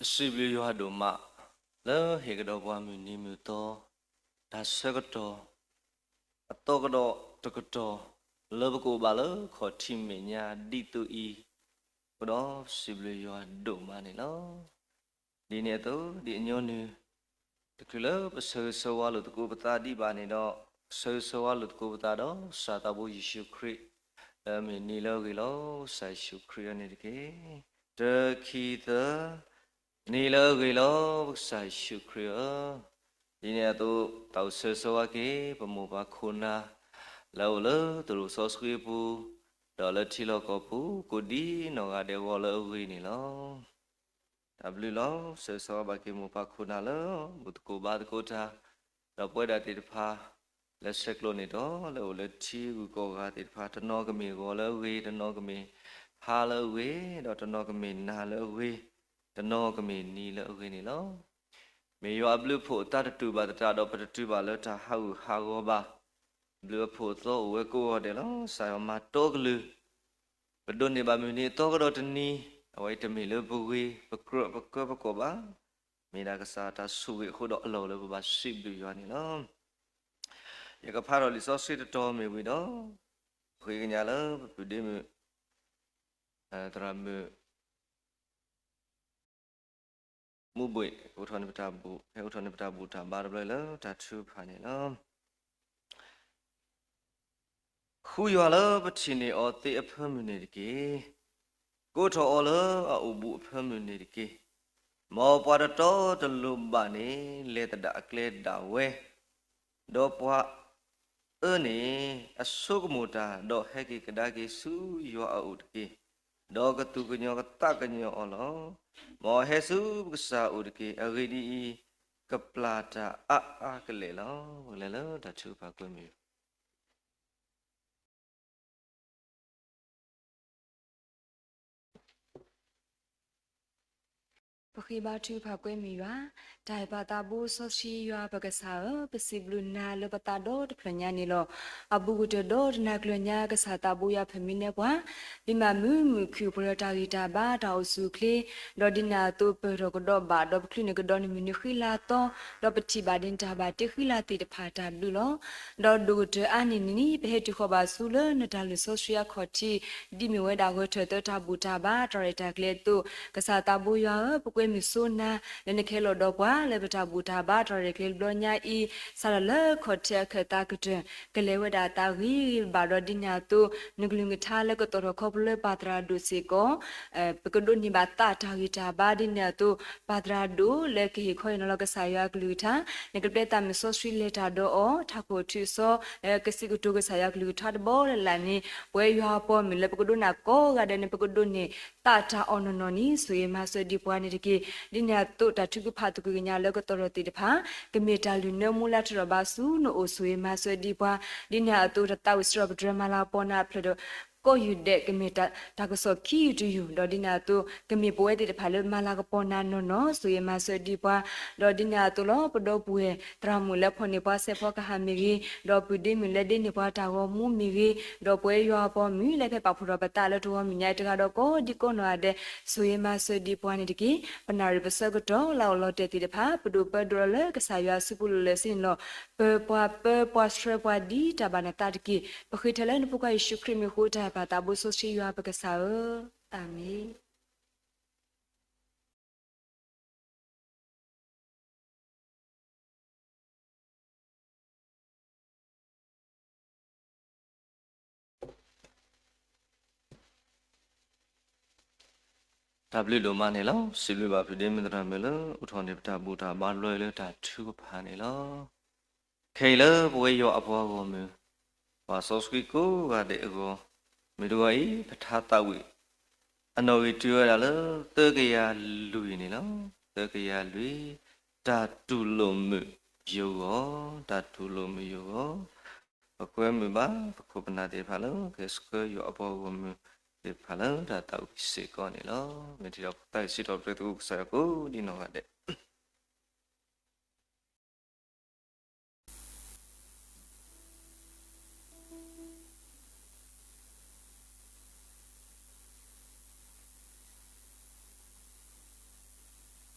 ပစံးဘျုးယွၤဒိၣ်မး လၢဟ့ၣ်ကဒီးပှၤမုၢ်နံၤမုၢ်သီ တၢ်ဆၢကတီၢ် အသီကဒီးတကတီၢ် လၢပကအိၣ်ဘၣ်လၢခီၣ်ထံးမဲာ်ညါဒ်သိးအံၤ အဃိဒီးစံးဘျုးယွၤဒိၣ်မးန့ၣ်လီၤ. ဒ်န့ၣ်အသိး ဒ်အညီနုၢ် တချုးလၢပဆၢဂ့ၤဆၢဝါလိာ်သကိးပသးဒံးဘၣ်န့ၣ်ဒီး ဆၢဂ့ၤဆၢဝါလိာ်သကိးပသးဒီးကစၢ်သးဘိယ့ၣ်ၡူးခရံာ် လၢအမ့ၢ်နံၤလၢအဂ့ၤလီၤ. ကစၢ်ယ့ၣ်ၡူးခရံာ်အံၤန့ၣ်တက့ၢ်. တၢ ခံ သၢ နံၤလၢအဂ့ၤလီၤ ပကစၢ်ယ့ၣ်ၡူးခရံာ်ဧၢ. ဒ်န့ၣ်အသိး သးအိၣ်ဆၢဂ့ၤဆၢဝါက့ၤ ပမိၢ်ပၢ်ခိၣ်နၢ် လၢအအိၣ်လၢသရိာ်စီဆှံအပူၤ ဒီးလၢထံလီၢ်ကီၢ်ပူၤ ကိးဒံနီၢ်ဂၤဒဲးအဂီၢ်လၢအဂ့ၤန့ၣ်လီၤ. တၢ်ဘျုးလီၤ. ဆၢဂ့ၤဆၢဝါဘၣ်က့ၤမိၢ်ပၢ်ခိၣ်နၢ်လၢ ဘူၣ်သကိးဘါသကိးတၢ် ဒီးပဝဲဒၣ်သ့ၣ်တဖၣ် လၢဆဲးကျိးန့ၣ်ဒီး လၢအိၣ်လၢထံဂုၤကီၢ်ဂၤသ့ၣ်တဖၣ် တနီၤကမ့ၢ်ဂီၤလၢအဂ့ၤ, တနီၤကမ့ၢ်ဟါလၢအဂ့ၤ, ဒီးတနီၤကမ့ၢ်နၤလၢအဂ့ၤ, တနီၤကမ့ၢ်နံၤလၢအဂ့ၤန့ၣ်လီၤ. မ့ၢ်ယွၤအဘျုးအဖှိၣ်အသးတတူာ်ဘၣ်သတးဒီး ပတတုၤဘၣ်လၢတၢ်ဟးဂူာ်ဟးဂီၤဘၣ်. ဘျုးအဖှိၣ်အသီအိၣ်ဝဲကိးဂၤဒဲးလီၤ. ကစၢ်ယွၤမၤတီကလုၢ် ပဒိးန့ၢ်ဘၣ်မုၢ်နံၤအသီကဒီးတနံၤ, အဝဲအံၤတမ့ၢ်လၢပဂ့ၤပကြၢးပကၢပကီၢ်ဘၣ်, မ့ၢ်ဒၣ်ကစၢ်တၢ်ဆိၣ်ဂ့ၤအဃိဒီးအလီၢ်လၢပဘၣ်စံးဘျုးယွၤန့ၣ်လီၤ. ယကဖးထီၣ်လံာ်စီဆှံတတီၤမ့ၢ်ဝံၤဒီး ဃ့ကညးလၢပပုၢ်ဒ့မုၣ် သရၣ်မုၣ် မူဘှ့ၣ် အိးထီၣ်န့ၢ်ပတၢ်ဘူၣ် ဟဲအိးထီၣ်န့ၢ်ပတၢ်ဘူၣ်တၢ်ဘါတဘျီလၢတၢ်ထုကဖၣ်န့ၣ်လီၤ. ဃုယွၤလၢပထံၣ်န့ၢ်အီၤသ့အဖၢမုၢ်န့ၣ်တက့ၢ်. ကိးထီၣ်အီၤလၢအအိၣ်ဘူးအဖၢမုၢ်န့ၣ်တက့ၢ်. မ်ပှၤတတီတလိၤဘၣ်န့ၣ် လဲၤသဒၣ်အကျဲဒၣ်ဝဲ, ဒီးပှၤအၢန့ၣ် အဆိကမိၣ်တၢ် ဒီးဟဲက့ၤကဒါက့ၤဆူယွၤအအိၣ်တက့ၢ်. ဒီးကသူၣ်ကညီၤကသးကညီၤအီၤလီၤ. မ်အဟဲဆူပကစၢ်အအိၣ်တက့ၢ်. အဂ့ၢ်ဒ်အံၤ, ကပျၢ်တၢ်အါအါကလဲာ်လီၤ. ပကလဲၤလၢတၢ်ထုကဖၣ်ကွဲမုာ် ပဃ့ဘါထုကဖၣ်ကွဲမုာ်ယွၤ, တၢ်အဲၣ်ပၢ်သးဘိစီဆှံယွၤပကစၢ်ဧၢ, ပစံးဘျုးနၤလၢပသးဒီတဖျၢၣ်ညါန့ၣ်လီၤ. အဘူးကတၢၢ်ဒီးတနၤကျၢၤညါ ကစၢ်သးဘိယွၤဖၢၣ်မံနဲပှၤ, ဒ်မးမုာ်မုာ်ခုၣ်ပှဲၤဒီးတၢ်ဂံၢ်တၢ်ဘါ တၢ်အိၣ်ဆူၣ်အိၣ်ချ့, ဒီးဒ်န့ၣ်အသိးပၢၢ်ထီၣ်ကဒီးဘၣ်, ဒီးပချုးန့ၢ်ကဒီးနမုၢ်နံၤဃံလၤသီ, ဒီးပထံၣ်ဘၣ်ဒ်နတၢ်ဘၣ်တ့ဃံလၤသ့ၣ်တဖၣ်တၢ်ဘျုးလီၤ. ဒီးဒိၣ်ကတၢၢ်အါန့ၢ်န့ၣ် ပဟဲတုၤဃီၤဘၣ်ဆူလၢနတၢ်လုၢ်စီဆှံအခီၣ်ထံး ဒ်မ့ၢ်ဝဲဒၣ်ဂဲၤထၢၣ်သၢတၢ်ဘူၣ်တၢ်ဘါတၢ်ရဲၣ်တၢ်ကျဲၤအသိး, ကစၢ်သးဘိယွၤဧၢ, ပကွဲမုာ်ဆိနၤ လၢနကဟဲလီၤဒီးပှၤ လၢပတၢ်ဘူၣ်တၢ်ဘါတၢ်ရဲၣ်တၢ်ကျဲၤတဘျီညါအံၤ, စးထီၣ်လၢခီၣ်ထံးအခၢၣ်သးကတၢၢ် ကလဲၤဝဲဒၣ်သးဂ့ၤဂ့ၤဘၣ်ဘၣ်ဒီး ဒ်န့ၣ်အသိး နကလုၢ်နကထါလၢကသီၣ်ထီၣ်ခီဖျိလၢပၢ်သရၣ်ဒိၣ်စ့ၢ်ကီး ပကဒိးန့ၢ်ဘၣ်သးတၢ်ဂံၢ်တၢ်ဘါ ဒ်န့ၣ်အသိး ပၢ်သရၣ်ဒိၣ်လၢကဟ့ၣ်ခီဟ့ၣ်နီၤလီၤကစၢ်ယွၤအကလုၢ်ကထါ, နကပျဲသးမုၢ်စီဆှံလဲၤတၢ်ဒီးအီၤ, ထးခိၣ်ထုးစီ လၢကစံးကတိၤကစၢ်ယွၤကလုၢ်ကထါတဘီလၢ်လၢ်န့ၣ်, ပဝဲယွၤအပှၤမုၣ်လၢပကဒိကနၣ်ကိးဂၤဒဲးန့ၣ် ပကဒိးန့ၢ်သးတၢ်အီၣ်နီၢ်နီၢ်န့ၣ် ဆိၣ်ဂ့ၤမၤစၢၤဒံးပှၤန့ၣ်တက့ၢ်. ဒ်န့ၣ်အသိးတၢ်ထုကဖၣ်သကွံာ်ကညးလၢကသီၣ်ထီၣ်သ့ၣ်တဖၣ် ကမ့ၢ်တၢ်လုၢ်နၢမူလၢထီၣ်ဘးဆူနအိၣ် ဆိၣ်ဂ့ၤမၤစၢၤဒံးပှၤ, ဒ်န့ၣ်အသိးတၢ်သးဝံၣ်စရီပတြၢၤမၤလၤကပီၤနၤအဖျၢၣ်ဒီး ကိးယူၢ်ဒဲး ကမ့ၢ်တၢ်ကစီၣ်ခံယူၢ်တယူၢ်, ဒီးဒ်န့ၣ်အသိး ကမ့ၢ်ပဝဲသ့ၣ်တဖၣ်လၢမၤလၤကပီၤနၤနီၢ်နီၢ် ဆိၣ်ဂ့ၤမၤစၢၤဒံးပှၤ, ဒီးဒ်န့ၣ်အသိးလီၤ ပဒီပုၢ်ဝဲၢ်သရၣ်မုၣ်လၢဖီၣ်န့ၢ်ပှၤစဲးဖီကဟၣ်မ့ၢ်ဂ့ၤ, ဒီးပုၢ်ဒ့မုၣ်လၢဒ့န့ၢ်ပှၤတၢ်ဂီၤမူမ့ၢ်ဂ့ၤ, ဒီးပဝဲယွၤအပှၤမုၣ်လၢဖဲပာ်ဖှိၣ်ထီၣ်ပသးလၢတဂီၤမုၢ်ညါအံၤတဂၤဒီးကိးဒံကိးနီၢ်ဂၤဒဲး ဆိၣ်ဂ့ၤမၤစၢၤဒံးပှၤန့ၣ်တက့ၢ်. ပနၣ်ရံၣ်ပဆၢကတီၢ်လၢအအိၣ်လီၤတဲာ်သ့ၣ်တဖၣ် ပဒိၣ်ပၢဒိၣ်လၢကစၢ်ယွၤစုပူၤလၢာ်လၢာ်ဆ့န့ၣ်လီၤ. ပၢပှၤပၢပှၤဆှၢပှၤဒ်တၢ်ဘၣ်နသးတက့ၢ်. ပဃ့ထီၣ်လၢနဖိခွါယ့ၣ်ၡူးခရံာ်မံၤအဃိ တၢ်အဲၣ်ပၢ်သးဘိစီဆှံယွၤပကစၢ်ဧၢ, အၤမ့ၣ်. တၢ်ဘျုးဒိၣ်မးန့ၣ်လီၤ. စံးဘျုးဘၣ်ဖုဒ့မုၣ်သရၣ်မုၣ်လၢ အိးထီၣ်န့ၢ်ပတၢ်ဘူၣ်တၢ်ဘါတဘျီအံၤလၢတၢ်ထုကဖၣ်န့ၣ်လီၤ. ခဲအံၤလၢပဝဲယွၤအပှၤဂီၢ်မုၢ် ပှၤစီဆှံကိးဂၤဒဲးအဂီၢ်, မုၢ်တဂီၤအံၤ ပထါသးဝံၣ် အနီၣ်ဂံၢ်တုၤဝဲဒၣ်လၢ သၢကယၤလွံၢ်န့ၣ်လီၤ. သၢကယၤလွံၢ်, တၢ်တူၢ်လိာ်မုာ်ယိာ်ဂီၢ်, တၢ်တူၢ်လိာ်မုာ်ယိာ်ဂီၢ်, ပကွဲမုာ်ဘၣ် ပခိၣ်ပနၢ်သ့ၣ်တဖၣ်လၢ ကဆှၢယွၤအပှၤဂီၢ်မုၢ်သ့ၣ်တဖၣ်လၢ တၢ်သးဝံၣ်စ့ၢ်ကီးန့ၣ်လီၤ. မ့ၢ်ထံၣ်ဒီးသးဝံၣ်စံးထီၣ်ပတြၢၤသကိးကစၢ်ယွၤကိးဒံနီၢ်ဂၤဒဲး တၢ်ဘျုးဒိၣ်မးန့ၣ်လီၤ. စံးဘျုးဘၣ်ဖုဒ့မုၣ်သရၣ်မုၣ်လၢ အိးထီၣ်န့ၢ်ပတၢ်ဘူၣ်တၢ်ဘါတဘျီအံၤလၢတၢ်ထုကဖၣ်န့ၣ်လီၤ. ခဲအံၤလၢပဝဲယွၤအပှၤဂီၢ်မုၢ် ပှၤစီဆှံကိးဂၤဒဲးအဂီၢ်, မုၢ်တဂီၤအံၤ ပထါသးဝံၣ်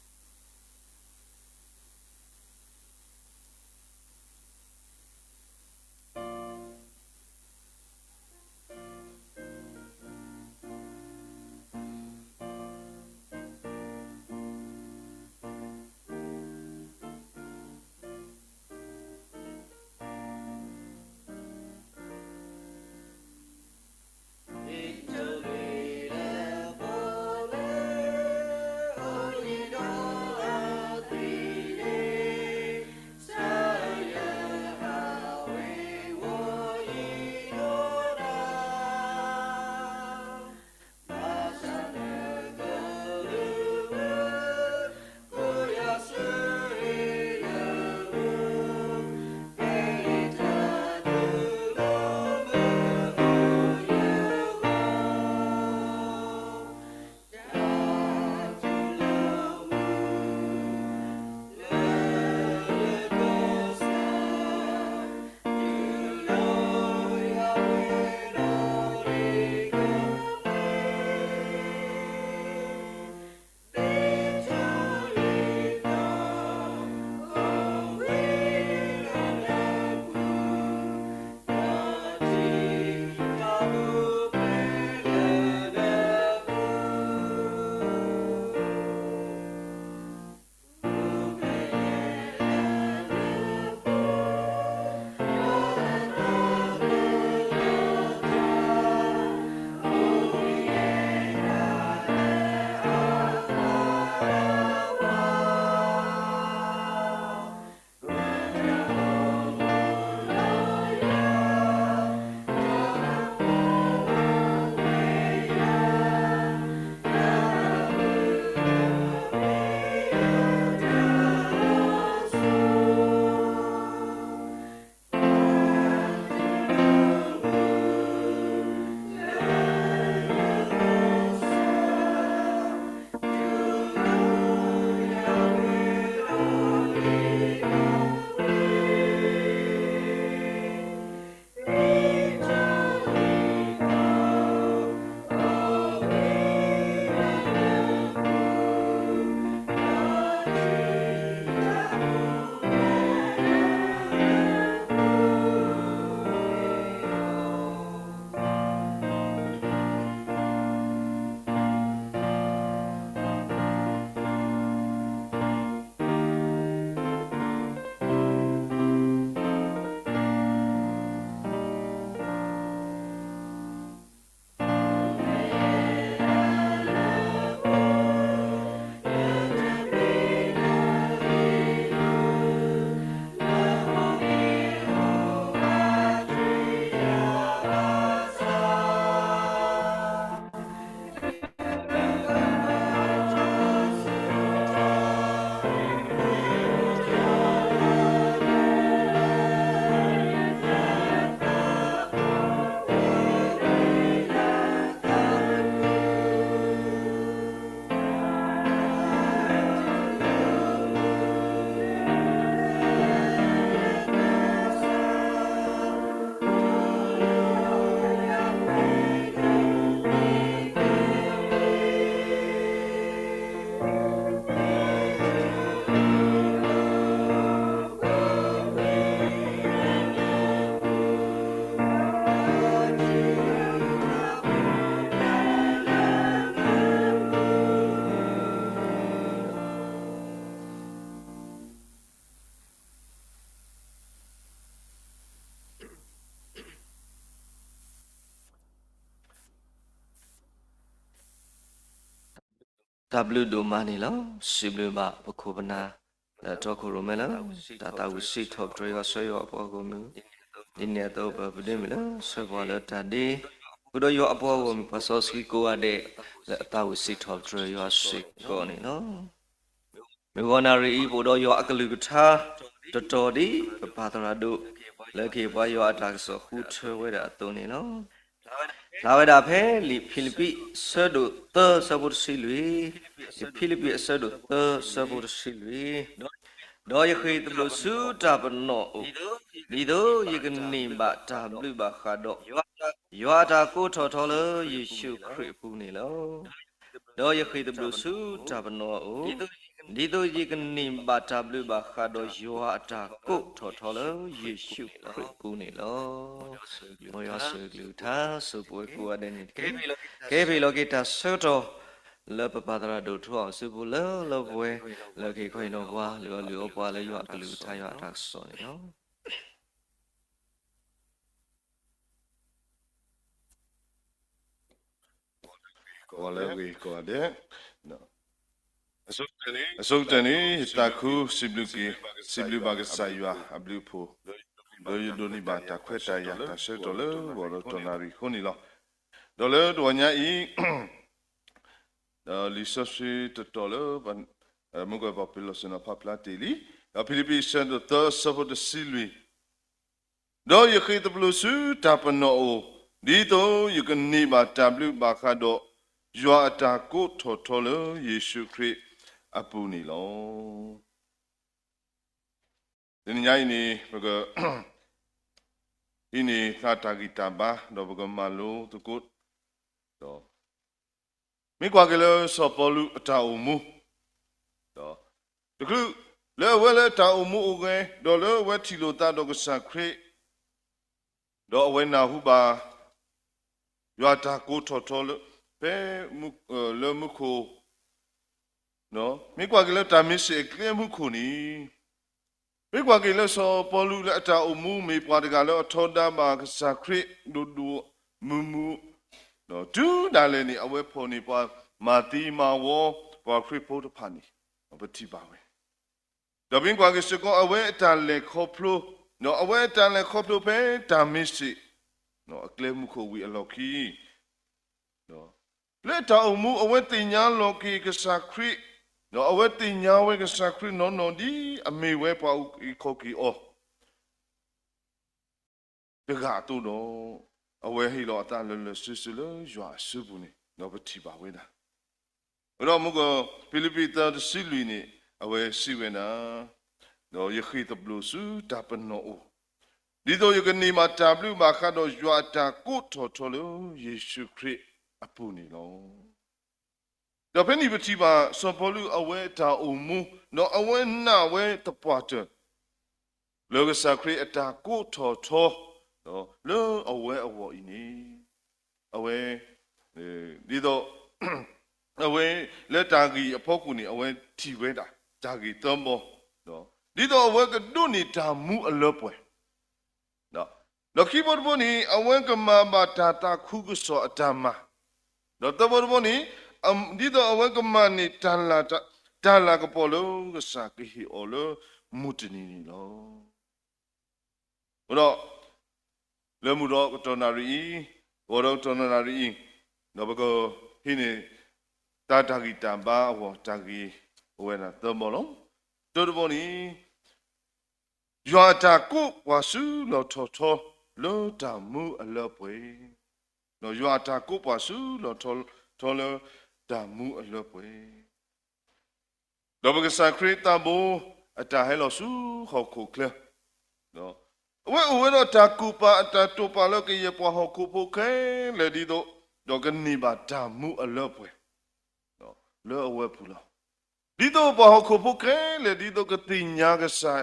တၢ်ဘျုးဒိၣ်မးန့ၣ်လီၤ. စံးဘျုးဘၣ်ပခိၣ်ပနၢ်လၢအတီခိၣ်ရိၣ်မဲလၢ တၢ်သးဝံၣ်စံးထီၣ်ပတြၢၤယွၤဆှၢယွၤအပှၤဂီၢ်မုၢ်, ဒ်န့ၣ်အသိးပပဒ့မုၣ်လၢ ဆှၢပှၤလၢတၢ်ဒ့, ဃုာ်ဒီးယွၤအပှၤဂီၢ်မုၢ်ပှၤစီဆှံကိးဂၤဒဲး လၢအသးဝံၣ်စံးထီၣ်ပတြၢၤယွၤစ့ၢ်ကီးန့ၣ်လီၤ. မုၢ်ဂီၤနၣ်ရံၣ်အံၤ ပအိၣ်ဒီးယွၤအကလုၢ်ကထါတတီၤဒ် ပပၢ်သရၣ်ဒိၣ် လၢကဟ့ၣ်ပှၤယွၤအတၢ်ကစီၣ်ဃုထၢဝဲဒၣ်အသိးန့ၣ်လီၤ. ဖျါဝဲဒၣ်ဖဲလံာ်ဖံလံးပံး အဆၢဒိၣ်သၢဆၢဖိတဆံလွံၢ်, လံာ်ဖံလံးပံးအဆၢဒိၣ်သၢဆၢဖိတဆံလွံၢ်, ဒီးယဃ့ၢ်သဘျိၣ်ဆူတၢ်ပနီၣ်အိၣ်, ဒ်သိးယကန့ၢ်ဘၣ်တၢ်ဘျုးဘၣ်ဃးဒီး ယွၤအတၢ်ကိးထီၣ်ထီလၢယ့ၣ်ၡူးခရံာ်အပူၤန့ၣ်လီၤ. ဒီးယဃ့ၢ်သဘျိၣ်ဆူတၢ်ပနီၣ်အအိၣ်, ဒ်သိးယကန့ၢ်ဘၣ်တၢ်ဘျုးဘၣ်ဃးဒီးယွၤအတၢ်ကိးထီၣ်ထီလၢယ့ၣ်ၡူးခရံာ်အပူၤန့ၣ်လီၤ. မ်ယွၤဆိၣ်ဂ့ၤအကလုၢ်ကထါ ဆိၣ်ဂ့ၤပဝဲကိးဂၤဒဲးန့ၣ်တက့ၢ်. ကဟဲဖဲအံၤလီၤက့ၤတၢ်ဆၢကတီၢ် လၢပပၢ်သရၣ်ဒိၣ်ထူအီၣ်စုပူၤလၢလၢပှဲၤပှဲၤ လၢကဟ့ၣ်ခီဟ့ၣ်နီၤပှၤ လုၢ်အီၣ်လုၢ်အီပှၤလၢယွၤအကလုၢ်ကထါယွၤအတၢ်ကစီၣ်န့ၣ်လီၤ. ကိးဂၤဒဲး, အဆိကတၢၢ်န့ၣ် ယသးခုစံးဘျုးက့ၤ, စံးဘျုးဘၣ်ကစၢ်ယွၤအဘျုးအဖှိၣ်, လၢယဒိးန့ၢ်ဘၣ်တၢ်ခွဲးတၢ်ယာ်တၢ်ဆၢကတီၢ်လၢဂီၤဒီးတနၣ်ရံၣ်အဃိန့ၣ်လီၤ. ဒီးလၢတဂီၤညါအံၤ လံာ်စီဆှံတတီၤလၢ မုၢ်ကီၢ်ပှၤပ့ၤလီၢ်စ့ၢ်နီၤဖးဖျါတ့ၢ်လံ, ဒီးဖံလံးပံးအဆၢဒိၣ်သၢအဆၢဖိတဆံလွံၢ်, ဒီးယဃ့ၢ်သဘျိၣ်ဆူတၢ်ပနီၣ်အအိၣ်, ဒ်သိးယကန့ၢ်ဘၣ်တၢ်ဘျုးဘၣ်ဃးဒီး ယွၤအတၢ်ကိးထီၣ်ထီလၢယ့ၣ်ၡူးခရံာ်အပူၤန့ၣ်လီၤ. တနံၤညါအံၤန့ၣ် ပက ဟံးန့ၢ်သးတၢ်ဂံၢ်တၢ်ဘါ ဒီးပကမၤလိသကိး ဒီး မ့ၢ်ကွၢ်က့ၤလၢစီၤပီလူးအတၢ်အိၣ်မူ, ဒီး တချုးလၢအဝဲလၢအတၢ်အိၣ်မူအိၣ်ဂဲၤ ဒီးလၢအဝဲထံၣ်လိာ်သးဒီးကစၢ်ခရံာ် ဒီးအဝဲနၢ်ဟူဘၣ် ယွၤအတၢ်ကိးထီၣ်ထီလၢ ဖဲ လၢမူခိၣ် မ့ၢ်ကွၢ်က့ၤလၢတၢ်မ့ၢ်စ့ၢ်အကျဲမူခိၣ်န့ၣ်, မ့ၢ်ကွၢ်က့ၤလၢစီၤပီလူးလၢအတၢ်အိၣ်မူမ့ၢ်ပှၤတဂၤလၢအထီဒါဘၣ်ကစၢ်ခရံာ်ဒိၣ်ဒိၣ်မုၢ်မုၢ်, တုၤဒၣ်လဲာ်န့ၣ် အဝဲဖီၣ်န့ၢ်ပှၤမၤသံမၤဝီ ပှၤခရံာ်ဖိတဖၣ်န့ၣ် ပထံၣ်ဘၣ်ဝဲ ဒီးမ့ၢ်ကွၢ်က့ၤစ့ၢ်ကီးအဝဲအတၢ်လဲၤခီဖျိ, ဒီးအဝဲအတၢ်လဲၤခီဖျိဖဲတၢ်မ့ၢ်စ့ၢ် အကျဲမူခိၣ်ဝံၤအလီၢ်ခံ, လၢတၢ်အိၣ်မူအဝဲသ့ၣ်ညါလီၤက့ၤကစၢ်ခရံာ်, ဒီးအဝဲသ့ၣ်ညါဝဲကစၢ်ခရံာ်နီၢ်နီၢ်ဒ်အမ့ၢ်ဝဲပှၤအုၣ်က့ၤခီၣ်က့ၤအီၤ တဂၤအသိးဒီး အဝဲဟ့ၣ်လီၤအသးလၢလၢာ်ဆ့ဆ့လၢယွၤအစုပူၤန့ၣ် ဒီးပထံၣ်ဘၣ်ဝဲဒၣ် ဒီးမုၢ်ကီၢ်ဖံလံးပံးသၢတဆံလွံၢ်န့ၣ် အဝဲစံးဝဲဒၣ်, ဒီးယဃ့ၢ်သဘျိၣ်ဆူတၢ်ပနီၣ်အိၣ်, ဒ်သိးယကန့ၢ်ဘၣ်တၢ်ဘျုးဘၣ်ဃးဒီးယွၤအတၢ်ကိးထီၣ်ထီလၢယ့ၣ်ၡူးခရံာ်အပူၤန့ၣ်လီၤ. ဒီးဖဲန့ၣ်ပထံၣ်ဘၣ်စီၤပီလူးအဝဲအတၢ်အိၣ်မူ, ဒီးအဝဲနာ်ဝဲသပှၢ်တၢၢ် လၢကစၢ်ခရံာ်အတၢ်ကိးထီၣ်ထီ လၢအဝဲအဂီၢ်အံၤန့ၣ်, အဝဲ ဒ်သိး အဝဲလၢတၢ်ဂ့ၢ်အဖီခိၣ်န့ၣ် အဝဲထံၣ်ဝဲဒၣ်တၢ်ဂ့ၢ်သၢဘီ, ဒ်သိးအဝဲကဒိးန့ၢ်တၢ်မူအလၢပှဲၤ ဒီးခံဘီတဘီန့ၣ် အဝဲကမၤဘၣ်တၢ်သးခုကစီၣ်အတၢ်မၤ, ဒီးသၢဘီတဘီန့ၣ် ဒ်သိးအဝဲကမၤန့ၢ် တၢ်လၤကပီၤလၢကစၢ်ကဟ့ၣ်အီၤလၢမုၢ်တနံၤန့ၣ်လီၤ. အဃိဒီး လၢမုၢ်ဒီးကတီၢ်နၣ်ရံၣ်အံၤ, ဂီၤဒီးကတီၢ်နၣ်ရံၣ်အံၤ, ဒီးပကဟံးန့ၢ် တၢ်တၢ်ဂံၢ်တၢ်ဘါအဂီၢ်တၢ်ဂ့ၢ်အိၣ်ဝဲဒၣ်သၢဘီလီၤ. တၢတဘီန့ၣ် ယွၤအတၢ်ကိးပှၤစုလီၢ်ထီၣ်ထီလၢတၢ်မူအလၢပှဲၤ, ဒီးယွၤအတၢ်ကိးပှၤစုလီၢ်ထီၣ်ထီလၢတၢ်မူအလၢပှဲၤ ဒီးပကစၢ်ခရံာ်သးဘိအတၢ်ဟဲလီၤဆူဟီၣ်ခိၣ်ချၢ, အဝဲအိၣ်ဝဲဒီးတၢ်ကူၣ်ပာ်အတၢ်တိာ်ပာ်လၢကယဲၢ်ပှၤဟီၣ်ခိၣ်ဖိခဲလၢာ်ဒ်သိး, ဒီးကန့ၢ်ဘၣ်တၢ်မူအလၢပှဲၤ လၢအဝဲပူၤလီၤ. ဒ်သိးပှၤဟီၣ်ခိၣ်ဖိခဲလၢာ်ဒ်သိးကသ့ၣ်ညါကစၢ်,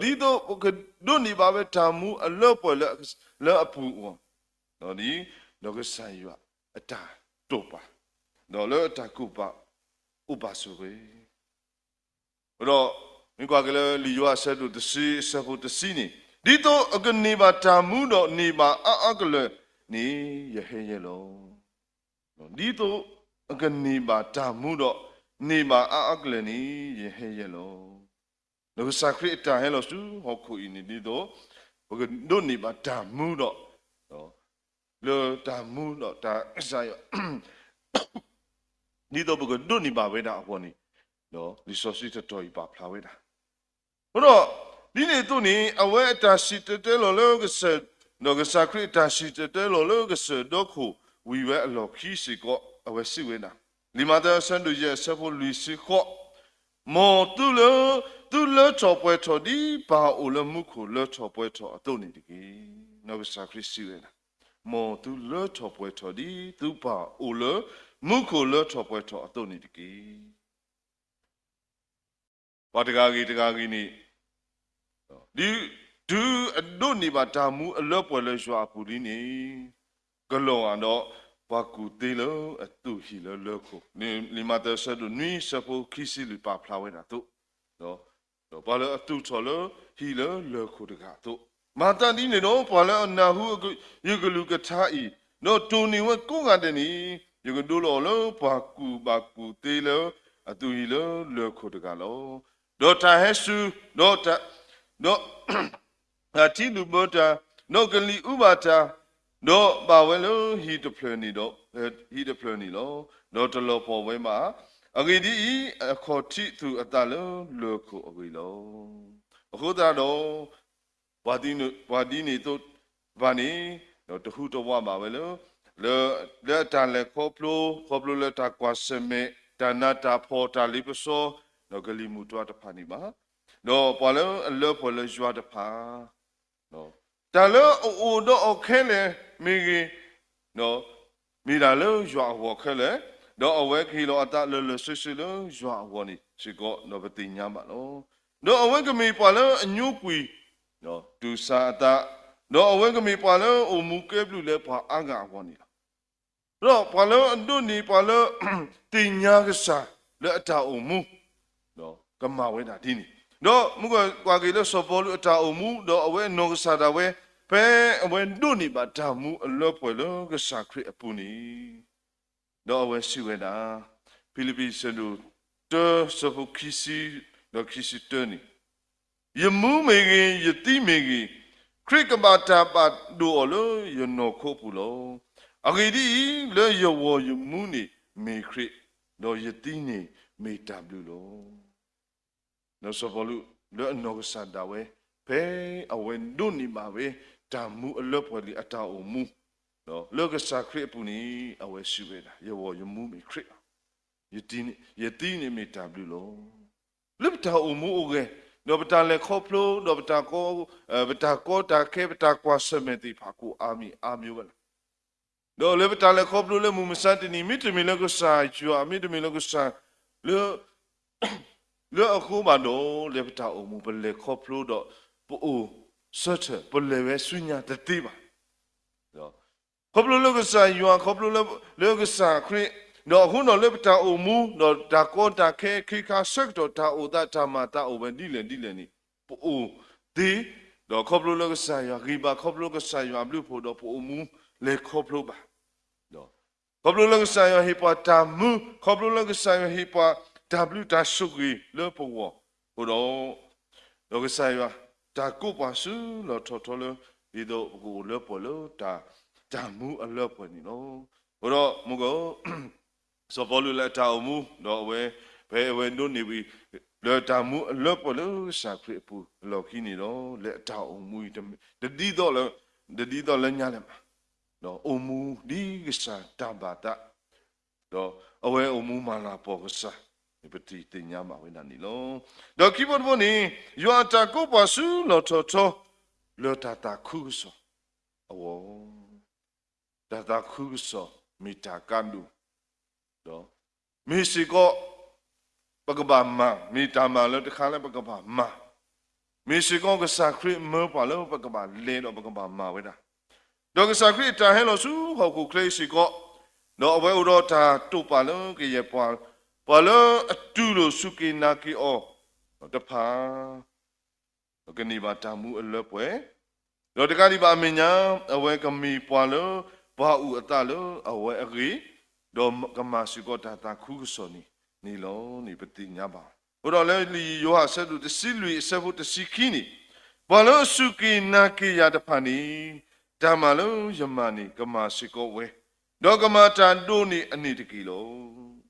ဒီးဒ်သိးပကဒိးန့ၢ်ဘၣ်ဝဲတၢ်မူအလၢပှဲၤလၢအပူၤအဂီၢ်, ဒီးဒ်, ဒီးကစၢ်ယွၤအတၢ်တိာ်ပာ်, ဒီးလၢအတၢ်ကူၣ်ပာ်အိၣ်ပာ်ဆိၣ်ဂ့ၤ အဃိဒီး မ့ၢ်ကွၢ်က့ၤလၢလံာ်ယိၤဟၣ်အဆၢဒိၣ်တဆံအဆၢဖိတဆံန့ၣ်, ဒ်သိးအကန့ၢ်ဘၣ်တၢ်မူဒီးန့ၢ်ဘၣ်အါအါကလၢာ်န့ၣ် ယဟဲယဲလီၤ. ဒ်သိးအကန့ၢ်ဘၣ်တၢ်မူဒီး န့ၢ်ဘၣ်အါအါကလဲာ်န့ၣ် ယဟဲယဲလီၤ. ဒီးကစၢ်ခရံာ်အတၢ်ဟဲလီၤဆူဟီၣ်ခိၣ်အံၤန့ၣ် ဒ်သိး ပကဒိးန့ၢ်ဘၣ်တၢ်မူဒီး လၢတၢ်မူဒီးတၢ်ကစၢ်ယွၤ ဒ်သိးပကဒိးန့ၢ်ဘၣ်ဝဲဒၣ်အဂီၢ်န့ၣ် လံာ်စီဆှံတတီၤအံၤပာ်ဖျါဝဲဒၣ်. အဃိဒီး ဒ်န့ၣ်အသိးန့ၣ် အဝဲအတၢ်စံၣ်တဲၤတဲလီၤလၢကစၢၢ်, ဒီးကစၢ်ခရံာ်အတၢ်စံၣ်တဲၤတဲလီၤလၢကစၢၢ်ဒီခိၣ်ဝံၤဝဲအလီၢ်ခံစ့ၢ်ကီး အဝဲစံးဝဲဒၣ်, လံာ်မးသဲအဆၢဒိၣ်ယဲၢ်အဆၢဖိလွံၢ်ဆံဃိး, မ်သုလၢ, သုလၢထီၣ်ပှဲၤထီၣ်ဒ်ပၢ်အိၣ်လၢမူခိၣ်လၢထီၣ်ပှဲၤထီၣ်အသိးန့ၣ်တက့ၢ်. ဒီးကစၢ်ခရံာ်စံးဝဲဒၣ်, မ်သုလၢထီၣ်ပှဲၤထီၣ်ဒ်သုပၢ်အိၣ်လၢမူခိၣ်လၢထီၣ်ပှဲၤထီၣ်အသိးန့ၣ်တက့ၢ်. ပှၤတဂၤဂ့ၤတဂၤဂ့ၤန့ၣ် ဒ်တုၤအဒိးန့ၢ်ဘၣ်တၢ်မူအလၢပှဲၤလၢယွၤအပူၤလံန့ၣ် ကလီၤဂာ်ဒီးပှၤကူၣ်သ့လၢအသူၣ်ဟံၣ်လၢလၢၢ်ခိၣ်, လံာ်မးသဲအဆၢဒိၣ်နွံအဆၢဖိခံဆံလွံၢ်ပာ်ဖျါဝဲဒၣ်အသိး, ဒီးပှၤလၢအသူၣ်ထီၣ်လၢဟံၣ်လၢလၢၢ်ခိၣ်တဂၤအသိး, မၤသးဒ်န့ၣ်ဒီး ပှၤလၢအနၢ်ဟူယကလုၢ်ကထါအံၤ ဒီးတိၢ်န့ၢ်ဝဲကိးဂၤဒဲးန့ၣ် ယကဒိလီၤအီၤလၢပှၤကူၣ်ဘၣ်ကူၣ်သ့လၢအသူၣ်ဟံၣ်လၢလၢၢ်ခိၣ်တဂၤလီၤ. ဒီးတၢ်ဟဲစူၤ, ဒီးတၢ်, ဒီး တၢ်ထံလူၢ်ဘၢတၢ်, ဒီးကလံၤအူဘၣ်တၢ်, ဒီးဘၣ်ဝဲလၢဟံၣ်တဖျၢၣ်န့ၣ်ဒီး, ဟံၣ်တဖျၢၣ်န့ၣ်လီၤ. ဒီးတလီၤပှီၢ်ဝဲဘၣ်. အဂ့ၢ်ဒ်အံၤ, အခီၣ်ထံးသူၣ်အသးလၢလၢၢ်ခိၣ်အဂ့ၢ်လီၤ. အဃိသတးဒီး ပှၤဒ်န့ၣ်, ပှၤဒ်န့ၣ်အသိးတဖၣ်န့ၣ် ဒီးတဟူးတဝးဘၣ်ဝဲလၢ, လၢ, လၢအတၢ်လဲၤခီဖျိ, ခီဖျိလၢတၢ်ကွၢ်ဆၢၣ်မဲာ်, တၢ်နးတၢ်ဖှီၣ်, တၢ်လ့ပစီ, ဒီးကလံၤမုၢ်တွၤတဖၣ်န့ၣ်ဘၣ်. ဒီးပှၤလၢအလၢပှဲၤလၢယွၤတဖၣ် တၢ်လၢအအိၣ်ဒီးအီၤခဲလၢာ်မ့ၢ်ဂ့ၤ, မ့ၢ်ဒၣ်လၢယွၤအဂီၢ်ခဲလၢာ်, ဒီးအဝဲကဟ့ၣ်လီၤအသးလၢာ်လၢာ်ဆ့ဆ့လၢယွၤအဂီၢ်န့ၣ်စ့ၢ်ကီး ဒီးပသ့ၣ်ညါဘၣ်လီၤ. ဒီးအဝဲကမ့ၢ်ပှၤလၢအညိကွံာ် တူၢ်ဆါအသး, ဒီးအဝဲကမ့ၢ်ပှၤလၢအအိၣ်မူကဲဘျုးလၢပှၤအါဂၤအဂီၢ်န့ၣ်လီၤ. ဒီးပှၤလၢအဒိးန့ၢ်ပှၤလၢ သ့ၣ်ညါကစၢ်လၢအတၢ်အိၣ်မူ ကမၤဝဲဒၣ်ဒ်န့ၣ်, ဒီးမုၢ်ကွၢ်က့ၤလၢစီၤပီလူးအတၢ်အိၣ်မူ ဒီးအဝဲအနီၢ်ကစၢ်ဒၣ်ဝဲ ဖဲအဝဲဒိးန့ၢ်ဘၣ်တၢ်မူအလၢပှဲၤလၢကစၢ်ခရံာ်အပူၤန့ၣ်, ဒီးအဝဲစံးဝဲဒၣ်, ဖံလံးပံးအဆၢဒိၣ်တၢ ဆၢဖိခံဆံ ဒီးခံဆံတၢန့ၣ်, ယမူမ့ၢ်ဂ့ၤ, ယသံမ့ၢ်ဂ့ၤ, ခရံာ်ကဘၣ်တၢ်ဘၣ်ဒိၣ်အီၤလၢယနီၢ်ခိအပူၤလီၤ. အဂ့ၢ်ဒ်အံၤ, လၢယဂီၢ်ယမူန့ၣ်မ့ၢ်ခရံာ်, ဒီးယသံန့ၣ်မ့ၢ်တၢ်ဘျုးလီၤ. ဒီးစီၤပီလူးလၢအနီၢ်ကစၢ်ဒၣ်ဝဲ ဖဲအဝဲဒိးန့ၢ်ဘၣ်ဝဲ တၢ်မူအလၢပှဲၤလံအတၢ်အိၣ်မူ လၢကစၢ်ခရံာ်အပူၤန့ၣ် အဝဲစံးဝဲဒၣ်, ယဂီၢ်ယမူမ့ၢ်ခရံာ်လီၤ. ယသံန့ၣ်မ့ၢ်တၢ်ဘျုးလီၤ. လၢပတၢ်အိၣ်မူအိၣ်ဂဲၤ, ဒီးပတၢ်လဲၤခီဖျိ, ဒီးပတၢ်ကီ, ပတၢ်ကီတၢ်ခဲ, ပတၢ်ကွၢ်ဆၢၣ်မဲာ်သ့ၣ်တဖၣ် ကိးအါမံၤအါမျိုးဝဲလီၤ. ဒီးလၢပတၢ်လဲၤခီဖျိလၢမုၢ်မဆါတနံၤ မ့တမ့ၢ်လၢကစၢ်ယွၤ, မ့တမ့ၢ်လၢကစၢ် လၢ, လၢအဃိဘၣ်ဒီး လၢပတၢ်အိၣ်မူ ပလဲၤခီဖျိဒီး ပအိၣ်ဆၢထၢၣ် ပလဲၤဝဲဆူညါတသ့ဘၣ်. ခီဖျိလၢကစၢ်ယွၤ, ခီဖျိလၢ, လၢကစၢ်ခရံာ်, ဒီးအဃိဒီးလၢပတၢ်အိၣ်မူ, ဒီးတၢ်ကီတၢ်ခဲ ခ့ခါဆၢကတီၢ် တၢ်အိၣ်သးတၢ်မၤအသးအိၣ်ဝဲဒ်လဲၣ်ဒ်လဲၣ်န့ၣ် ပအိၣ်သ့, ဒီးခီဖျိလၢကစၢ်ယွၤဂံၢ်ဘါ, ခီဖျိလၢကစၢ်ယွၤအဘျုးအဖှိၣ်ဒီး ပအိၣ်မူလဲၤခီဖျိဘၣ်. ဒီးခီဖျိလၢကစၢ်ယွၤဟ့ၣ်ပှၤတၢ်မူ, ခီဖျိလၢကစၢ်ယွၤဟ့ၣ်ပှၤတၢ်ဘျုးတၢ်ဆိၣ်ဂ့ၤလၢပဂီၢ်အဃိဒီး, ဒီးကစၢ်ယွၤတၢ်ကိးပှၤဆူလီၢ်ထီၣ်ထီလၢ ဒ်သိးပကအိၣ်လၢပှဲၤလၢတၢ်, တၢ်မူအလၢပှဲၤန့ၣ်လီၤ. အဃိဒီးမုၢ်က စီၤပီလူးလၢအတၢ်အိၣ်မူ, ဒီးအဝဲ, ဖဲအဝဲဒိးန့ၢ်ဝံၤ လၢတၢ်မူအလၢပှဲၤလၢကစၢ်ခရံာ်အပူၤအလီၢ်ခံန့ၣ်ဒီး လၢအတၢ်အိၣ်မူအံၤ တဒ်သိးလၢ, တဒ်သိးလၢညါလဲၣ်ဘၣ်. ဒီးအိၣ်မူဒ်ကစၢ်တၢ်ဘၣ်သး, ဒီးအဝဲအိၣ်မူမၤလၤကပီၤကစၢ်, ပထံၣ်သ့ၣ်ညါဘၣ်ဝဲဒၣ်န့ၣ်လီၤ. ဒီးခံဘီတဘီန့ၣ်, ယွၤအတၢ်ကိးပှၤဆူလီၢ်ထီၣ်ထီ လၢတၢ်သးခုကစီၣ်အဂီၢ် တၢ်သးခုကစီၣ်မ့ၢ်တၢ်ကါဒိၣ်, ဒီးမ့ၢ်စ့ၢ်ကီး ပကဘၣ်မၤ, မ့ၢ်တၢ်မၤလၢတခါလၢပကဘၣ်မၤ, မ့ၢ်စ့ၢ်ကီးကစၢ်ခရံာ်မၢပှၤလၢပကဘၣ်လဲၤဒီးပကဘၣ်မၤဝဲဒၣ်, ဒီးကစၢ်ခရံာ်အတၢ်ဟဲလီၤဆူဟီၣ်ခိၣ်ချၢအံၤစ့ၢ်ကီး, ဒီးအဝဲအိၣ်ဒီးတၢ်တိာ်ပာ်လၢကယဲၢ်ပှၤ, ပှၤလၢအတူၢ်လိာ်စူၢ်က့ၤနာ်က့ၤအီၤတဖၣ် ကန့ၢ်ဘၣ်တၢ်မူအလၢပှဲၤ, ဒီးတကးဒံးဘၣ်အမဲာ်ညါ, အဝဲကမ့ၢ်ပှၤလၢပှၤအုၣ်အသးလၢအဝဲအဂ့ၢ်, ဒီးကမၤစ့ၢ်ကီးတၢ်သးခုကစီၣ်န့ၣ်, တၢ်မၤလိာ်သးန့ၣ်လီၤန့ၣ် ပသ့ၣ်ညါဘၣ်. အဃိဒီးလၢလံာ်ယိၤဟၣ်အဆၢဒိၣ်တဆံလွံၢ်အဆၢဖိတဆံခံန့ၣ်, ပှၤလၢအစူၢ်က့ၤနာ်က့ၤယၤတဖၣ်န့ၣ်, တၢ်မၤလၢယမၤန့ၣ် ကမၤစ့ၢ်ကီးဝဲ, ဒီးကမၤတၢ်ဒိးန့ၢ်အန့ၣ်တက့ၢ်လီၤ.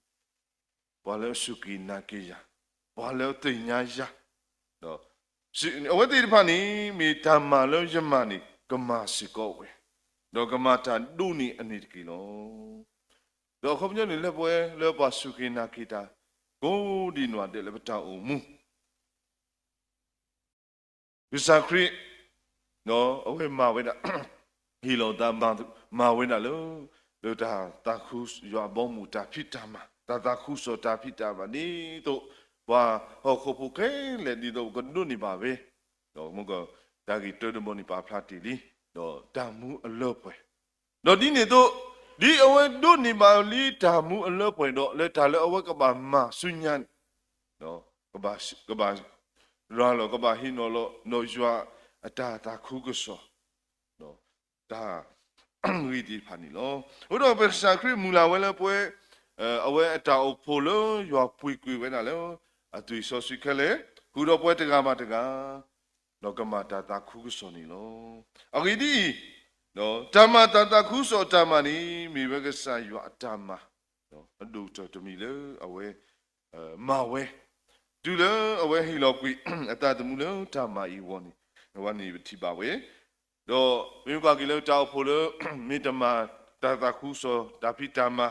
ပှၤလၢအစူၢ်က့ၤနာ်က့ၤယၤ, ပှၤလၢအသ့ၣ်ညါယၤ, အဝဲသ့ၣ်တဖၣ်န့ၣ် မ့ၢ်တၢ်မၤလၢယမၤန့ၣ် ကမၤစ့ၢ်ကီးဝဲ, ဒီးကမၤတၢ်ဒိးန့ၢ်အန့ၣ်တက့ၢ်လီၤ. ဒီးအခီပညီန့ၣ် လၢပှၤစူၢ်က့ၤနာ်က့ၤတၢ်ကိးဒံးနီၢ်ဒဲးလၢပတၢ်အိၣ်မူ ကစၢ်ခရံာ် အဝဲမၤဝဲဒၣ် ဟ့ၣ်လီၤသး မၤဝဲဒၣ်လၢ လၢတၢ်သးခု ယွၤအဘီအမုၢ်တၢ်ဖံးတၢ်မၤ, တၢ်သးခုကစီၣ်တၢ်ဖံးတၢ်မၤ ဒ်သိးပှၤဟီၣ်ခိၣ်ဖိခဲလၢာ် ဒ်သိးပကဒိးန့ၢ်ဘၣ်ဝဲ, ဒီးမ့ၢ်က တၢ်ဂ့ၢ်တၢတဘီန့ၣ် ပာ်ဖျါတ့ၢ်လံ, ဒီးတၢ်မူအလၢပှဲၤ, ဒီးဒ်န့ၣ်အသိး ဒ်အဝဲဒိးန့ၢ်ဘၣ်လံတၢ်မူအလၢပှဲၤဒီး လၢတၢ်လၢအဝဲကဘၣ်မၤဆူညါန့ၣ် ကဘၣ် ကဘၣ်ရၤလီၤ ကဘၣ်ဟ့ၣ်နီၤလီၤ ဒီးယွၤအတၢ်သးခုကစီၣ် တၢ်ဂ့ၢ်သ့ၣ်တဖၣ်န့ၣ်လီၤ. အဃိဒီးပကစၢ်ခရံာ်မုၢ်လၢ်ဝဲလၢပဝဲ အဝဲအတၢ်အိၣ်ဖှိၣ်လၢယွၤပှ့ၤကွံာ်ဝဲဒၣ်လၢ အသွံၣ်စီဆှံခဲလၢာ် ဃုာ်ဒီးပဝဲတဂၤဘၣ်တဂၤ ဒီးကမၤတၢ်သးခုကစီၣ်န့ၣ်လီၤ. အဂ့ၢ်ဒ်အံၤ, တၢ်မၤတၢ်သးခုကစီၣ်အတၢ်မၤန့ၣ် မ့ၢ်ဝဲကစၢ်ယွၤအတၢ်မၤ အဒိၣ်ကတၢၢ်တမံၤလၢအဝဲ မၤဝဲ တုၤလၢအဝဲဟ့ၣ်လီၤကွံာ်အသးသမူလၢတၢ်မၤအံၤအဂီၢ်န့ၣ် အဝဲန့ၣ်ပထံၣ်ဘၣ်ဝဲ, ဒီးမ့ၢ်ကွၢ်က့ၤလၢတၢ်အိၣ်ဖှိၣ်လၢ မ့ၢ်တမၤတၢ်သးခုကစီၣ်တၢ်ဖံးတၢ်မၤ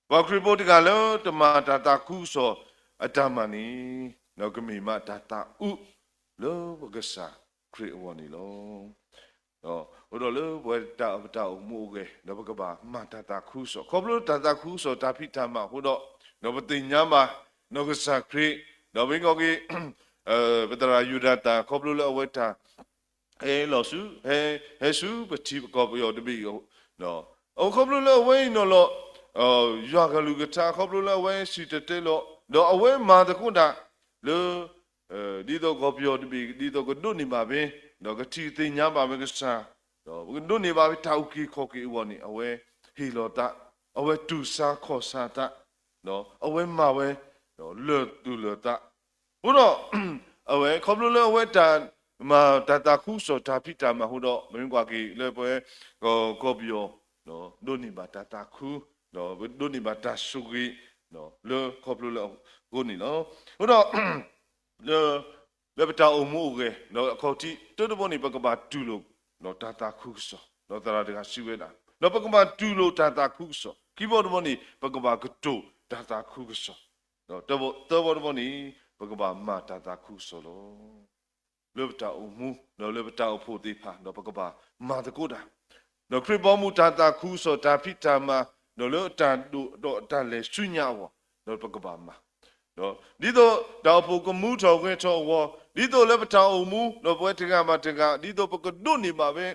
ပှၤခရံာ်ဖိတဂၤလၢတမၤတၢ်သးခုကစီၣ်အတၢ်မၤန့ၣ် ဒီးကမ့ၢ်မးတၢ်သးအုးလၢပကစၢ်ခရံာ်အဂီၢ်န့ၣ်လီၤ. ဒီးအိၣ်ဒီးလၢပဝဲတၢ်အပတၢ်အိၣ်မူအိၣ်ဂဲၤ ဒီးပကဘၣ်မၤတၢ်သးခုကစီၣ် ခီဖျိတၢ်သးခုကစီၣ်တၢ်ဖံးတၢ်မၤအဃိဒီး ဒီးပသ့ၣ်ညါဘၣ် ဒီးကစၢ်ခရံာ် ဒီးပမ့ၢ်ကွၢ်က့ၤ ပသရၣ်ယူဒၤသၣ် ခီဖျိလၢအဝဲတၢ် ဟဲလီၤဆူ ဟဲ ဟဲဆူပထံပကီၢ်ပယီၤတဘ့ၣ်အံၤ အဝဲခီဖျိလၢအဝဲအံၤနီၤလီၤ ယွၤကလုၢ်ကထါ ခီဖျိလၢအဝဲစံၣ်တဲၤတဲလီၤ ဒီးအဝဲမၤသကိးတၢ်လၢ ဒ်သိးကီၢ်ပယီၤတဘ့ၣ် ဒ်သိးကဒိးန့ၢ်ဘၣ်ဖဲ ဒီးကထံၣ်သ့ၣ်ညါဘၣ်ဝဲကစၢ် ဒီးပကဒိးန့ၢ်ဘၣ်ဖဲတၢ်အုၣ်က့ၤခီၣ်က့ၤအဂီၢ်န့ၣ် အဝဲဟ့ၣ်လီၤသး အဝဲတူၢ်ဆါခီၣ်ဆါသး အဝဲမၤဝဲ လၢာ်သူၣ်လၢာ်သး အဃိဒီး အဝဲခီဖျိလၢအဝဲတၢ် မၤတၢ်သးခုကစီၣ်တၢ်ဖံးတၢ်မၤအဃိဒီး ပမ့ၢ်ကွၢ်က့ၤလၢပဝဲ ကီၢ်ပယီၤ ဒိးန့ၢ်ဘၣ်တၢ်သးခု ဒီးဒိးန့ၢ်ဘၣ်တၢ်ဆိၣ်ဂ့ၤ လၢခီဖျိလၢအဃိန့ၣ်လီၤ. အဃိဒီး လၢ လၢပတၢ်အိၣ်မူအိၣ်ဂဲၤ ဒီးအခီၣ်ထံးတၢတဘီန့ၣ် ပကဘၣ်တူၢ်လိာ် ဒီးတၢ်သးခုကစီၣ် ဒီးသရၣ်တဂၤစံးဝဲဒၣ် ဒီးပကဘၣ်တူၢ်လိာ်တၢ်သးခုကစီၣ် ခံဘီတဘီန့ၣ် ပကဘၣ်ကတိၤတၢ်သးခုကစီၣ် ဒီးသၢဘီတဘီန့ၣ် ပကဘၣ်မၤတၢ်သးခုကစီၣ်လီၤ. လၢပတၢ်အိၣ်မူ ဒီးလၢပတၢ်အိၣ်ဖှိၣ်သ့ၣ်တဖၣ် ဒီးပကဘၣ်မၤသကိးတၢ် ဒီးခရံာ်ဘီမုၢ်တၢ်သးခုကစီၣ်တၢ်ဖံးတၢ်မၤ ဒီးလၢအတၢ်ဒိၣ်ဒီးအတၢ်လဲၤဆူညါအဂီၢ် ဒီးပကဘၣ်မၤ ဒ်သိးတၢ်အိၣ်ဖှိၣ်ကမူထီၣ်ဂဲၤထီၣ်အဂီၢ် ဒ်သိးလၢပတၢ်အိၣ်မူ ဒီးပဝဲတဂၤဘၣ်တဂၤ ဒ်သိးပကဒိးန့ၢ်ဘၣ်ဝဲ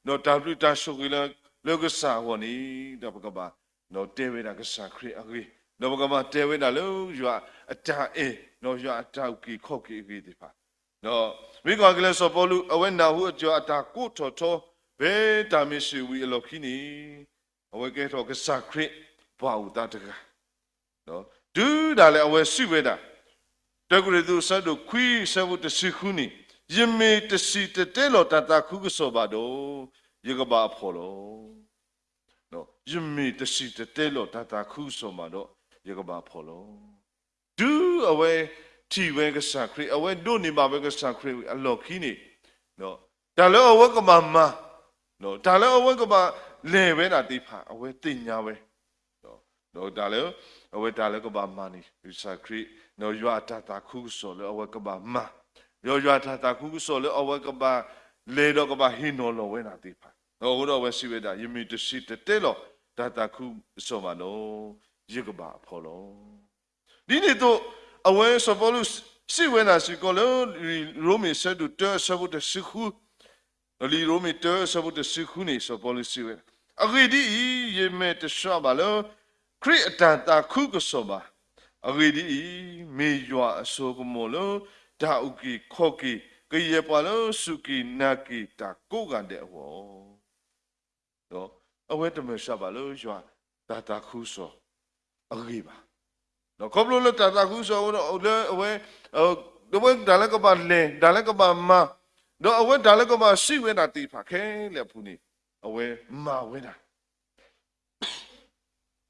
ဒီးတၢ်ဘျုးတၢ်ဆိၣ်ဂ့ၤလၢ လၢကစၢ်အဂီၢ်န့ၣ် ဒီးပကဘၣ် ဒီးတဲဝဲဒၣ်ကစၢ်ခရံာ်အဂ့ၢ် ဒီးပကဘၣ်တဲဝဲဒၣ်လၢယွၤအတၢ်အဲၣ် ဒီးယွၤအတၢ်အုၣ်က့ၤခီၣ်က့ၤအဂ့ၢ်သ့ၣ်တဖၣ် ဒီးမ့ၢ်ကွၢ်က့ၤလၢစီၤပီလူး အဝဲနၢ်ဟူအစၢၤအတၢ်ကိးထီၣ်ထီ ဖဲတၢ်မ့ၢ်စ့ၢ်ဝံၤအလီၢ်ခံန့ၣ် အဝဲကဲထီၣ်ကစၢ်ခရံာ်ပှၤအိၣ်သးတဂၤ တုၤဒၣ်လဲာ်အဝဲစံးဝဲဒၣ် တၢကရံၣ်သူး အဆၢဒိၣ်ခွံ အဆၢဖိတဆံဃုန့ၣ် ယမ့ၢ်တစံၣ်တဲၤတဲလီၤတၢ်သးခုကစီၣ်ဘၣ်ဒီး ယကဘၣ်အဖှီၣ်လီၤ. ယမ့ၢ်တစံၣ်တဲၤတဲလီၤတၢ်သးခုကစီၣ်ဘၣ်ဒီး ယကဘၣ်အဖှီၣ်လီၤ. တုၤအဝဲထံၣ်ဝဲကစၢ်ခရံာ် အဝဲဒိးန့ၢ်ဘၣ်ဝဲကစၢ်ခရံာ်အလီၢ်ခံန့ၣ် တၢ်လၢအဝဲကဘၣ်မၤ တၢ်လၢအဝဲကဘၣ်လဲၤဝဲဒၣ်သ့ၣ်တဖၣ် အဝဲသ့ၣ်ညါဝဲ ဒီးတၢ်လၢ အဝဲတၢ်လၢကဘၣ်မၤန့ၣ် ကစၢ်ခရံာ် ဒီးယွၤအတၢ်သးခုကစီၣ်လၢအဝဲကဘၣ်မၤ ဒီးယွၤအတၢ်သးခုကစီၣ်လၢအဝဲကဘၣ်လဲၤဒီးကဘၣ်ဟ့ၣ်နီၤလီၤဝဲဒၣ်သ့ၣ်တဖၣ် ဒီးအဃိဒီးအဝဲစံးဝဲဒၣ် ယမ့ၢ်တစံၣ်တဲၤတဲလီၤတၢ်သးခုကစီၣ်ဘၣ်ဒီး ယကဘၣ်အဖှီၣ်လီၤ. ဒ်န့ၣ်အသိး အဝဲစီၤပီလူးစံးဝဲဒၣ်စ့ၢ်ကီးလၢ ရိမ့ၤအဆၢဒိၣ်တၢအဆၢဖိတဆံဃု လံာ်ရိမ့ၤတၢအဆၢဖိတဆံဃုန့ၣ် စီၤပီလူးစံးဝဲဒၣ် အဂ့ၢ်ဒ်အံၤ, ယမဲာ်တဆှးဘၣ်လၢ ခရံာ်အတၢ်သးခုကစီၣ်ဘၣ်. အဂ့ၢ်ဒ်အံၤ, မ့ၢ်ယွၤအစိကမီၤလၢတၢ်အုၣ်က့ၤခီၣ်က့ၤ ကယဲၢ်ပှၤလၢစူၢ်က့ၤနာ်က့ၤတၢ်ကိးဂၤဒဲးအဂီၢ် ဒီးအဝဲတမဲာ်ဆှးဘၣ်လၢယွၤတၢ်သးခုကစီၣ်အဂ့ၢ်ဘၣ်. ဒီးခီဖျိလၢတၢ်သးခုကစီၣ်အဃိဒီး လၢအဝဲ အဝဲတၢ်လၢကဘၣ်လဲၤ တၢ်လၢကဘၣ်မၤ ဒီးအဝဲတၢ်လၢကဘၣ်စံးဝဲဒၣ်သ့ၣ်တဖၣ်ခဲလၢာ်အပူၤန့ၣ် အဝဲမၤဝဲဒၣ်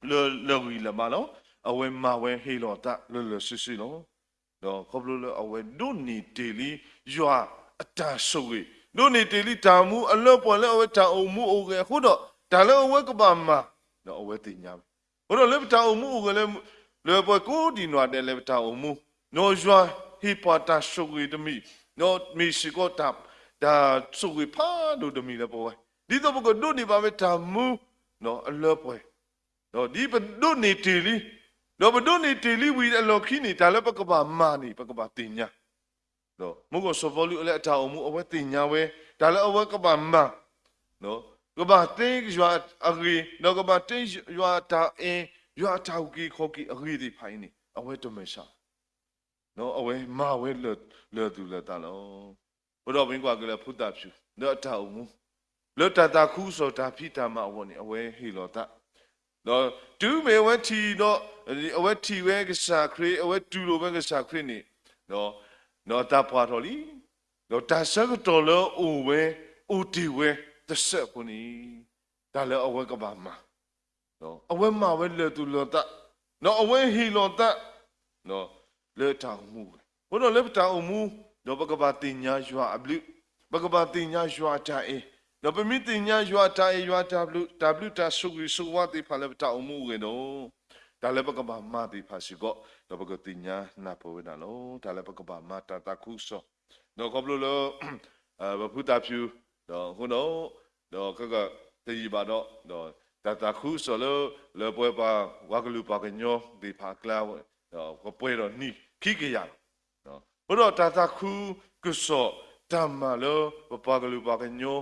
လၢလၢဂံၢ်လၢဘါလီၤ. အဝဲမၤဝဲဟ့ၣ်လီၤသးလၢလၢာ်ဆ့ဆ့လီၤ. ဒီးခီဖျိလၢအဝဲဒိးန့ၢ်တ့ၢ်လံ ယွၤအတၢ်ဆိၣ်ဂ့ၤ, ဒိးန့ၢ်တ့ၢ်လံတၢ်မူအလၢပှဲၤလၢအဝဲတၢ်အိၣ်မူအိၣ်ဂဲၤအဃိဒီး တၢ်လၢအဝဲကဘၣ်မၤ ဒီးအဝဲသ့ၣ်ညါဝဲ. အဃိဒီးလၢပတၢ်အိၣ်မူအိၣ်ဂဲၤလၢ လၢပှဲၤကိးဒံးနီၢ်ဒဲးလၢပတၢ်အိၣ်မူ, ဒီးယွၤဟ့ၣ်ပှၤတၢ်ဆိၣ်ဂ့ၤတမံၤ, ဒီးမ့ၢ်စ့ၢ်ကီးတၢ် တၢ်ဆိၣ်ဂ့ၤဖးဒိၣ်တမံၤလၢပဝဲ, ဒ်သိးပကဒိးန့ၢ်ဘၣ်ဝဲတၢ်မူ ဒီးအလၢပှဲၤ, ဒီးဒ်ပဒိးန့ၢ်တ့ၢ်လံ, ဒီးပဒိးန့ၢ်တ့ၢ်လံဝံၤအလီၢ်ခံန့ၣ် တၢ်လၢပကဘၣ်မၤန့ၣ် ပကဘၣ်သ့ၣ်ညါ ဒီးမုၢ်ကီၢ်စီၤပီလူးလၢအတၢ်အိၣ်မူ အဝဲသ့ၣ်ညါဝဲ တၢ်လၢအဝဲကဘၣ်မၤ, ကဘၣ်တဲယွၤအဂ့ၢ်, ဒီးကဘၣ်တဲယွၤအတၢ်အဲၣ်, ယွၤအတၢ်အုၣ်က့ၤခီၣ်က့ၤအဂ့ၢ်သ့ၣ်တဖၣ်အံၤန့ၣ် အဝဲတမၤဆါ, အဝဲမၤဝဲလၢာ်သူၣ်လၢာ်သးလီၤ. အဃိဒီးပမ့ၢ်ကွၢ်က့ၤလၢဖိသၣ်ဖၠူၣ် လၢအတၢ်အိၣ်မူ လၢတၢ်သးခုကစီၣ်တၢ်ဖံးတၢ်မၤအဂီၢ်န့ၣ် အဝဲဟ့ၣ်လီၤသး, ဒီးတုၤမ့ၢ်အဝဲထံၣ်ဒီး အဝဲထံၣ်ဝဲကစၢ်ခရံာ် အဝဲတူၢ်လိာ်ဝဲကစၢ်ခရံာ်န့ၣ်, ဒီးအသးပှၢ်ထီၣ်လံ, ဒီးတၢ်ဆၢကတီၢ်လၢအအိၣ်ဝဲ အိၣ်တ့ၢ်ဝဲတစဲးဖိန့ၣ် တၢ်လၢအဝဲကဘၣ်မၤ အဝဲမၤဝဲလၢာ်သူၣ်လၢာ်သး, ဒီးအဝဲဟ့ၣ်လီၤသး လၢတၢ်အိၣ်မူဝဲ. အဃိဒီးလၢပတၢ်အိၣ်မူ ဒီးပကဘၣ်သ့ၣ်ညါယွၤအဘျုး, ပကဘၣ်သ့ၣ်ညါယွၤအတၢ်အဲၣ်, ဒီးပမ့ၢ်သ့ၣ်ညါယွၤအတၢ်အဲၣ် ယွၤအတၢ်ဘျုး တၢ်ဘျုးတၢ်ဆိၣ်ဂ့ၤဆိၣ်ဝါသ့ၣ်တဖၣ်လၢပတၢ်အိၣ်မူအဂ့ၢ်ဒီး တၢ်လၢပကဘၣ်မၤသ့ၣ်တဖၣ်စ့ၢ်ကီး ဒီးပကသ့ၣ်ညါနၢ်ပၢၢ်ဝဲဒၣ်လီၤ. တၢ်လၢပကဘၣ်မၤတၢ်သးခုကစီၣ် ဒီးခီဖျိလၢ ပဖုသၣ်ဖၠူၣ် ဒီးအဃိဒီး ဒီးကကတယံာ်ဘၣ်ဒီး ဒီးတၢ်သးခုကစီၣ်လၢ လၢပဝဲပှၤဝၤကလုာ်ပှၤကညီသ့ၣ်တဖၣ်အကျါ ဒီးကပှဲၤဒီးနံၣ်ခံကယၤလီၤ. အဃိဒီးတၢ်သးခုကစီၣ်တၢ်မၤလၢပပှၤကလုာ်ပှၤကညီ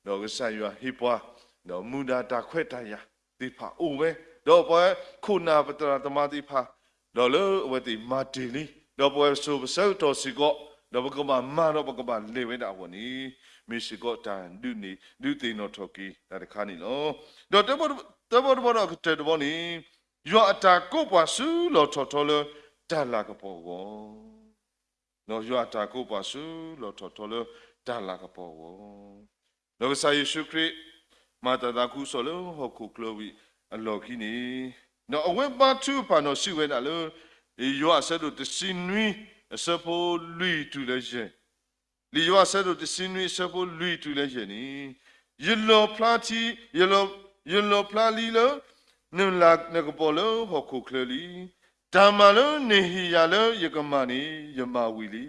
ဒီးကစၢ်ယွၤဟ့ၣ်ပှၤ ဒီးမူဒါတၢ်ခွဲးတၢ်ယာ်သ့ၣ်တဖၣ်အိၣ်ဝဲ, ဒီးပှၤခိၣ်နၢ်ပသရၣ်သမါသ့ၣ်တဖၣ် ဒီးလၢအဝဲသ့ၣ်မၤတ့ၢ်လံ, ဒီးပဝဲစိၤပဆၢကတီၢ်စ့ၢ်ကီး ဒီးပကဘၣ်မၤဒီးပကဘၣ်လဲၤဝဲဒၣ်အဂီၢ်န့ၣ် မ့ၢ်စ့ၢ်ကီးတၢ်ဒုးန့ၣ် ဒုးသ့ၣ်နီၣ်ထီၣ်က့ၤတၢ်တခါန့ၣ်လီၤ. ဒီးတၢ်ဘီတဘီဒီးအကတၢၢ်တဘီန့ၣ် ယွၤအတၢ်ကိးပှၤဆူလီၢ်ထီၣ်ထီလၢတၢ်လၤကပီၤအဂီၢ် ဒီးယွၤအတၢ်ကိးပှၤဆူလီၢ်ထီၣ်ထီလၢတၢ်လၤကပီၤအဂီၢ်, ဒီးကစၢ်ယ့ၣ်ၡူးခရံာ် မၤတၢ်သးခုကစီၣ်လၢဟီၣ်ခိၣ်ချၢဝံၤအလီၢ်ခံန့ၣ်, ဒီးအဝဲဘါထုကဖၣ်ဒီးစံးဝဲဒၣ်လၢ ယိၤဟၣ်အဆၢဒိၣ်တဆံနွံ အဆၢဖိလွံၢ်တုၤလၢယဲၢ်, လံာ်ယိၤဟၣ်အဆၢဒိၣ်တဆံနွံ အဆၢဖိလွံၢ်တုၤလၢယဲၢ်န့ၣ်, ယလီၣ်ဖျါထံ, ယလီၣ်, ယလီၣ်ဖျါလံလၢ နလၤနကပီၤလၢဟီၣ်ခိၣ်ချၢလံ. တၢ်မၤလၢနဟ့ၣ်ယၤလၢယကမၤန့ၣ် ယမၤဝံၤလံ.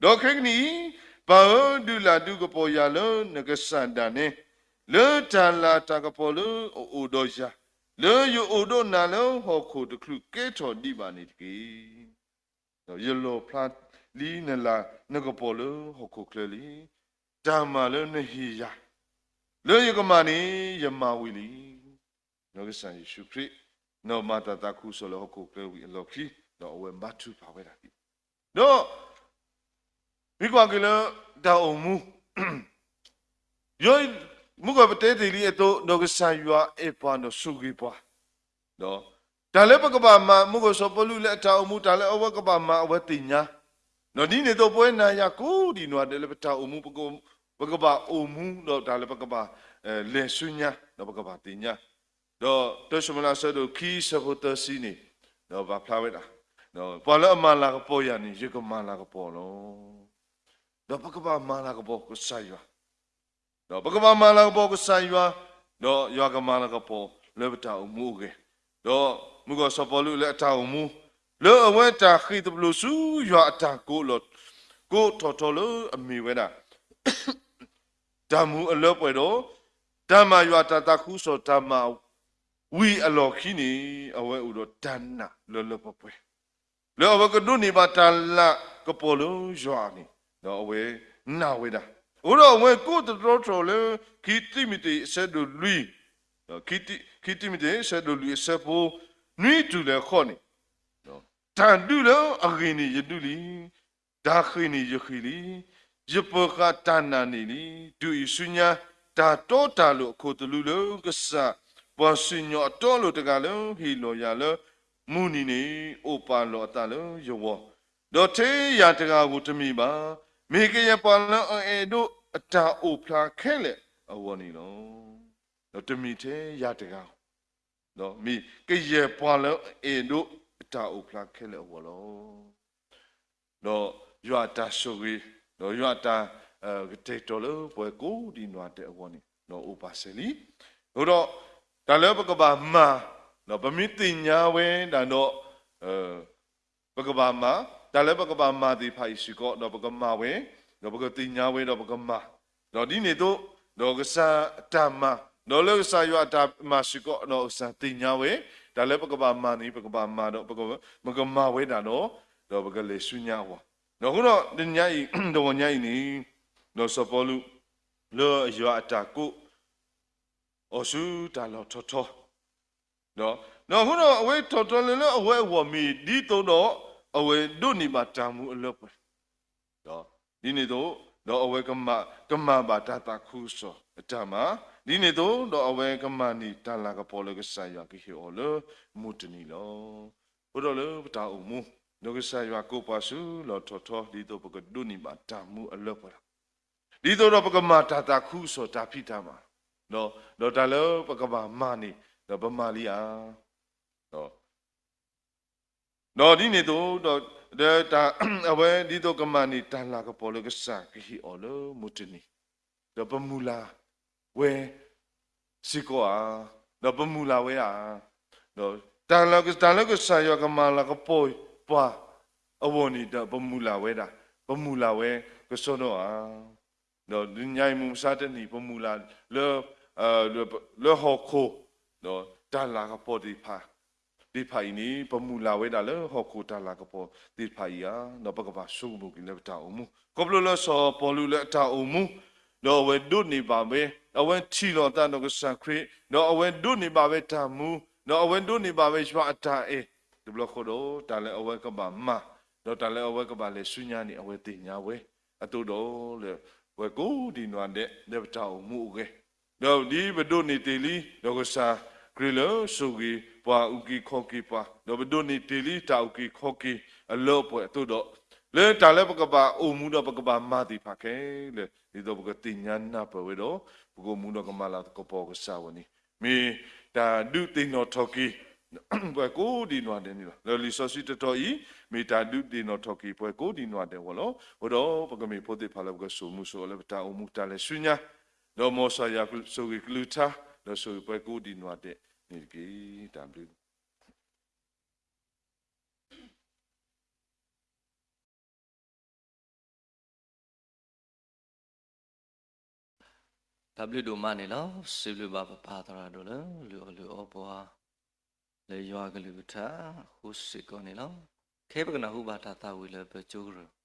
ဒီးခဲကနံၣ်အံၤ, ပၢ်ဧၢ, ဒုးလၢ်ဒုးကပီၤယၤလၢနကစၢ်ဒၣ်နဲ, လၢတၢ်လၤတၢ်ကပီၤလၢအအိၣ်ဒီးယၤ, လၢယအိၣ်ဒီးနၤလၢဟီၣ်ခိၣ်တချုးကဲထီၣ်ဒံးဘၣ်န့ၣ်တက့ၢ်. ယလီၣ်ဖျါလံနလၤနကပီၤလၢဟီၣ်ခိၣ်ချၢလံ. တၢ်မၤလၢနဟ့ၣ်ယၤ လၢယကမၤန့ၣ် ယမၤဝံၤလံ. ဒီးကစၢ်ယ့ၣ်ၡူးခရံာ် ဒီးမၤတၢ်သးခုကစီၣ်လၢဟီၣ်ခိၣ်ချၢဝံၤအလီၢ်ခံ, ဒီးအဝဲဘါထုကဖၣ်ဝဲဒၣ်ဒ် ဒီး မ့ၢ်ကွၢ်က့ၤလၢ တၢ်အိၣ်မူ ယိၤ မုၢ်ကီၢ်ပတဲတ့ၢ်လံအသိး ဒီးကစၢ်ယွၤအဲၣ်ပှၤဒီးဆိၣ်ဂ့ၤပှၤ, ဒီး တၢ်လၢပကဘၣ်မၤ မုၢ်ကီၢ်စီၤပီလူးလၢအတၢ်အိၣ်မူ တၢ်လၢအဝဲကဘၣ်မၤအဝဲသ့ၣ်ညါ, ဒီးဒ်န့ၣ်အသိး ပဝဲနၤယၤကိးဒံးနီၢ်ဒဲးလၢပတၢ်အိၣ်မူ ပက ပကဘၣ်အိၣ်မူ ဒီးတၢ်လၢပကဘၣ် လဲၤဆူညါ ဒီးပကဘၣ်သ့ၣ်ညါ, ဒီးတၢၡမူၤအ့လးအဆၢဒိၣ်ခံ အဆၢဖိသၢဆံန့ၣ် ဒီးပာ်ဖျါဝဲဒၣ်, ပှၤလၢအမၤလၤကပီၤယၤန့ၣ် ယကမၤလၤကပီၤလီၤ. ဒီးပကဘၣ်မၤလၤကပီၤကစၢ်ယွၤ, ဒီးပကဘၣ်မၤလၤကပီၤကစၢ်ယွၤ, ဒီးယွၤကမၤလၤကပီၤလၢပတၢ်အိၣ်မူအဂ့ၢ်, ဒီးမုၢ်ကီၢ်စီၤပီလူးလၢအတၢ်အိၣ်မူ, လၢအဝဲတၢ်ဃ့ၢ်သဘျိၣ်ဆူယွၤအတၢ်ကိးလီၤ, ကိးထီၣ်ထီလၢအမ့ၢ်ဝဲဒၣ် တၢ်မူအလၢပှဲၤဒီး တၢ်မၤယွၤတၢ်သးခုကစီၣ်တၢ်မၤဝံၤအလီၢ်ခံန့ၣ် အဝဲအိၣ်ဒီးတၢ်နာ်လၢလၢပှဲၤပှဲၤ လၢအဝဲကဒိးန့ၢ်ဘၣ်တၢ်လၤကပီၤလၢယွၤန့ၣ်, ဒီးအဝဲနာ်ဝဲဒၣ်. အဃိဒီးအဝဲကိးသတြီထီၣ်လၢ ခံတံၤမသ့းအဆၢဒိၣ်လွံၢ်, ခံတံၤမသ့းအဆၢဒိၣ်လွံၢ်အဆၢဖိ နွံတုၤလၢဃိးန့ၣ်, တၢ်ဒုးလၢအဂ့ၤန့ၣ်ယဒုးလံ, တၢ်ဃ့ၢ်န့ၣ်ယဃ့ၢ်လံ, ယပၢၤဃာ်တၢ်နာ်န့ၣ်လံ. တုၤအံၤဆူညါ တၢ်တီတၢ်လိၤအခိၣ်သလုးလၢကစၢ် ပှၤစံၣ်ညီၣ်အတီအလိၤတဂၤလၢဟ့ၣ်လီၤယၤလၢ မုၢ်နံၤန့ၣ် အိၣ်ပာ်လီၤအသးလၢယဂီၢ်, ဒီးထဲယၤတဂၤဧိၤတမ့ၢ်ဘၣ်, မ့ၢ်ကယဲၢ်ပှၤလၢအအဲၣ်ဒိးအတၢ်အိၣ်ဖျါခဲလၢာ်အဂီၢ်န့ၣ်လီၤ. ဒီးတမ့ၢ်ထဲယၤတဂၤဧိၤ, မ့ၢ်ကယဲၢ်ပှၤလၢအအဲၣ်ဒိးအတၢ်အိၣ်ဖျါခဲလၢာ်အဂီၢ်လီၤ. ဒီးယွၤအတၢ်ဆိၣ်ဂ့ၤ, ဒီးယွၤအတၢ် ကတဲာ်ကတီၤလၢပှၤကိးဒံးနီၢ်ဒဲးအဂီၢ်န့ၣ် ဒီးအိၣ်ပာ်စဲၤလံ. အဃိဒီး တၢ်လၢပကဘၣ်မၤ, ဒီးပမ့ၢ်သ့ၣ်ညါဝဲဒၣ်ဒီး ပကဘၣ်မၤ, တၢ်လၢပကဘၣ်မၤသ့ၣ်တဖၣ်အံၤစ့ၢ်ကီး ဒီးပကမၤဝဲ, ဒီးပကသ့ၣ်ညါဝဲဒီးပကမၤ, ဒီးဒ်န့ၣ်အသိး ဒီးကစၢ်အတၢ်မၤ, ဒီးလၢကစၢ်ယွၤအတၢ်မၤစ့ၢ်ကီး ဒီးကစၢ်သ့ၣ်ညါဝဲ, တၢ်လၢပကဘၣ်မၤန့ၣ် ပကဘၣ်မၤဒီး ပကမၤဝဲဒၣ်ဒီး ဒီးပကလဲၤဆူညါအဂီၢ်, ဒီးအဃိဒီးတနံၤညါအံၤ, တဂီၤညါအံၤန့ၣ်, ဒီးစီၤပီလူး လၢယွၤအတၢ်ကိး အီၤဆူတၢ်လီၢ်ထီထီ, ဒီးအဃိဒီးအဝဲထီထီလၢလၢအဝဲအဂီၢ်မ့ၢ်ဒ်သိးဒီး အဝဲဒိးန့ၢ်ဘၣ်တၢ်မူအလၢပှဲၤ, ဒ်န့ၣ်အသိး ဒီးအဝဲကမၤဘၣ်တၢ်သးခုကစီၣ်အတၢ်မၤ, ဒ်န့ၣ်အသိး ဒီးအဝဲကမၤန့ၢ်တၢ်လၤကပီၤလၢကစၢ်ယွၤကဟ့ၣ်အီၤလၢမုၢ်တနံၤလီၤ. အဃိဒီးလၢပတၢ်အိၣ်မူ, ဒီးကစၢ်ယွၤကိးပှၤဆူလီၢ်ထီထီ ဒ်သိးပကဒိးန့ၢ်ဘၣ်တၢ်မူအလၢပှဲၤလီၤ. ဒ်သိးဒီးပကမၤတၢ်သးခုကစီၣ်တၢ်ဖံးတၢ်မၤ, ဒီးတၢ်လၢပကဘၣ်မၤန့ၣ် ဒီးပမၤလံဧါ. ဒီးဒ်န့ၣ်အသိး ဒီး အဝဲဒ်သိးကမၤန့ၢ်တၢ်လၤကပီၤလၢကစၢ်ကဟ့ၣ်အီၤလၢမုၢ်တနံၤ, ဒီးပမုၢ်လၢ်ဝဲစ့ၢ်ကီးဧါ, ဒီးပမုၢ်လၢ်ဝဲဧါ, ဒီးတၢ်လၢကစၢ်ယွၤကမၤလၤကပီၤပှၤအဂီၢ်န့ၣ် ဒီးပမုၢ်လၢ်ဝဲဒၣ်, ပမုၢ်လၢ်ဝဲကစီဒီဧါ. ဒီးတနံၤညါအံၤမုၢ်မဆါတနံၤ ပမုၢ်လၢ်လၢ လၢဟီၣ်ခိၣ်, ဒီးတၢ်လၤကပီၤသ့ၣ်တဖၣ်, သ့ၣ်တဖၣ်အံၤန့ၣ် ပမုၢ်လၢ်ဝဲဒၣ်လၢဟီၣ်ခိၣ်တၢ်လၤကပီၤသ့ၣ်တဖၣ်အံၤဧါ, ဒီးပကဘၣ်ဆိကမိၣ်က့ၤလၢပတၢ်အိၣ်မူ, ခီဖျိလၢစီၤပီလူးလၢအတၢ်အိၣ်မူ, ဒီးအဝဲဒိးန့ၢ်ဘၣ်ဝဲ, အဝဲထံၣ်လိာ်အသးဒီးကစၢ်ခရံာ်, ဒီးအဝဲဒိးန့ၢ်ဘၣ်ဝဲတၢ်မူ, ဒီးအဝဲဒိးန့ၢ်ဘၣ်ဝဲယွၤအတၢ်အဲၣ်, တဘျီဃီဒီး တၢ်လၢအဝဲကဘၣ်မၤ, ဒီးတၢ်လၢအဝဲကဘၣ်လဲၤဆူညါန့ၣ် အဝဲသ့ၣ်ညါဝဲ, အသိးဒီးလၢ ပှၤကိးဒံးနီၢ်ဒဲး လၢပတၢ်အိၣ်မူအဂီၢ်, ဒီးဒ်ပဒိးန့ၢ်တ့ၢ်လံ, ဒီးကစၢ်ခရံာ်လၢဆိၣ်ဂ့ၤပှၤအုၣ်က့ၤခီၣ်က့ၤပှၤ, ဒီးပဒိးန့ၢ်တ့ၢ်လံတၢ်အုၣ်က့ၤခီၣ်က့ၤအလၢအပှဲၤအသိးဒီး, လၢတၢ်လၢပကဘၣ်အိၣ်မူဒီးပကဘၣ်မၤသ့ၣ်တဖၣ်ခဲလၢာ် ဒ်သိးပကသ့ၣ်ညါနၢ်ပၢၢ်ဝဲဒီး ပကအိၣ်မူဒီးကမၤလၤကပီၤကစၢ်ဝဲန့ၣ် မ့ၢ်တၢ်ဒုးသ့ၣ်နီၣ်ထီၣ်က့ၤ ပှၤကိးဒံးနီၢ်ဒဲးန့ၣ်လီၤ. လၢလံာ်စီဆှံတတီၤအံၤ မ့ၢ်တၢ်ဒုးသ့ၣ်နီၣ်ထီၣ်က့ၤပှၤကိးဒံးနီၢ်ဒဲးအဂီၢ်လီၤ. အဃိဒီးပကမ့ၢ်ဖိသ့ၣ်တဖၣ်လၢပကစိာ်မူစိာ်အီၤလၢပတၢ်အိၣ်မူတၢ်လဲၤဆူညါ, ဒီးမ်ကစၢ်ယွၤဆိၣ်ဂ့ၤကလုၢ်ကထါ, ဒီးဆိၣ်ဂ့ၤပှၤကိးဒံးနီၢ်ဒဲးန့ၣ်တက့ၢ်. တၢ်ဘျုး တၢ်ဘျုးဒိၣ်မးန့ၣ်လီၤ. စံးဘျုးဘၣ်ပပၢ်သရၣ်ဒိၣ်လၢ လုၢ်အီၣ်လုၢ်အီပှၤ လၢယွၤကလုၢ်ကထါအဃိစ့ၢ်ကီးန့ၣ်လီၤ. ခဲအံၤပကနၢ်ဟူဘၣ်တၢ်သးဝံၣ်လၢပကၠိကရၢ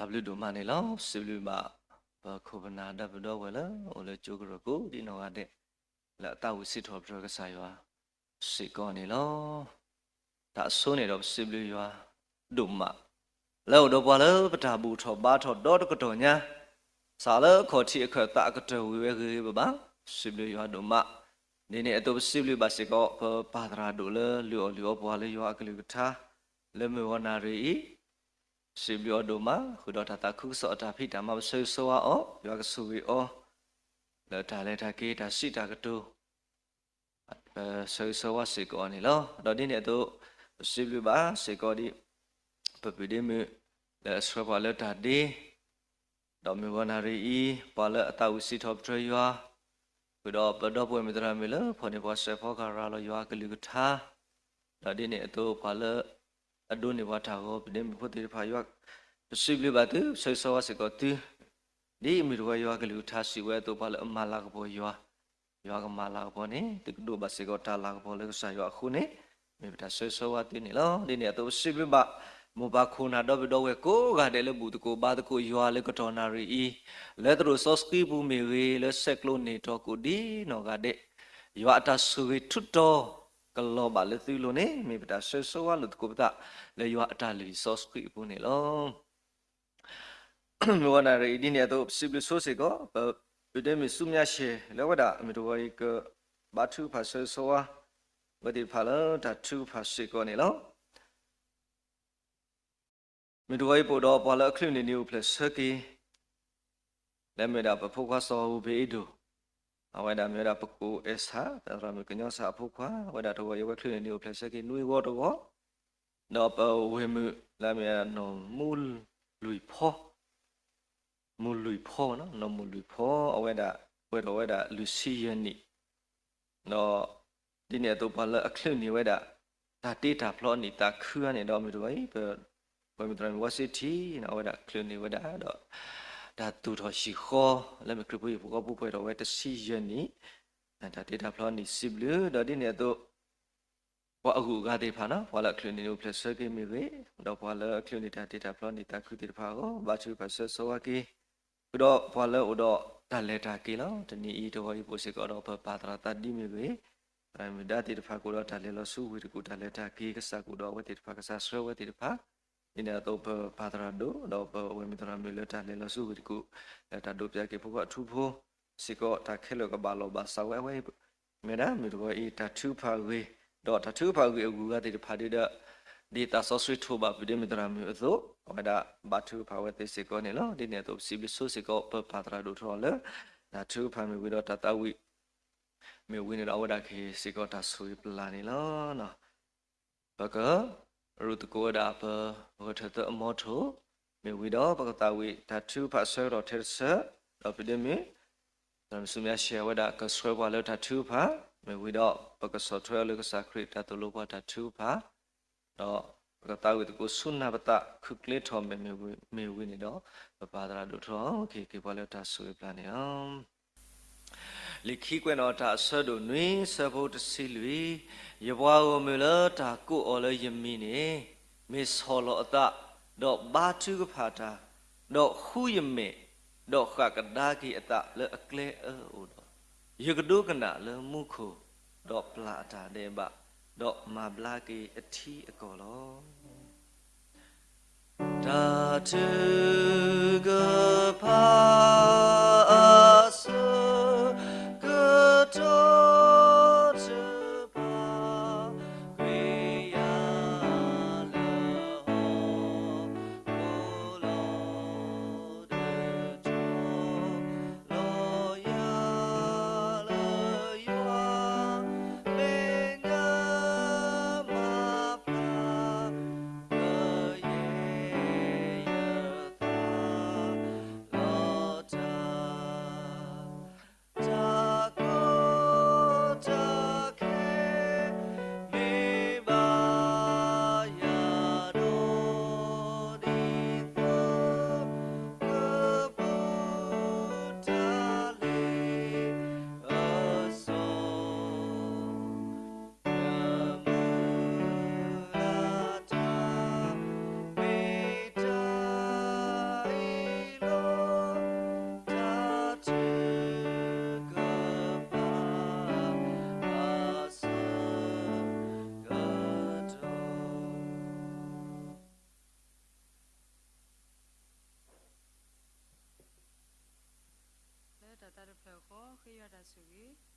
တၢ်ဘျုးဒိၣ်မးန့ၣ်လီၤ. ပစံးဘျုးဘၣ် ပခိၣ်ပနၢ်ဒီပုၢ်ဒီဝဲၢ်လၢအိၣ်လၢကၠိကရၢၢ်ကိးဒ်နီၢ်ဂၤဒဲး လၢအသးဝံၣ်စံးထီၣ်ပတြၢၤကစၢ်ယွၤစ့ၢ်ကီးန့ၣ်လီၤ. တၢ်အဆိန့ၣ်ဒီးပစံးဘျုးယွၤဒိၣ်မး လၢအိၣ်ဒီးပှၤလၢပတၢ်ဘူၣ်ထီၣ်ဘါထီၣ်ဒီတကတီၢ်ညါ စးလၢခီၣ်ထံးအခၢၣ်သးအကတၢၢ်ဝံၤဝဲဂ့ၤဂ့ၤဘၣ်ဘၣ် စံးဘျုးယွၤဒိၣ်မး. ဒ်န့ၣ်အသိးပစံးဘျုးဘၣ်စ့ၢ်ကီး ပပၢ်သရၣ်ဒိၣ်လၢလုၢ်အီၣ်လုၢ်အီပှၤလၢယွၤအကလုၢ်ကထါ လၢမုၢ်ဂီၤနၣ်ရံၣ်အံၤ စံးဘျုးအီၤဒိၣ်မး ဃုာ်ဒီးတၢ်သးခုကစီၣ်အတၢ်ဖံးတၢ်မၤပဆၢဂ့ၤဆၢဝါအီၤ ယွၤကဆိၣ်ဂ့ၤအီၤ လၢတၢ်လဲၤတၢ်က့ၤတၢ်စံးတၢ်ကတိၤ ပဆၢဂ့ၤဆၢဝါစ့ၢ်ကီးအီၤန့ၣ်လီၤ. ဒီးဒ်န့ၣ်အသိး ပစံးဘျုးဘၣ်စ့ၢ်ကီးဒ် ပပုၢ်ဒ့မုၣ် လၢအဆှၢပှၤလၢတၢ်ဒ့ ဒီးမုၢ်ဂီၤနၣ်ရံၣ်အံၤ ပှၤလၢအသးဝံၣ်စံးထီၣ်ပတြၢၤယွၤ ဃုာ်ဒီးပဒီပုၢ်ဝဲၢ်မုၣ်သရၣ်မုၣ်လၢဖီၣ်န့ၢ်ပှၤစဲးဖီကရၤလီၤယွၤအကလုၢ်ကထါ ဒီးဒ်န့ၣ်အသိးပှၤလၢ အဒိးန့ၢ်ပှၤတၢ်ဂီၤ ပုၢ်ဒ့မုၣ်ဖိသ့ၣ်တဖၣ်ယွၤ ပစံးဘျုးဘၣ်သု ပဆၢဂ့ၤဆၢဝါစ့ၢ်ကီးသု ဒ်မုၢ်တဂီၤယွၤအကလုၢ်ကထါစံးဝဲအသိး ပှၤလၢအမၤလၤကပီၤယွၤ ယွၤကမၤလၤကပီၤန့ၣ် သုကဒိးဘၣ်စ့ၢ်ကီးတၢ်လၤကပီၤလၢကစၢ်ယွၤအဃိန့ၣ် မ့ၢ်ပတၢ်ဆၢဂ့ၤဆၢဝါသုန့ၣ်လီၤ. ဒ်န့ၣ်အသိးပစံးဘျုးဘၣ် မိၢ်ပၢ်ခိၣ်နၢ်ဒီပုၢ်ဒီဝဲၢ်ကိးဂၤဒဲးလၢဘူၣ်သကိးဘါသကိးယွၤလၢကတီၢ်နၣ်ရံၣ်အံၤ လၢသရိာ်စီဆှံပူၤမ့ၢ်ဂ့ၤ လၢဆဲးကျိးန့ၢ်တီၤကိးဒ်နီၢ်ဂၤဒဲး ယွၤအတၢ်ဆိၣ်ဂ့ၤထူးတီၤ ကလီၤဘၣ်လၢသုလိၤန့ၣ် မ့ၢ်ပတၢ်ဆၢဂ့ၤဆၢဝါလိာ်သကိးပသး လၢယွၤအတၢ်လုၢ်ဟံၣ်စီဆှံအပူၤန့ၣ်လီၤ. မုၢ်ဂီၤနၣ်ရံၣ်အံၤဒ်န့ၣ်အသိး ပစံးဘျုးဆိစ့ၢ်ကီး ပပုၢ်ဒ့မုၣ်ဆူမၠါရှဲၣ် လၢအဝဲဒၣ်မုၢ်တဂီၤအံၤကဘါထုကဖၣ်ဆၢဂ့ၤဆၢဝါ ဝဲသ့ၣ်တဖၣ်လၢတၢ်ထုကဖၣ်စ့ၢ်ကီးန့ၣ်လီၤ. မုၢ်တဂီၤအံၤပအိၣ်ဒီးပှၤလၢအချုးန့ၢ်နံၤအိၣ်ဖျဲၣ်ဆၢက့ၤ လၢမ့ၢ်ဒၣ်ပဖိခွါစီၤဧိၤဘ့ၤအ့ဒိၣ် အဝဲဒၣ်မ့ၢ်ဝဲဒၣ်ပကိးအဲၣ်ဆၣ် သရၣ်မုၣ်ကညီစၣ်အဖိခွါ အဝဲဒၣ်တဂီၤအံၤအဝဲချုးန့ၢ်နံၤအိၣ်ဖျဲၣ်ဆၢက့ၤနွံဂီၤတဂီၤ ဒီးပဝဲၢ်မုၣ်လၢအမ့ၢ်နီၢ်မူလွံၢ်ဖီ မူလွံၢ်ဖီနီၤ နီၢ်မူလွံၢ်ဖီ အဝဲဒၣ်ပှဲၤထီၣ်ဝဲဒၣ်လွံၢ်ဆံယဲၢ်နံၣ် ဒီးဒ်န့ၣ်အသိးပှၤလၢအချုးန့ၢ်ဝဲဒၣ် တၢ်တ့တၢ်ဖျီအနံၣ်သးခုဧါန့ၣ်ဒီး မုၢ်တဂီၤအံၤ ပဝဲၢ်မုၣ်သရၣ်မုၣ်ဝါစ့ထံ အဝဲဒၣ်ချုးန့ၢ်ဝဲဒၣ်ဒီး တၢ်သူၣ်ထီၣ်ဟံၣ်ဃီ လၢမ့ၢ်ခရံာ်ဖိဟံၣ်ဖိဃီဖိပှဲၤထီၣ်ဝဲတဆံယဲၢ်နံၣ် တၢ်တ့တၢ်ဖျီအနံၣ်စံးဘျုး ဒီးဒ်န့ၣ်အသိး ပှၤအဂုၤအဂၤသ့ၣ်တဖၣ်နီၤ ပှၤလၢအချုးန့ၢ်နံၤအိၣ်ဖျဲၣ်ဆၢက့ၤမ့ၢ်ဂ့ၤ ဒီးပှၤလၢအချုးန့ၢ်တၢ်တ့တၢ်ဖျီအနံၣ်သးခုသ့ၣ်တဖၣ်အဂီၢ် ဘါထုကဖၣ်ဆၢဂ့ၤဆၢဝါက့ၤ ဃုာ်ဒီးပှၤလၢအိၣ်ဒီးတၢ်လဲၤတၢ်က့ၤလီၤ. တနံၤအံၤတဂီၤအံၤပအိၣ်စ့ၢ်ကီးဒီးပပၢ်သရၣ်သးဒ်မ့ၢ်ဂ့ၤ သရၣ်မုၣ်ဒါသ့ၣ်တဖၣ်ကအိၣ်ဒီးတၢ်လဲၤလီၤဆူဝ့ၢ်တကူၣ် တၢ်လဲၤတၢ်က့ၤ ကစၢ်ကအိၣ်ဒီးအဝဲသ့ၣ်တဖၣ် ကစၢ်ဆှၢဝဲသ့ၣ်တဖၣ် ဒ်န့ၣ်အသိးပပၢ်သရၣ်ဒိၣ် ဒီးပဝဲၢ်မုၣ်သရၣ်မုၣ်လၢတၢ်လဲၤလီၤဆူဝ့ၢ်တကူၣ် လၢတၢ်ဒိးပျၢ်က့ၤဖိခွါအထူဖိ စ့ၢ်ကီးတၢ်ခဲလၢာ်ကဘၣ်လီၢ်ဘၣ်စးဝဲအဝဲ မ့ၢ်ဒၣ်မုၢ်တဂီၤအံၤ တၢ်ထုကဖၣ်အဂ့ၢ် ဒီးတၢ်ထုကဖၣ်အဂ့ၢ်အဂုၤအဂၤသ့ၣ်တဖၣ်ဒ်ဒီး ဒ်သးစီဆှံထိးဘၣ်ပုၢ်ဒ့မုၣ်သရၣ်မုၣ်အသိး အဝဲဒၣ်ဘါထုကဖၣ်ဝဲသ့စ့ၢ်ကီးန့ၣ်လီၤ. ဒ်န့ၣ်အသိးပစံးဘျုးဆိစ့ၢ်ကီး ပပၢ်သရၣ်ဒိၣ်ထီၣ်လၢ တၢ်ထုကဖၣ်မ့ၢ်ဝံၤဒီးတၢ်သးဝံၣ် မ့ၢ်ဝံၤန့ၣ်ဒီးအဝဲဒၣ်ကဟ့ၣ်စ့ၢ်ကီးတၢ်ဆိၣ်ဂ့ၤပျၢ်န့ၣ်လီၤ. ပကရူၢ်သကိးဝဲဒၣ်ပဂဲၤထၢၣ်သၢအမီထိၣ် မ့ၢ်ဝံၤဒီးပကသးဝံၣ်တၢ်ထုကဖၣ်ဆၢကတီၢ်ထဲတဆၢ ဒီးပုၢ်ဒ့မုၣ် သရၣ်မုၣ်ဆူမဲာ်ရှဲဝဲဒၣ်ကဆှၢပှၤလၢတၢ်ထုကဖၣ် မ့ၢ်ဝံၤဒီးပကဆီၣ်ထွဲအီၤလၢကစၢ်ခရံာ်တၢ်သိၣ်လိပှၤတၢ်ထုကဖၣ် ဒီးပကသးဝံၣ်သကိးဆူနၢ်ပသး ခုကျ့ထီၣ်မဲာ်မ့ၢ်ဝံၤန့ၣ်ဒီး ပပၢ်သရၣ်ဒိၣ်ထီၣ်ကဟ့ၣ်က့ၤပှၤလၢတၢ်ဆိၣ်ဂ့ၤပျၢ်န့ၣ်လီၤ. လံာ်ခံကွဲးနီၣ်တၢ်အဆၢဒိၣ်နွံ ဆၢဖိတဆံလွံၢ်, ယပှၤဂီၢ်မုၢ်လၢတၢ်ကိးအီၤလၢယမံၤန့ၣ် မ့ၢ်ဆီၣ်လီၤအသး, ဒီးဘါထုကဖၣ်တၢ်, ဒီးဃုယမဲာ်, ဒီးဃၣ်ကဒါက့ၤအသးလၢအကျဲအၢအအိၣ်ဒီး, ယကဒိကနၣ်လၢမူခိၣ်, ဒီးပျၢ်အတၢ်ဒဲးဘး, ဒီးမၤဘျါက့ၤအထံအကီၢ်လီၤ. တၢ်ထုကဖၣ်အဆၢကတီၢ်တဖၣ် ကွံာ်ယၤလၢဟီၣ်ခိၣ်လီၤ ဒီးတီၤလီၤယၤ လၢယွၤမဲာ်ညါမၤပျၢ် လၢယဲယသး တၢ်ဆိၣ်ဂ့ၤ,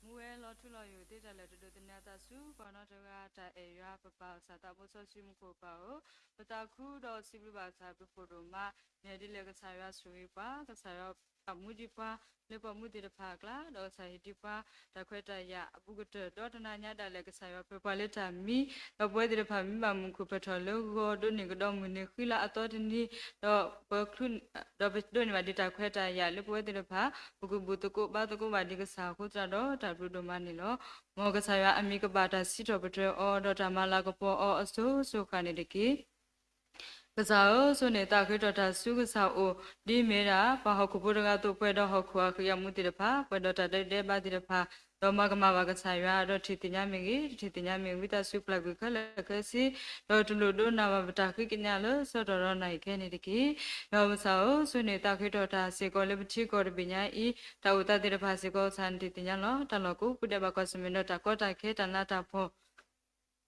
မူဝဲလီၤထူလီၤယိာ်သ့တၢ်လၢာ် တဒိးသန့ၤအသးဆူပှၤနီတဂၤ တၢ်အဲၣ်ယွၤပပၢ်ကစၢ်သးဘိစီဆှံမူခိၣ်ပၢ်ဧၢ, ပသးခုဒီးစံးဘျုးဘၣ်ကစၢ်အဘျုးဖှိၣ်ဒိၣ်မး, မ့ၢ်ဒ်လဲၣ်ကစၢ်ယွၤဆိၣ်ဂ့ၤပှၤ, ကစၢ်ယွၤပာ်မူဒံးပှၤ လၢပှၤမူသ့ၣ်တဖၣ်အကျါ, ဒီးကစၢ်ဟ့ၣ်ဒံးပှၤ တၢ်ခွဲးတၢ်ယာ်အဘူးကတၢၢ် ဒီးတနၤညါဒၣ်လဲာ် ကစၢ်ယွၤပၢၤပှၤလၢတၢ်မံ, ဒီးပဝဲသ့ၣ်တဖၣ်မ့ၢ်ဘၣ်မုာ်ခိၣ်ပထီၣ်လၢဂီၤ ဒိးန့ၢ်ကဒီးမုၢ်နံၤဃံလၤအသီတနံၤ, ဒီးပ ဒီးပဒိးန့ၢ်ဘၣ်ဒံးတၢ်ခွဲးတၢ်ယာ်လၢပဝဲသ့ၣ်တဖၣ် ပကဘူၣ်သကိးဘါသကိးဘၣ်ဒံးကစၢ်အဃိသတးဒီး တၢ်ဘျုးဒိၣ်မးန့ၣ်လီၤ. မ်ကစၢ်ယွၤအမံၤကဘၣ်တၢ်စံးထီၣ်ပတြၢၤအီၤ ဒီးတၢ်မၤလၤကပီၤအီၤအစိၤစိၤဃၣ်န့ၣ်တက့ၢ်. ကစၢ်ဧၢ, ဆိၣ်န့ၢ်သးဃ့ထီၣ်တၢ်ဆူကစၢ်အိၣ် ဒ်မ့ၢ်ဒၣ် ပှၤဟီၣ်ခိၣ်ဖိတဂၤအသိး ပှဲၤဒီးဟီၣ်ခိၣ်အဃံးအမူသ့ၣ်တဖၣ်, ပှဲၤဒီးတၢ်ဒဲဒဲးဘးသ့ၣ်တဖၣ်, ဒီးမၤကမၣ်ဘၣ်ကစၢ်ယွၤ ဒီးထံၣ်သ့ၣ်ညါမ့ၢ်ဂ့ၤ, တထံၣ်သ့ၣ်ညါမ့ၢ်ဂ့ၤ, ဝံသးစူၤပျၢ်ကွံာ်ခဲလၢာ်ခဲဆ့, ဒီးတူၢ်လိာ်ဒိကနၣ်ဘၣ်ပတၢ်ဃ့ကညးလၢဆၢကတီၢ်ဒီးနၣ်ရံၣ်ခဲအံၤန့ၣ်တက့ၢ်. ယွၤပကစၢ်ဧၢ, ဆိၣ်န့ၢ်သးဃ့ထီၣ်တၢ်စ့ၢ်ကီးလၢပထံကီၢ်တဘ့ၣ်ညါအံၤ တၢ်အိၣ်သးသ့ၣ်တဖၣ်စ့ၢ်ကီး ကစၢ်နထံၣ်သ့ၣ်ညါလီၤ. တၢ်လီၢ်ကိးပူၤဒဲးဘၣ်ကွၢ်ဆၢၣ်မဲာ်ဒီးတၢ်ကီတၢ်ခဲ တၢ်နးတၢ်ဖှီၣ်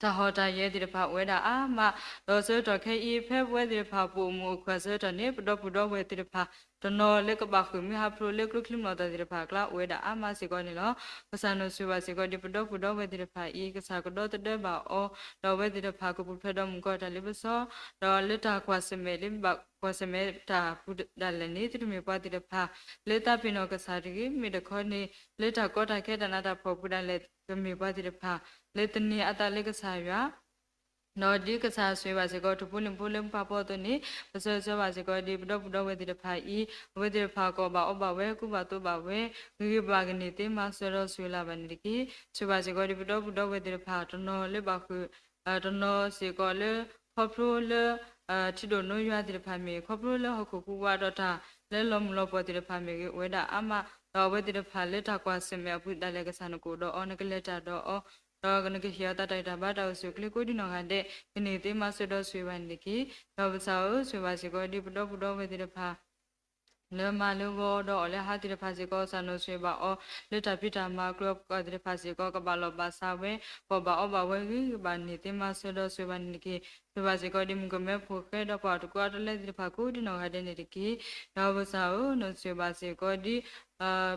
တၢ်ဟီၣ်တၢ်ယၢၤသ့ၣ်တဖၣ်အိၣ်ဝဲဒၣ်အါမး, ဒီးဆၢကတီၢ်ခဲအံၤ ဖဲပဝဲသ့ၣ်တဖၣ်ပအိၣ်မုာ်အိၣ်ခုၣ်အဆၢကတီၢ်န့ၣ် ပဒီပုၢ်ဒီဝဲၢ်သ့ၣ်တဖၣ် တနီၤလၢကဘၣ်ဃ့ၢ်မှံဟးဖျိးလၢကျိချံမျိာ်သၣ်သ့ၣ်တဖၣ်အကျါ အိၣ်ဝဲဒၣ်အါမးစ့ၢ်ကီးန့ၣ်လီၤ. ကစၢ်နီၢ်ဆိၣ်ဂ့ၤဘၣ်စ့ၢ်ကီးဒ်ပဒီပုၢ်ဒီဝဲၢ်သ့ၣ်တဖၣ်အံၤ ကစၢ်ကဒီသဒၢဘၣ်အီၤ, ဒီးအဝဲသ့ၣ်တဖၣ်ကပူၤဖျဲးဒီးမုၢ်ကီၢ်တၢ်လ့ပစီ, ဒီးလၢတၢ်ကွၢ်ဆၢၣ်မဲာ်လၢဘၣ်ကွၢ်ဆၢၣ်မဲာ်တၢ်ပူၤဒၣ်လဲာ်န့ၣ် သုတမ့ၢ်ပှၤသ့ၣ်တဖၣ် လၢသးပ့ၤနီၣ်ကစၢ်တဂ့ၤ, မ့ၢ်တခီန့ၣ် လၢတၢ်ကီတၢ်ခဲတၢ်နးတၢ်ဖှီၣ်ပူၤဒၣ်လဲာ် ကမ့ၢ်ပှၤသ့ၣ်တဖၣ် လၢသန့ၤအသးလၢကစၢ်ယွၤ ဒီးဒ်ကစၢ်ဆိၣ်ဂ့ၤဘၣ်စ့ၢ်ကီး တဖိလံၤဖိလၢမုၢ်ပှၢ်ဖိအသိးန့ၣ် ပဆၢဂ့ၤဆၢဝါစ့ၢ်ကီးဒ်ပဒီပုၢ်ဒီဝဲၢ်သ့ၣ်တဖၣ်အံၤ အဝဲသ့ၣ်တဖၣ်ကီၢ်ဘၣ်အီဘၣ်ဝဲ ကူဘၣ်သိးဘၣ်ဝဲ ဂံၢ်ဂံၢ်ဘၣ်ဘၣ် ကန့ၢ်သ့မၤစၢၤဒီးဆိၣ်ဂ့ၤလၢ်ဘၣ်န့ၣ်တက့ၢ်. ဆိၣ်ဂ့ၤဘၣ်စ့ၢ်ကီးဒ်ပဒီပုၢ်ဒီဝဲၢ်သ့ၣ်တဖၣ် တနီၤလၢဘၣ်ဃုာ် တနီၤစ့ၢ်ကီးလၢ ခီဖျိလၢ ထံဒိၣ်နိယွၤသ့ၣ်တဖၣ်မ့ၢ်ဂ့ၤ, ခီဖျိလၢဟီၣ်ခိၣ်ကူဝါဒီးတၢ်လၢလီၤမုၢ်လီၤပှီၢ်သ့ၣ်တဖၣ်မ့ၢ်ဂ့ၤ အိၣ်ဝဲဒၣ်အါမး, ဒီးအဝဲသ့ၣ်တဖၣ်လၢတၢ်ကွၢ်ဆၢၣ်မဲာ်အပူၤဒၣ်လဲာ် ကစၢ်နကအိၣ်ဒီးအီၤ နကလဲၤတၢ်ဒီးအီၤ ဒီးနကဟ့ၣ်အီၤသးတၢ်ဂံၢ်တၢ်ဘါတၢ်အိၣ်ဆူၣ်အိၣ်ချ့ကိးဒ်နီၢ်ဂၤဒဲး ကန့ၢ်သ့မၤစၢၤဒီးဆိၣ်ဂ့ၤဘၣ်န့ၣ်တက့ၢ်. ယွၤပကစၢ်ဧၢ, ဆိၣ်ဂ့ၤဘၣ်စ့ၢ်ကီးဒ်ပဒီပုၢ်ဒီဝဲၢ်သ့ၣ်တဖၣ် လၢမၤလၢဂီၤဒီးအီၣ်လၢဟါသ့ၣ်တဖၣ်စ့ၢ်ကီး ကစၢ်နီၢ်ဆိၣ်ဂ့ၤဘၣ်အီၤ လၢတၢ်ဖံးတၢ်မၤအကျိၤအကျဲသ့ၣ်တဖၣ်စ့ၢ်ကီး ကဘၣ်လီၢ်ဘၣ်စးဝဲ ကီၢ်ဘၣ်အီဘၣ်ဝဲ ဂံၢ်ဂံၢ်ဘၣ်ဘၣ် န့ၢ်သ့မၤစၢၤဒီးဆိၣ်ဂ့ၤဘၣ်န့ၣ်တက့ၢ်. ဆိၣ်ဂ့ၤဘၣ်စ့ၢ်ကီးဒ်မုၣ်ကမဲဖိဃဲဒီးပှၤတကူအတလဲသ့ၣ်တဖၣ်ကိးဒ်နီၢ်ဂၤဒဲးန့ၣ်တက့ၢ်. ယွၤပကစၢ်ဧၢ, နီၢ်ဆိၣ်ဂ့ၤဘၣ်စ့ၢ်ကီးဒ်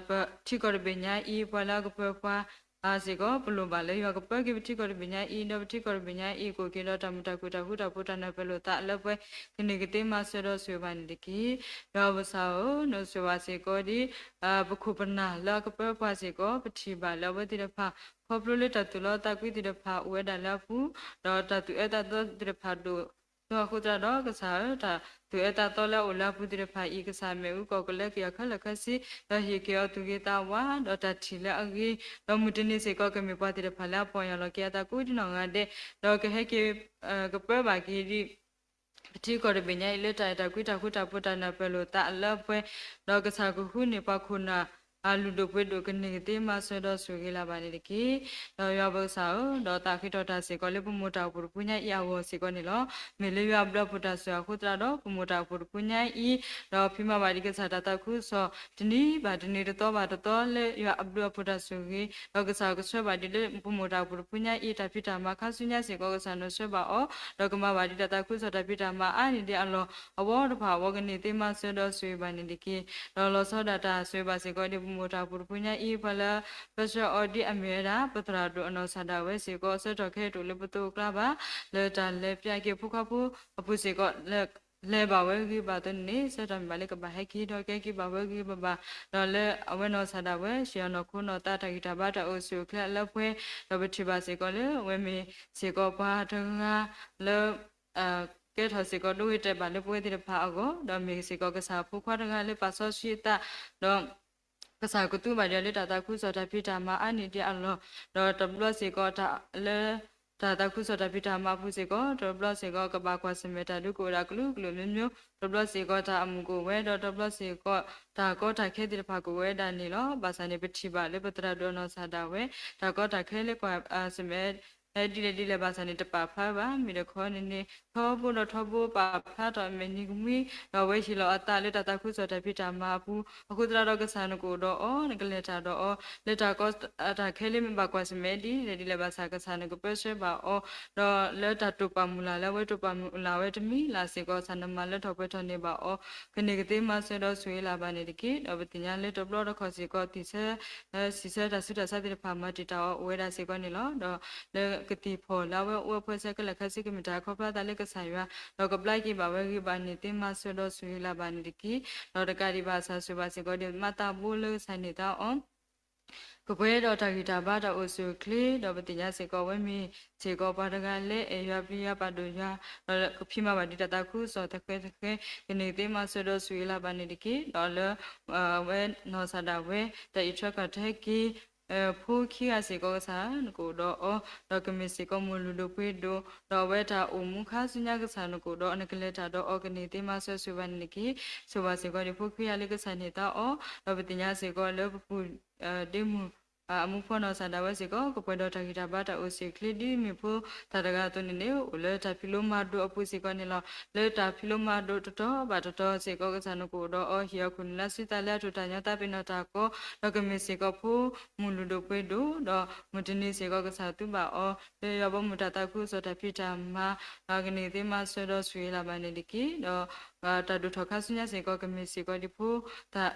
ပထံကီၢ်တဘ့ၣ်ညါအံၤ ပှၤလၢအကပၢၤပှၤ စ့ၢ်ကီး ပလိၣ်ဘၣ်လၢယွၤကပၢက့ၤပထံကီၢ်တဘ့ၣ်ညါအံၤ ဒီးပထံကီၢ်တဘ့ၣ်ညါအံၤ ကအိၣ်က့ၤဒီးတၢ်မုာ်တၢ်ခုၣ်တၢ်ဃူတၢ်ဖိးတၢ်နၢ်ပၢၢ်လိာ်သးလၢပှဲၤ ကန့ၢ်က့ၤသ့မၤစၢၤဒီးဆိၣ်ဂ့ၤဘၣ်န့ၣ်တက့ၢ်. ယွၤပကစၢ်ဧၢ, နီၢ်ဆိၣ်ဂ့ၤဘၣ်စ့ၢ်ကီးဒ် ပခိၣ်ပနၢ်လၢအကပၢပှၤစ့ၢ်ကီး ပထံၣ်ဘၣ်လၢအဝဲသ့ၣ်တဖၣ် ခီဖျိလၢတၢ်သူၣ်လီသးကွံသ့ၣ်တဖၣ်အိၣ်ဝဲဒၣ်လၢအပူၤ, ဒီးတၢ်သူၣ်အၢသးသီသ့ၣ်တဖၣ်ဒိၣ် ဒီးအဃိသတးဒီးကစၢ်ဧၢ, တၢ်သူၣ်အၢသးသီလၢအအိၣ်လၢအပူၤသ့ၣ်တဖၣ်အံၤ ကစၢ်မ့ၣ်အူကီၢ်ကလဲက့ၤအီၤခဲလၢာ်ခဲဆ့, ဒီးဟ့ၣ်က့ၤအီၤသူၣ်ဂ့ၤသးဝါ, ဒီးတၢ်ထံၣ်လၢအဂ့ၤ, ဒီးမုၢ်တနံၤစ့ၢ်ကီးကမ့ၢ်ပှၤသ့ၣ်တဖၣ်လၢအပီၢ်ယၢ်လီၤက့ၤအသးကိးဒ်နီၢ်ဂၤဒဲး, ဒီးကဟဲက့ၤ ကပၢဘၣ်က့ၤဒ် ပထံကီၢ်တဘ့ၣ်ညါအံၤလၢတၢ်အဲၣ်တၢ်ကွံတၢ်ဃူတၢ်ဖိးတၢ်နၢ်ပၢၢ်လိာ်သးလၢပှဲၤ, ဒီးကစၢ်ကဃုန့ၢ်ပှၤခိၣ်နၢ် အလုၢ်ဒိၣ်ပှ့ၤဒိၣ် ကန့ၢ်က့ၤသ့မၤစၢၤဒီးဆိၣ်ဂ့ၤလၢ်ဘၣ်န့ၣ်တက့ၢ်. ဒီးယွၤပကစၢ်ဧၢ, ဒီးသးဃ့ထီၣ်တၢ်စ့ၢ်ကီးလၢပမိၢ်တၢ်အိၣ်ဖှိၣ်တပူၤညါအံၤအဂီၢ်စ့ၢ်ကီးန့ၣ်လီၤ. မ့ၢ်လၢယွၤအဘျုးအဖှိၣ်တၢ်ဆိၣ်ဂ့ၤအဃိသတးဒီး ပမိၢ်တၢ်အိၣ်ဖှိၣ်တပူၤညါအံၤ, ဒီးဖံးမၤဘၣ်ဒံးကစၢ်တၢ်သးခုကစီၣ် တနံၤဘၣ်တနံၤတသီဘၣ်တသီလၢယွၤအဘျုးအဖှိၣ်တၢ်ဆိၣ်ဂ့ၤ, ဒီးကစၢ်ကဆှၢဘၣ်ဒံးလၢပမိၢ်တၢ်အိၣ်ဖှိၣ်တပူၤညါအံၤ တၢ်ဖံးတၢ်မၤခါဆူညါစ့ၢ်ကီး ကစၢ်နီၢ်ဆှၢဘၣ်အီၤ, ဒီးကမၤဘၣ်ဒံးတၢ်သးခုကစီၣ်တၢ်ဖံးတၢ်မၤအါန့ၢ်ဒံးအလီၢ် အဝီတဖၣ်အဝီကန့ၢ်သ့မၤစၢၤဒီးဆိၣ်ဂ့ၤဘၣ်န့ၣ်တက့ၢ်. ဒီးလီၤဆီဒၣ်တၢ်ဆိၣ်ဂ့ၤဘၣ်စ့ၢ်ကီးဒ်ပမိၢ်တၢ်အိၣ်ဖှိၣ်တပူၤညါအံၤ ပှၤလၢ ပဆှၢအီၤဒ်အမ့ၢ်ဝဲဒၣ် ပသရၣ်ဒိၣ်အနီၢ်ဆၣ်ဒၣ်ဝဲစ့ၢ်ကီး ဆၢကတီၢ်ခဲအံၤတအိၣ်လၢပသိးအကျါဘၣ်, လၢတၢ်လဲၤပျၢ်က့ၤဖိခွါဖိအပူၤစ့ၢ်ကီး လဲၤဘၣ်ဝဲဂ့ၤဘၣ်အသိးန့ၣ် ဆၢကတီၢ်မ့ၢ်ဘၣ်လၢကဘၣ်ဟဲက့ၤဒီးကဟဲက့ၤဘၣ်ဝဲဂ့ၤဂ့ၤဘၣ်ဘၣ်, ဒီးလၢအဝဲနီၢ်ဆၣ်ဒၣ်ဝဲ ဆှၢအနီၢ်ခိနီၢ်သးတၢ်ဂံၢ်တၢ်ဘါတၢ်အိၣ်ဆူၣ်အိၣ်ချ့အလၢပှဲၤ, ဒီးပထံၣ်ဘၣ်စ့ၢ်ကီးလၢအဝဲမ့ၢ်စ့ၢ်ကီးပှၤတဂၤလၢ ကဲထီၣ်စ့ၢ်ကီးဒိဂ့ၤတဲာ်ဘၣ်လၢပဝဲသ့ၣ်တဖၣ်အဂီၢ်, ဒီးမ့ၢ်စ့ၢ်ကီးကစၢ်အဖိခွါတဂၤလၢပာ်စီဆှံအသး, ဒီး ကစၢ်ကသူဘၣ်ဒံးလၢတၢ်သးခုကစီၣ်တၢ်ဖံးတၢ်မၤအါန့ၢ်ဒံးအလီၢ်, ဒီးတဘျီစ့ၢ်ကီးတၢ်လၢ တၢ်သးခုကစီၣ်တၢ်ဖံးတၢ်မၤအပူၤစ့ၢ်ကီး တဘျီစ့ၢ်ကီးကဘၣ်ကွၢ်ဆၢၣ်မဲာ်တၢ်ဒုးကအိၣ်ဒၣ်ကလုာ်ကလုာ်မျိုးမျိုး, တဘျီစ့ၢ်ကီးတၢ်အမုာ်ကအိၣ်ဝဲ, ဒီးတဘျီစ့ၢ်ကီး တၢ်ကီတၢ်ခဲသ့ၣ်တဖၣ်ကအိၣ်ဝဲဒၣ်န့ၣ်လီၤ. ဘၣ်ဆၣ်န့ၣ် ပထံၣ်ဘၣ်လၢပသရၣ်ဒိၣ်အနီၢ်ဆၣ်ဒၣ်ဝဲ တၢ်ကီတၢ်ခဲလၢကွၢ်ဆၢၣ်မဲာ် ဒ်လဲၣ်ဒ်လဲၣ်ဘၣ်ဆၣ်န့ၣ် တပာ်ဖျါဘၣ်, မ့ၢ်တခီန့ၣ်န့ၣ် ထီဘိဒီးထီဘိပာ်ဖျါထီၣ်အမဲာ်နံၤကမှံ, ဒီးအဝဲဟ့ၣ်လီၤအသးလၢတၢ်သးခုကစီၣ်တၢ်ဖံးတၢ်မၤအပူၤ, အဃိသတးဒီးကစၢ်နကအိၣ်ဒီးအီၤ, နကလဲၤတၢ်ဒီးအီၤ, လၢတၢ်ကီတၢ်ခဲလၢမ့ၢ်ဘၣ်ကွၢ်ဆၢၣ်မဲာ်ဒ်လဲၣ်ဒ်လဲၣ်ဘၣ်ဆၣ် ကစၢ်နကပၢဆှၢဘၣ်အီၤ, ဒီးလၢတၢ်တိာ်ပာ်မုၢ်လၢ်လၢအဝဲတိာ်ပာ်မုၢ်လၢ်ဝဲတမံၤလၢ်စ့ၢ်ကီး ကစၢ်နမၤလၢထီၣ်ပှဲၤထီၣ်န့ၢ်ဘၣ်အီၤ, ကန့ၢ်ကသ့မၤစၢၤဒီးဆိၣ်ဂ့ၤလၢ်ဘၣ်န့ၣ်တက့ၢ်. ဒီးပသ့ၣ်ညါလၢတဘျီတခီၣ်စ့ၢ်ကီး သံၣ်ဆၢ စံးဆၢတၢ်ဆူးတၢ်ဆါသ့ၣ်တဖၣ်မၤတံာ်တာ်အီၤအိၣ်ဝဲဒၣ်စ့ၢ်ကီးန့ၣ်လီၤ. ဒီးလၢကသံၣ်ဖီၣ်လၢအဝဲအိၣ်ဝဲဖဲဆၢခဲလၢာ်ခဲဆ့ကမ့ၢ်တၢ်ခီဖျိသးလၢကစၢ်ယွၤ, ဒီးကဘျါက့ၤဘၣ်ဝဲဂ့ၤဘၣ်န့ၢ်သ့မၤစၢၤဒီးဆိၣ်ဂ့ၤလၢ်ဘၣ်န့ၣ်တက့ၢ်. ဒီးတကးဒံးဘၣ်ဆၣ်ဆိၣ်ဘၣ်စ့ၢ်ကီးဒီး မၤသးဘိလၢကစၢ်န့ၢ်သါအီၤ ကပှဲၤဒီးတၢ်ဂံၢ်တၢ်ဘါတၢ်အိၣ်ဆူၣ်အိၣ်ချ့, ဒီးပသ့ၣ်ညါစ့ၢ်ကီးအဝဲမ့ၢ်စ့ၢ်ကီးပှၤတဂၤလၢအဲၣ်ယွၤပျံၤယွၤပာ်ဒိၣ်ယွၤ, ဒီးကဖံးမၤဘၣ်ဒံးတၢ်သးခုကစီၣ်သဃဲသဃဲ, ကန့ၢ်သ့မၤစၢၤဒီးဆိၣ်ဂ့ၤလၢ်ဘၣ်န့ၣ်တက့ၢ်. ဒီးလၢ အဝဲနီၢ်စၢ်ဒၣ်ဝဲ တၢ်အံးထွဲကွၢ်ထွဲက့ၤ ဖိခံဂၤစ့ၢ်ကီးကစၢ်နကအိၣ်ဒီးအီၤ, ဒီးကမ့ၢ်စ့ၢ်ကီးမိၢ်လုၢ်ဒိၣ်ပှ့ၤဒိၣ်, ဒီးအဝဲတၢ်အိၣ်မူခါဆူညါကစၢ်နကအိၣ်ဒီးအီၤ, နကလဲၤတၢ်ဒီးအီၤ ကန့ၢ်သ့မၤစၢၤဆိၣ်ဂ့ၤဘၣ်န့ၣ်တက့ၢ်. ဆိၣ်ဘၣ်စ့ၢ်ကီးဒ်ဖိခွံဂၤလၢကစၢ်န့ၢ်သါအီၤ, ဒီးပသ့ၣ်ညါစ့ၢ်ကီးလၢပပုၢ်ဒ့မုၣ် အမူဖီနီၢ်စၢ်ဒၣ်ဝဲစ့ၢ်ကီး ကပှဲၤဒီးတၢ်ဂံၢ်တၢ်ဘါတၢ်အိၣ်ဆူၣ်အိၣ်ချ့ဒ်မ့ၢ်ဖိသၣ်တဂၤအသိးန့ၣ်န့ၣ် အိၣ်လၢတၢ်ဖံးလိမၤဒိးအပူၤစ့ၢ်ကီးန့ၣ်လီၤ. လၢတၢ်ဖံးလိမၤဒိးတတီၤဘၣ်တတီၤစ့ၢ်ကီး ကစၢ်နကအိၣ်ဒီးအီၤ ဟ့ၣ်အီၤခိၣ်နူာ်လၢစုသးလၢအထူၣ်တၢ်ညီသးပ့ၤနီၣ်တၢ်ကီ, ဒီးကမ့ၢ်စ့ၢ်ကီးဖိမုၢ်လုၢ်ဒိၣ်ပှ့ၤဒိၣ်, ဒီးမုၢ်တနံၤစ့ၢ်ကီးကစၢ်သူဘၣ်အီၤ လၢယွၤဘီမုၢ်တၢ်သးခုကစီၣ်တၢ်ဖံးတၢ်မၤ, ဒီးကန့ၢ်သ့မၤစၢၤဒီးဆိၣ်ဂ့ၤလၢ်ဘၣ်န့ၣ်တက့ၢ်. ဒီး တၢ်ဒိၣ်ထီၣ်ခါဆူညါစ့ၢ်ကီး ကမ့ၢ်စ့ၢ်ကီးဒ်ဖိ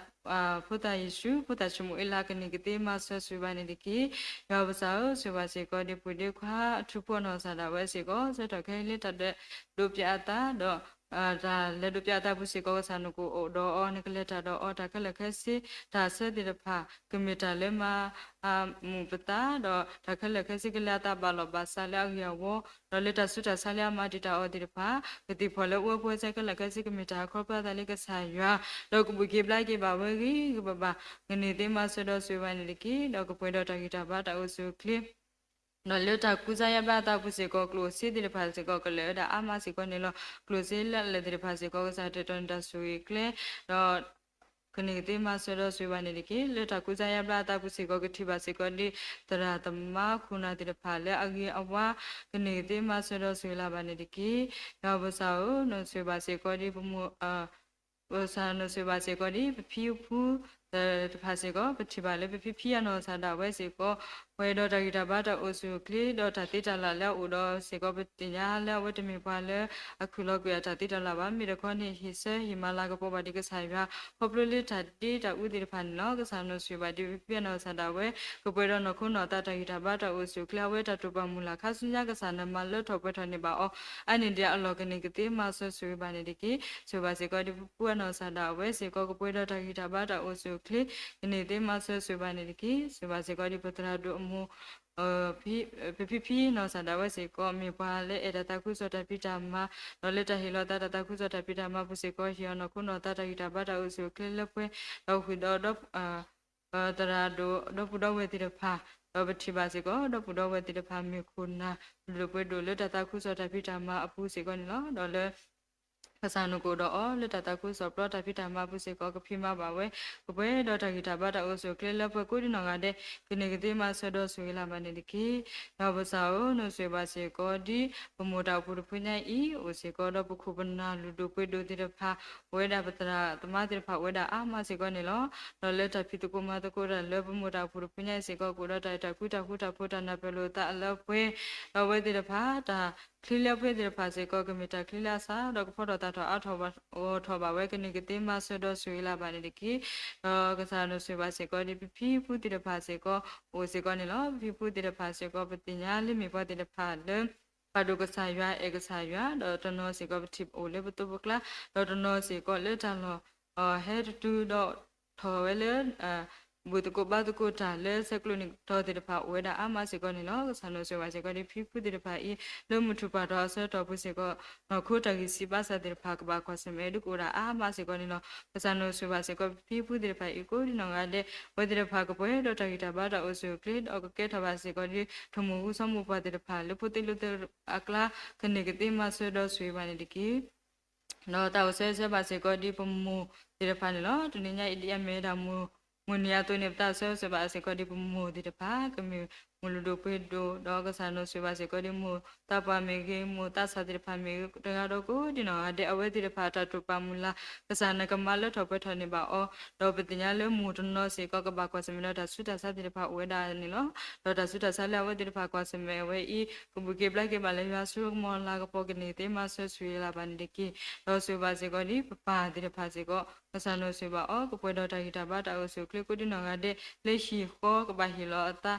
ဖိသၣ်ယ့ၣ်ၡူး ဖိသၣ်ၡမူၤအ့လး ကန့ၢ်ကသ့မၤစၢၤဆိၣ်ဂ့ၤဘၣ်န့ၣ်တက့ၢ်. ယွၤပကစၢ်ဧၢ, ဆိၣ်ဘၣ်စ့ၢ်ကီးဒ်ပုၢ်ဒ့ခွါအထူဖိအနီၢ်စၢ်ဒၣ်ဝဲစ့ၢ်ကီး ဆၢထီၣ်ခဲအံၤလၢတၢ်ဒဲးဒိးပျဲအသး ဒီး တၢ်လဲၤဒိးပျဲအသးပူၤစ့ၢ်ကီး ကစၢ်နကအိၣ်ဒီးအီၤ နကလဲၤတၢ်ဒီးအီၤ တၢ်ခဲလၢာ်ခဲဆ့ တၢ်ဆၢသ့ၣ်တဖၣ် ကမ့ၢ်တၢ်လၢမၤ မုာ်ပသး ဒီးတၢ်ခဲလၢာ်ခဲဆ့ကလဲၤအသးဘၣ်လီၢ်ဘၣ်စးလၢအဂ့ၤအဝါ, ဒီးလၢတၢ်ဆူးတၢ်ဆါလၢအမၤတံာ်တာ်အီၤသ့ၣ်တဖၣ် ကသံၣ်ဖီၣ်လၢအိၣ်ဝဲပှဲၤဆၢခဲလၢာ်ခဲဆ့ ကမ့ၢ်တၢ်ခီဖျိသးလၢကစၢ်ယွၤ, ဒီးကဘၣ်က့ၤဘျါက့ၤဘၣ်ဝဲဂ့ၤဂ့ၤဘၣ်ဘၣ်, ကန့ၢ်သ့မၤစၢၤဒီးဆိၣ်ဂ့ၤဘၣ်န့ၣ်တက့ၢ်. ဒီးကပှဲၤဒီးတၢ်ဂံၢ်တၢ်ဘါတၢ်အိၣ်ဆူၣ်အိၣ်ချ့ ဒီးလၢတၢ်ကူစါယါဘျါအသးပူၤစ့ၢ်ကီး ကျိၣ်စ့သ့ၣ်တဖၣ်စ့ၢ်ကီး ကလဲၤဝဲဒၣ်အါမးစ့ၢ်ကီးန့ၣ်လီၤ. ကျိၣ်စ့လၢအလၢာ်သ့ၣ်တဖၣ်စ့ၢ်ကီး ကစၢ်တဲာ်တီၤန့ၢ်တၢ်ဆိၣ်ဂ့ၤကျဲ, ဒီး ကန့ၢ်ကသ့မၤစၢၤဒီးဆိၣ်ဂ့ၤဘၣ်န့ၣ်တက့ၢ်. လၢတၢ်ကူစါယါဘျါအသးပူၤစ့ၢ်ကီး ကထံၣ်ဘၣ်စ့ၢ်ကီးဒ် သရၣ်သမါခိၣ်နၢ်သ့ၣ်တဖၣ်လၢအဂ့ၤအဝါ, ကန့ၢ်ကသ့မၤစၢၤဒီးဆိၣ်ဂ့ၤလၢ်ဘၣ်န့ၣ်တက့ၢ်. ယွၤပကစၢ်ဧၢ, နဆိၣ်ဂ့ၤဘၣ်စ့ၢ်ကီးဒ်ပမိၢ် ပကစၢ်နဆိၣ်ဂ့ၤဘၣ်စ့ၢ်ကီးဒ် ပဖံအဖုသ့ၣ်တဖၣ်စ့ၢ်ကီး, ပထံၣ်ဘၣ်လၢပဖံဖံအနီၢ်စၢ်ဒၣ်ဝဲစ့ၢ်ကီး ပှဲၤဒီးတၢ်ဂံၢ်တၢ်ဘါတၢ်အိၣ်ဆူၣ်အိၣ်ချ့ ဒီးတၢ်သ့တၢ်လၢ်လၢအအိၣ်ဒီးစ့ၢ်ကီး ပသ့ၣ်ညါလၢအဝဲတမ့ၢ်ပှၤလၢအခုၣ်လီၤကွံာ်အတၢ်သ့တၢ်လၢ်ဘၣ်. မ့ၢ်တခီန့ၣ် ဟ့ၣ်ဆၢဟ့ၣ်မၤလၤကပီၤဘၣ်ဒံးကစၢ်ယွၤ ခီဖျိလၢတၢ်ဒ့တၢ်အူသ့ၣ်တဖၣ်န့ၣ်လီၤ. ကစၢ်နဆိၣ်ဂ့ၤဘၣ်ဒံးပဖံအနီၢ်စၢ်ဒၣ်ဝဲ ကပှဲၤဒီးနီၢ်ခိနီၢ်သးတၢ်ဂံၢ်တၢ်ဘါတၢ်အိၣ်ဆူၣ်အိၣ်ချ့ အဝဲတၢ်တိာ်ပာ်မုၢ်လၢ်ခါဆူညါ ကစၢ်နမၤလၢထီၣ်ပှဲၤထီၣ်န့ၢ်ဘၣ်အီၤ အါန့ၢ်ဒံးအလီၢ် ကန့ၢ်ကသ့မၤစၢၤဆိၣ်ဂ့ၤဘၣ်န့ၣ်တက့ၢ်. ဆိၣ်ဂ့ၤဘၣ်စ့ၢ်ကီးဒ်ပဖံအနီၢ်စၢ်ဒၣ်ဝဲစ့ၢ်ကီး ကပှဲၤဒီးတၢ်ဂံၢ်တၢ်ဘါတၢ်အိၣ်ဆူၣ်အိၣ်ချ့ ကန့ၢ်သ့မၤစၢၤဆိၣ်ဂ့ၤဘၣ်န့ၣ်တက့ၢ်. ဆိၣ်ဂ့ၤဘၣ်စ့ၢ်ကီးဒ်ပသရၣ်ဒိၣ်အမိၢ် ပဖံဖံနီၢ်စၢ်ဒၣ်ဝဲစ့ၢ်ကီး မ့ၢ်ပှၤလၢအဲၣ်တၢ်သးခုကစီၣ်တၢ်ဖံးတၢ်မၤ ဒီးလၢတၢ်ဟ့ၣ်လီၤသးတၢ်သးခုကစီၣ်တၢ်ဖံးတၢ်မၤပူၤစ့ၢ်ကီး ဟ့ၣ်အီၤနီၢ်ခိနီၢ်သးတၢ်ဂံၢ်တၢ်ဘါတၢ်အိၣ်ဆူၣ်အိၣ်ချ့လၢပှဲၤ ဒီးဃုာ်ဒီး သရၣ်ဒိၣ်ဒီပုၢ်ဒီဝဲၢ်သ့ၣ်တဖၣ်, ဒီးပထံၣ်ဘၣ်စ့ၢ်ကီး ဒီပုၢ်ဒီဝဲၢ်သ့ၣ်တဖၣ် မ့ၢ်ခိၣ်နၢ်လုၢ်ဒိၣ်ပှ့ၤဒိၣ်လၢတၢ်သးခုကစီၣ်တၢ်ဖံးတၢ်မၤအပူၤစ့ၢ်ကီးန့ၣ်လီၤ. ဒီးလၢ ကစၢ်နကအိၣ်ဒီးအီၤလၢတၢ်သးခုကစီၣ်ပျီတၢ်ဖံးတၢ်မၤအပူၤစ့ၢ်ကီး ကဖံးမၤဘၣ်ဝဲ ကပှဲၤဒီးတၢ်ဂံၢ်တၢ်ဘါတၢ်အိၣ်ဆူၣ်အိၣ်ချ့လၢပှဲၤကိးဒံနီၢ်ဂၤဒဲး ကန့ၢ်ကသ့မၤစၢၤဒီးဆိၣ်ဂ့ၤလၢ်ဘၣ်န့ၣ်တက့ၢ်. ယွၤပကစၢ်ဧၢ, နဆိၣ်ဂ့ၤဘၣ်စ့ၢ်ကီးဒ် ပမိၢ်တၢ်အိၣ်ဖှိၣ်တဖုညါအံၤ အိၣ်စ့ၢ်ကီးဒီး ပခိၣ်ပနၢ်လုၢ်ဒိၣ်ပှ့ၤဒိၣ်သ့ၣ်တဖၣ် အိၣ်ဝဲဒၣ် ပသရၣ်သမါသ့ၣ်တဖၣ် အိၣ်ဝဲဒၣ်အါမးစ့ၢ်ကီးန့ၣ်လီၤ. ဒီးလၢတၢ်ဖံးသကိးမၤသကိးတၢ်လၢပမိၢ်တၢ်အိၣ်ဖှိၣ်တဖုညါအံၤစ့ၢ်ကီး ကအိၣ်ဒီးတၢ်အဲၣ်တၢ်ကွံတၢ်ဃူတၢ်ဖိးတၢ်နၢ်ပၢၢ်လိာ်သးအလၢပှဲၤ, ဒီးအဝဲသ့ၣ်တဖၣ် တၢ်ချံလၢအပှဲၤသ့ၣ်တဖၣ်စ့ၢ်ကီး ကမ့ၢ်တၢ်ချံလၢအစး ဒီးကဖီထီၣ်သၣ်ထီၣ်အါထီၣ်ဂီၢ်ထီၣ်ဘၣ်ဝဲ ကန့ၢ်ကသ့မၤစၢၤဒီးဆိၣ်ဂ့ၤလၢ်ဘၣ်န့ၣ်တက့ၢ်. ဒီးကစၢ်နဆိၣ်ဂ့ၤဘၣ်စ့ၢ်ကီးဒ် ပဖံဖုသ့ၣ်တဖၣ်စ့ၢ်ကီး အိၣ်စ့ၢ်ကီးန့ၣ်လီၤ. ပဖံဖုသ့ၣ်တဖၣ်စ့ၢ်ကီး ပသ့ၣ်ညါလၢမ့ၢ်ပှၤသ့ၣ်တဖၣ်လၢ ပာ်ဒိၣ်ကစၢ်ယွၤ အဲၣ်ကစၢ်ယွၤ ဒီးတနီၤစ့ၢ်ကီး ပထံၣ်အိၣ်လၢပသိးပကျါ, ဒီးတနီၤစ့ၢ်ကီးလၢတၢ်လီၢ် ဟဲတတုၤဒီးထီၣ်ဝဲလၢ ဘူၣ်သကိးဘါသကိးတၢ်လၢဆဲးကျိးန့ၣ်ကတီၤသ့ၣ်တဖၣ် အိၣ်ဝဲဒၣ်အါမးစ့ၢ်ကီးန့ၣ်လီၤ. ကစၢ်နဆိၣ်ဂ့ၤဘၣ်စ့ၢ်ကီးဒ် ပဖံဖုသ့ၣ်တဖၣ်အံၤ လၢမုၢ်ထူၣ်ပှၢ်ထီၣ်အဆၢကတီၢ်ပူၤစ့ၢ်ကီး နီၢ်ခိတၢ်ဂံၢ်စၢ်ဘါစၢ်သ့ၣ်တဖၣ် ကဘၣ်ကွၢ်ဆၢၣ်မဲာ်ဒုးကအိၣ်ဒၣ်အါမးစ့ၢ်ကီးန့ၣ်လီၤ. ကစၢ်နဆိၣ်ဂ့ၤဘၣ်စ့ၢ်ကီး ပဖံဖုသ့ၣ်တဖၣ်အံၤ ကိးဒံနီၢ်ဂၤဒဲး အဝဲသ့ၣ်တဖၣ်ကပှဲၤဒီးတၢ်ဂံၢ်တၢ်ဘါတၢ်အိၣ်ဆူၣ်အိၣ်ချ့ ဒီးကကဲထီၣ်ဘၣ်စ့ၢ်ကီးဒ် ထမူၣ်ဟူစီၤမူၤပှၢ်သ့ၣ်တဖၣ် လၢဖိသ့ၣ်လံၤသ့ၣ်အကျါ ကန့ၢ်ကသ့မၤစၢၤဒီးဆိၣ်ဂ့ၤဘၣ်န့ၣ်တက့ၢ်. ဒီးတၢ်အိၣ်ဆၢဂ့ၤဆၢဝါဘၣ်စ့ၢ်ကီးဒ်ပမိၢ်သ့ၣ်တဖၣ်န့ၣ်လီၤ. တနံၤညါအံၤဒ်အမ့ၢ်ဝဲဒၣ် မုၢ်နံၤအသိးန့ၣ် ပတၢ်အိၣ်ဆၢဂ့ၤဆၢဝါဘၣ်စ့ၢ်ကီးဒ်ပမိၢ်သ့ၣ်တဖၣ် ကမ့ၢ် မိၢ်လုၢ်ဒိၣ်ပှ့ၤဒိၣ် ဒီးကစၢ်နီၢ်ဆိၣ်ဂ့ၤဘၣ်စ့ၢ်ကီးဒ်မိၢ်သးပှၢ်မ့ၢ်ဂ့ၤ မိၢ်သးစၢ်သ့ၣ်တဖၣ်မ့ၢ်ဂ့ၤ တဂၤဒီးကိးဒံနီၢ်ဂၤဒဲး အဝဲသ့ၣ်တဖၣ်အတၢ်တိာ်ပာ်မုၢ်လၢ် ကစၢ်နကမၤလၢထီၣ်ပှဲၤထီၣ်န့ၢ်ဘၣ်အီၤ, ဒီးပသ့ၣ်ညါလၢမိၢ်တနီၤစ့ၢ်ကီး ကဘၣ်ကွၢ်ဆၢၣ်မဲာ်ဒီးတၢ်ဆူးတၢ်ဆါသ့ၣ်တဖၣ်အိၣ်ဝဲဒၣ်န့ၣ်လီၤ. ဒီးတၢ်ဆူးတၢ်ဆါလၢအဝဲသ့ၣ်တဖၣ်ကွၢ်ဆၢၣ်မဲာ်ဝဲအံၤ ကဘူၣ်က့ၤဘျါက့ၤဘၣ်လၢယွၤဆိကမိၣ်လၤကပီၤ ကန့ၢ်သ့မၤစၢၤဆိၣ်ဂ့ၤလၢ်ဘၣ်န့ၣ်တက့ၢ်. ဒီးဆိၣ်ဂ့ၤဘၣ်စ့ၢ်ကီးဒ်ပပၢ်သ့ၣ်တဖၣ်စ့ၢ်ကီး ကစၢ်နီၢ်ဆိၣ်ဂ့ၤဘၣ်အီၤ ကပှဲၤဒီးတၢ်ဂံၢ်တၢ်ဘါတၢ်အိၣ်ဆူၣ်အိၣ်ချ့ကိးဒံနီၢ်ဂၤဒဲး လၢဟံၣ်ဃီကဘၣ်ဟ့ၣ်လီၤအသး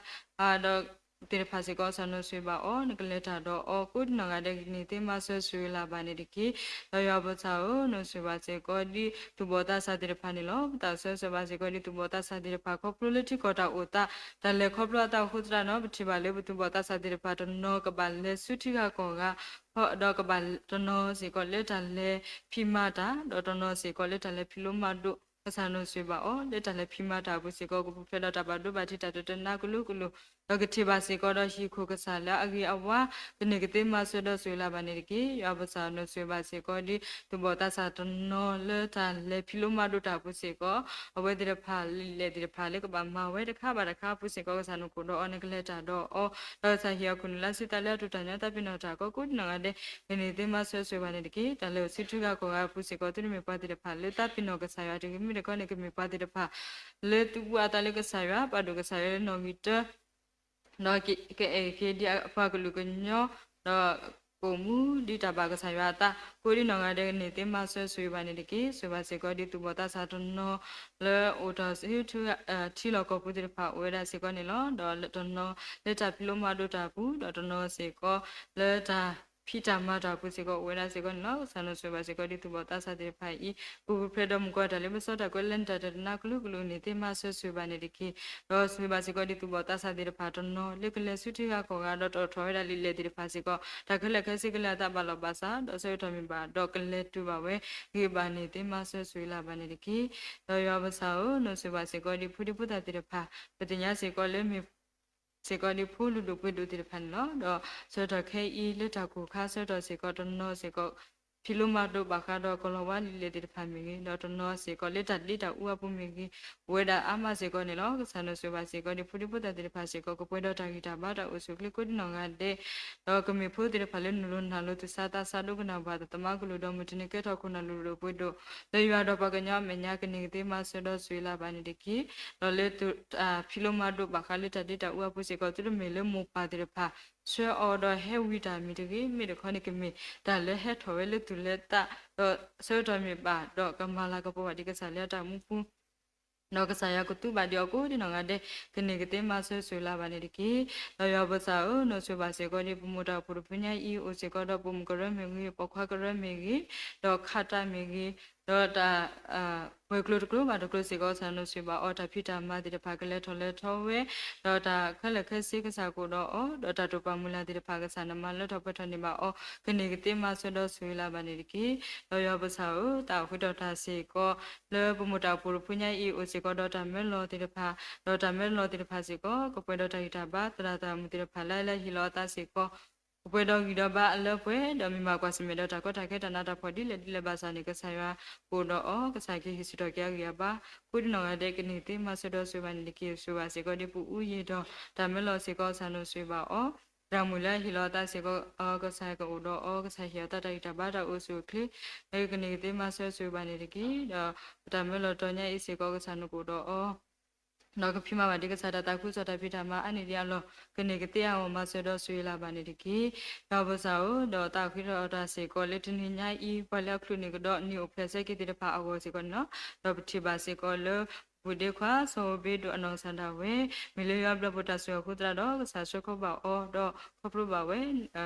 ဒီးသ့ၣ်တဖၣ်စ့ၢ်ကီး ကစၢ်နီၢ်ဆိၣ်ဂ့ၤဘၣ်အီၤ နကလဲၤတၢ်ဒီးအီၤကိးဒံနီၢ်ဂၤဒဲး ကန့ၢ်သ့မၤစၢၤဆိၣ်ဂ့ၤလၢ်ဘၣ်န့ၣ်တက့ၢ်. ဒီးယွၤပၢ်သးဧၢ နီၢ်ဆိၣ်ဂ့ၤဘၣ်စ့ၢ်ကီးဒ်သူၣ်ဘီၣ်သးစၢ်သ့ၣ်တဖၣ်န့ၣ်လီၤ. ပသးဆၢဂ့ၤဘၣ်စ့ၢ်ကီးဒ်သူၣ်ဘီၣ်သးစၢ်သ့ၣ်တဖၣ် ခီဖျိလၢထံကီၢ်တၢ်အိၣ်သး တၢ်လဲၤခီဖျိအသးအဃိသတးဒီး ပထံၣ်ဘၣ်လၢပသူၣ်ဘီၣ်သးစၢ်သ့ၣ်တဖၣ်တနီၤကဘၣ်လဲၤဆူထံဂၤကီၢ်ဂၤ ဒီးကဘၣ်တနီၤစ့ၢ်ကီးလၢတၢ်လဲၤဖံးမၤတၢ် ဒီးတနီၤစ့ၢ်ကီးလၢတၢ်လဲၤဖံးလိမၤဒိး ကစၢ်နီၢ်ဆိၣ်ဂ့ၤဘၣ်အီၤ လၢတၢ်လဲၤဖံးမၤတၢ်အပူၤစ့ၢ်ကီး ကပူၤဖျဲးဒီးတၢ်ဘၣ်ဒိဘၣ်ထံးတၢ်တနါကလုာ်ကလုာ် ဒီးကထံၣ်ဘၣ်စ့ၢ်ကီးဒီးဟံၣ်ခိၣ်ကစၢ်လၢအဂ့ၤအဝါ ကန့ၢ်ကသ့မၤစၢၤဒီးဆိၣ်ဂ့ၤလၢ်ဘၣ်န့ၣ်တက့ၢ်. ယွၤပၢ်သးနီၢ်ဆိၣ်ဂ့ၤဘၣ်စ့ၢ်ကီးဒ် သူၣ်ဘီၣ်သးစၢ်တနီၤလၢတၢ်လဲၤဖံးလိမၤဒိးတၢ်အပူၤစ့ၢ်ကီး အဝဲသ့ၣ်တဖၣ်လၢလံာ်လဲၢ်သ့ၣ်တဖၣ်လၢကဘၣ်မၤဝဲတခါဘၣ်တခါအပူၤစ့ၢ်ကီး ကစၢ်နကအိၣ်ဒီးအီၤ နကလဲၤတၢ်ဒီးအီၤ ဒီးကစၢ်ဟ့ၣ်အီၤခိၣ်နူာ်လၢစုသးလၢအတူၢ်တၢ်ညီတၢ်ပ့ၤနီၣ်တၢ်ကီကိးဒံနီၢ်ဂၤဒဲး ကန့ၢ်သ့မၤစၢၤဆိၣ်ဂ့ၤဘၣ်န့ၣ်တက့ၢ်. တၢ်လဲၤအိၣ်ဆူထံဂၤကီၢ်ဂၤအပူၤစ့ၢ်ကီး သုတမ့ၢ်ပှၤသ့ၣ်တဖၣ်လၢသးပ့ၤနီၣ်ကစၢ်ယွၤတဂ့ၤ မ့မ့ၢ်တခီန့ၣ် ကမ့ၢ်ပှၤသ့ၣ်တဖၣ် လၢသူၣ်အူအသးလၢကစၢ်ယွၤ ပာ်ဒိၣ်ကစၢ်ယွၤလၢနီၣ်ဂံၢ်တၢ ဒီးကအဲၣ်က့ၤဒ်အပှၤကလုာ်ကညီ ဒီးကအိၣ်မူဒ်တၢ်ဘၣ်ကစၢ်ယွၤအသး ကိးဒံနီၢ်ဂၤဒဲး ကန့ၢ်သ့မၤစၢၤဆိၣ်ဂ့ၤဘၣ်န့ၣ်တက့ၢ်. ဆိၣ်ဂ့ၤဘၣ်စ့ၢ်ကီးဒ်သူၣ်ဘီၣ်သးစၢ်တနီၤ လၢအိၣ်တ့ၢ်ဆူ ထံလီၢ်ကီၢ်ပူၤသ့ၣ်တဖၣ်အိၣ်ဝဲဒၣ်စ့ၢ်ကီးန့ၣ်လီၤ. ဒီးတနီၤလၢတၢ်ဖံးလိမၤဒိးတၢ်အပူၤ ဒီးတနီၤစ့ၢ်ကီးလၢတၢ်ဖံးတၢ်မၤတၢ်အပူၤစ့ၢ်ကီးအိၣ်ဝဲဒၣ်စ့ၢ်ကီးန့ၣ်လီၤ. ကစၢ်နီၢ်ဆိၣ်ဂ့ၤဘၣ်စ့ၢ်ကီးဒ်သူၣ်ဘီၣ်သးစၢ်သ့ၣ်တဖၣ်အံၤ ပူၤဖျဲးဒီးမုၢ်ကီၢ်တၢ်လ့ပစီတၢ်ကွဲးလၢနတၢ်တနါကလုာ်ကလုာ်န့ၢ်သ့မၤစၢၤဆိၣ်ဂ့ၤဘၣ်န့ၣ်တက့ၢ်. ဒီးဆိၣ်ဂ့ၤဘၣ်စ့ၢ်ကီးဒ်သူၣ်ဘီၣ်သးစၢ်သ့ၣ်တဖၣ်တနီၤ လၢကလဲၤဆူထံဂၤကီၢ်ဂၤ ဒီးတီၣ်ထီၣ်ဝဲဒၣ်လံာ်လဲၢ်သ့ၣ်တဖၣ်စ့ၢ်ကီး တၢ်ခဲလၢာ်ခဲဆ့ကလဲၤအသးဘၣ်လီၢ်ဘၣ်စး ဒီးဆၢကတီၢ်မ့ၢ်ဘၣ် ဒီးကလဲၤတုၤဘၣ်ဝဲ ဂ့ၤဘၣ်န့ၢ်သ့မၤစၢၤဆိၣ်ဂ့ၤလၢ်ဘၣ်န့ၣ်တက့ၢ်. ဒီးယွၤပၢ်သးဧၢ နီၢ်ဆိၣ်ဂ့ၤဘၣ်စ့ၢ်ကီးဒ်ဖိဒံဖိသၣ်သ့ၣ်တဖၣ် ပသ့ၣ်ညါစ့ၢ်ကီးလၢမ့ၢ် စ့ၢ်ကီးဒ်ဖိလုၢ်ဒိၣ်ပှ့ၤဒိၣ်သ့ၣ်တဖၣ်န့ၣ်လီၤ. ဒီးဆၢကတီၢ်ခဲအံၤလၢတၢ်ကိၢ်ခါ ဆၢကတီၢ်စ့ၢ်ကီးတနီၤစ့ၢ်ကီး ဖံးလိမၤဒိးဘၣ်ဃးဒီးကီၢ်လီၤဝါလံာ်လဲၢ်သ့ၣ်တဖၣ်မ့ၢ်ဂ့ၤ ဒီးတနီၤစ့ၢ်ကီးလၢတၢ်ဒ့တၢ်အူအပူၤမ့ၢ်ဂ့ၤ အိၣ်ဝဲဒၣ်အါမးစ့ၢ်ကီးန့ၣ်လီၤ. ကစၢ်နီၢ်ဆိၣ်ဂ့ၤဘၣ်စ့ၢ်ကီးဒ်ဖိဒံဖိသၣ်သ့ၣ်တဖၣ်စ့ၢ်ကီး ကပှဲၤဒီးတၢ်ဂံၢ်တၢ်ဘါတၢ်အိၣ်ဆူၣ်အိၣ်ချ့ကိးဒံနီၢ်ဂၤဒဲး ဒီးကမ့ၢ်ဖိသ့ၣ်တဖၣ်လၢနုာ်လီၤနၢ်လီၤသူၣ်ဆါသးဆါဒိကနၣ်ဘၣ်သးသမါကလုာ် ဒီးမုၢ်တနံၤကဲထီၣ်ခိၣ်နၢ်လုၢ်ဒိၣ်ပှ့ၤဒိၣ် လၢယွၤဒီးပှၤကညီအမဲာ်ညါ ကန့ၢ်ကသ့မၤစၢၤဒီးဆိၣ်ဂ့ၤလၢ်ဘၣ်န့ၣ်တက့ၢ်. ဒီးလၢတၢ်ဖံးလိမၤဒိးဘၣ်ဃးလၢတၢ်ဒ့တၢ်အူအပူၤစ့ၢ်ကီး သုတမ့ၢ်လၢမိၢ်ပၢ်သ့ၣ်တဖၣ် ဆှၢအီၤဒီးဟဲဝံတၢ်မ့ၢ်တဂ့ၤ မ့ၢ်တခီန့ၣ် ကမ့ၢ်တၢ်လၢဟဲထီၣ်ဝဲလၢသူၣ်လၢသး ဒီးဆၢကတီၢ်မ့ၢ်ဘၣ် ဒီးကမၤလၤကပီၤဘၣ်ဒံးကစၢ်လၢအတၢ်မူပူၤ ဒီးကစၢ်ယွၤကသူဘၣ်ဒံးအီၤကိးဒံနီၢ်ဂၤဒဲး ကန့ၢ်ကသ့မၤစၢၤဆိၣ်ဂ့ၤလၢ်ဘၣ်န့ၣ်တက့ၢ်. ဒီးယွၤပၢ်သးဧၢ နီၢ်ဆိၣ်ဂ့ၤဘၣ်စ့ၢ်ကီးဒ်ပမိၢ်တၢ်အိၣ်ဖှိၣ်တဖုညါအံၤ အိၣ်စ့ၢ်ကီးဒီးပိာ်မုၣ်ကရၢမ့ၢ်ဂ့ၤ ပိာ်ခွါကရၢမ့ၢ်ဂ့ၤ ဒီးခးတၢ်မ့ၢ်ဂ့ၤ ဒီးတၢ် ပှဲၤကျိၤတကျိၤဘၣ်တကျိၤစ့ၢ်ကီး ကစၢ်နီၢ်ဆိၣ်ဂ့ၤဘၣ်အီၤ တၢ်ဖံးတၢ်မၤသ့ၣ်တဖၣ်ကလဲၤထီၣ်လဲၤထီဝဲ ဒီးတၢ်ခဲလၢာ်ခဲဆ့ကစၢ်ကအိၣ်ဒီးအီၤ ဒီးတၢ်တိာ်ပာ်မုၢ်လၢ်သ့ၣ်တဖၣ် ကစၢ်နမၤလၢထီၣ်ပှဲၤထီၣ်န့ၢ်ဘၣ်အီၤ ကန့ၢ်ကသ့မၤစၢၤဒီးဆိၣ်ဂ့ၤလၢ်ဘၣ်န့ၣ်တက့ၢ်. ဒီးယွၤပၢ်သးဧၢ တၢ်ဃုထီၣ်တၢ်စ့ၢ်ကီး လၢပမိၢ်တၢ်အိၣ်ဖှိၣ်တဖုညါအံၤ အိၣ်စ့ၢ်ကီးဒီးတၢ်မၢလီၤသ့ၣ်တဖၣ် ဒီးတၢ်မၢလီၤသ့ၣ်တဖၣ်စ့ၢ်ကီး ကပှဲၤဒီးတၢ်ဂံၢ်တၢ်ဘါ သရၣ်သရၣ်မုၣ်သ့ၣ်တဖၣ်လၢအလဲၤဟ့ၣ်လီၤအသးစ့ၢ်ကီး ကပှဲၤဒီးဂံၢ်ဒီးဘါအလၢပှဲၤ ဒီးမ့ၢ်မၤကွၢ်ဆၢၣ်မဲာ်ဒီးတၢ်ကီတၢ်ခဲတၢ်နးတၢ်ဖှီၣ်ဒ်လဲၣ်ဒ်လဲၣ်ဘၣ်ဆၣ်န့ၣ် ကစၢ်ယွၤကအိၣ်ဒီးအီၤ ကစၢ်ကဟ့ၣ်ဆူၣ်ထီၣ်က့ၤအဂံၢ်အဘါ ကိးဒံနီၢ်ဂၤဒဲး ကန့ၢ်ကသ့မၤစၢၤဒီးဆိၣ်ဂ့ၤဘၣ်န့ၣ်တက့ၢ်. ဆိၣ်ဂ့ၤဘၣ်စ့ၢ်ကီးဒ်ပူၤအူယံာ်ဒီး တၢ်မၢလီၤစ့ၢ်ကီး ကစၢ်နီၢ်ဆိၣ်ဂ့ၤဘၣ်အီၤ သရၣ်မုၣ်လၢဟ့ၣ်လီၤအသးစ့ၢ်ကီး ကစၢ်ကအိၣ်ဒီးအီၤ ကစၢ်ဟ့ၣ်အီၤတၢ်ဂံၢ်တၢ်ဘါတၢ်အိၣ်ဆူၣ်အိၣ်ချ့ လၢကန့ၢ်ကသ့မၤစၢၤဆိၣ်ဂ့ၤဘၣ်န့ၣ်တက့ၢ်. ဒီးပတၢ်မၢလီၤတီၤညါအံၤစ့ၢ်ကီး ကစၢ်နကအိၣ်ဒီးအီၤ ဒီးကဖံးမၤဘၣ်ဒံးကစၢ်တၢ်သးခုကစီၣ်တၢ်ဖံးတၢ်မၤအါန့ၢ်ဒံးအလီၢ် ကန့ၢ်ကသ့အဂီၢ်မၤစၢၤဒီးဆိၣ်ဂ့ၤလၢ်ဘၣ်န့ၣ်တက့ၢ်. ယွၤပၢ်သးဧၢ ဒီးတၢ်ဃုထီၣ်တၢ်စ့ၢ်ကီးလၢတနံၤညါအံၤ ပှၤလၢအချုးန့ၢ်ကဒီးနံၣ်အိၣ်ဖျဲၣ်ဆၢက့ၤသ့ၣ်တဖၣ်အဂီၢ်စ့ၢ်ကီးန့ၣ်လီၤ. ဒီးပထံၣ်ဘၣ်စ့ၢ်ကီးလၢ ပူၤဒ့ခွါ စီၤဧိၤဘ့ဒိၣ်အနီၢ်ကစၢ်ဒၣ်ဝဲ မ့ၢ်လၢယွၤဘျုးပတၢ်ဆိၣ်ဂ့ၤအဃိသတးဒီး ကစၢ်ဆှၢခီဖျိဘၣ်အီၤ ဒီးခီဖျိဘၣ်ဝဲ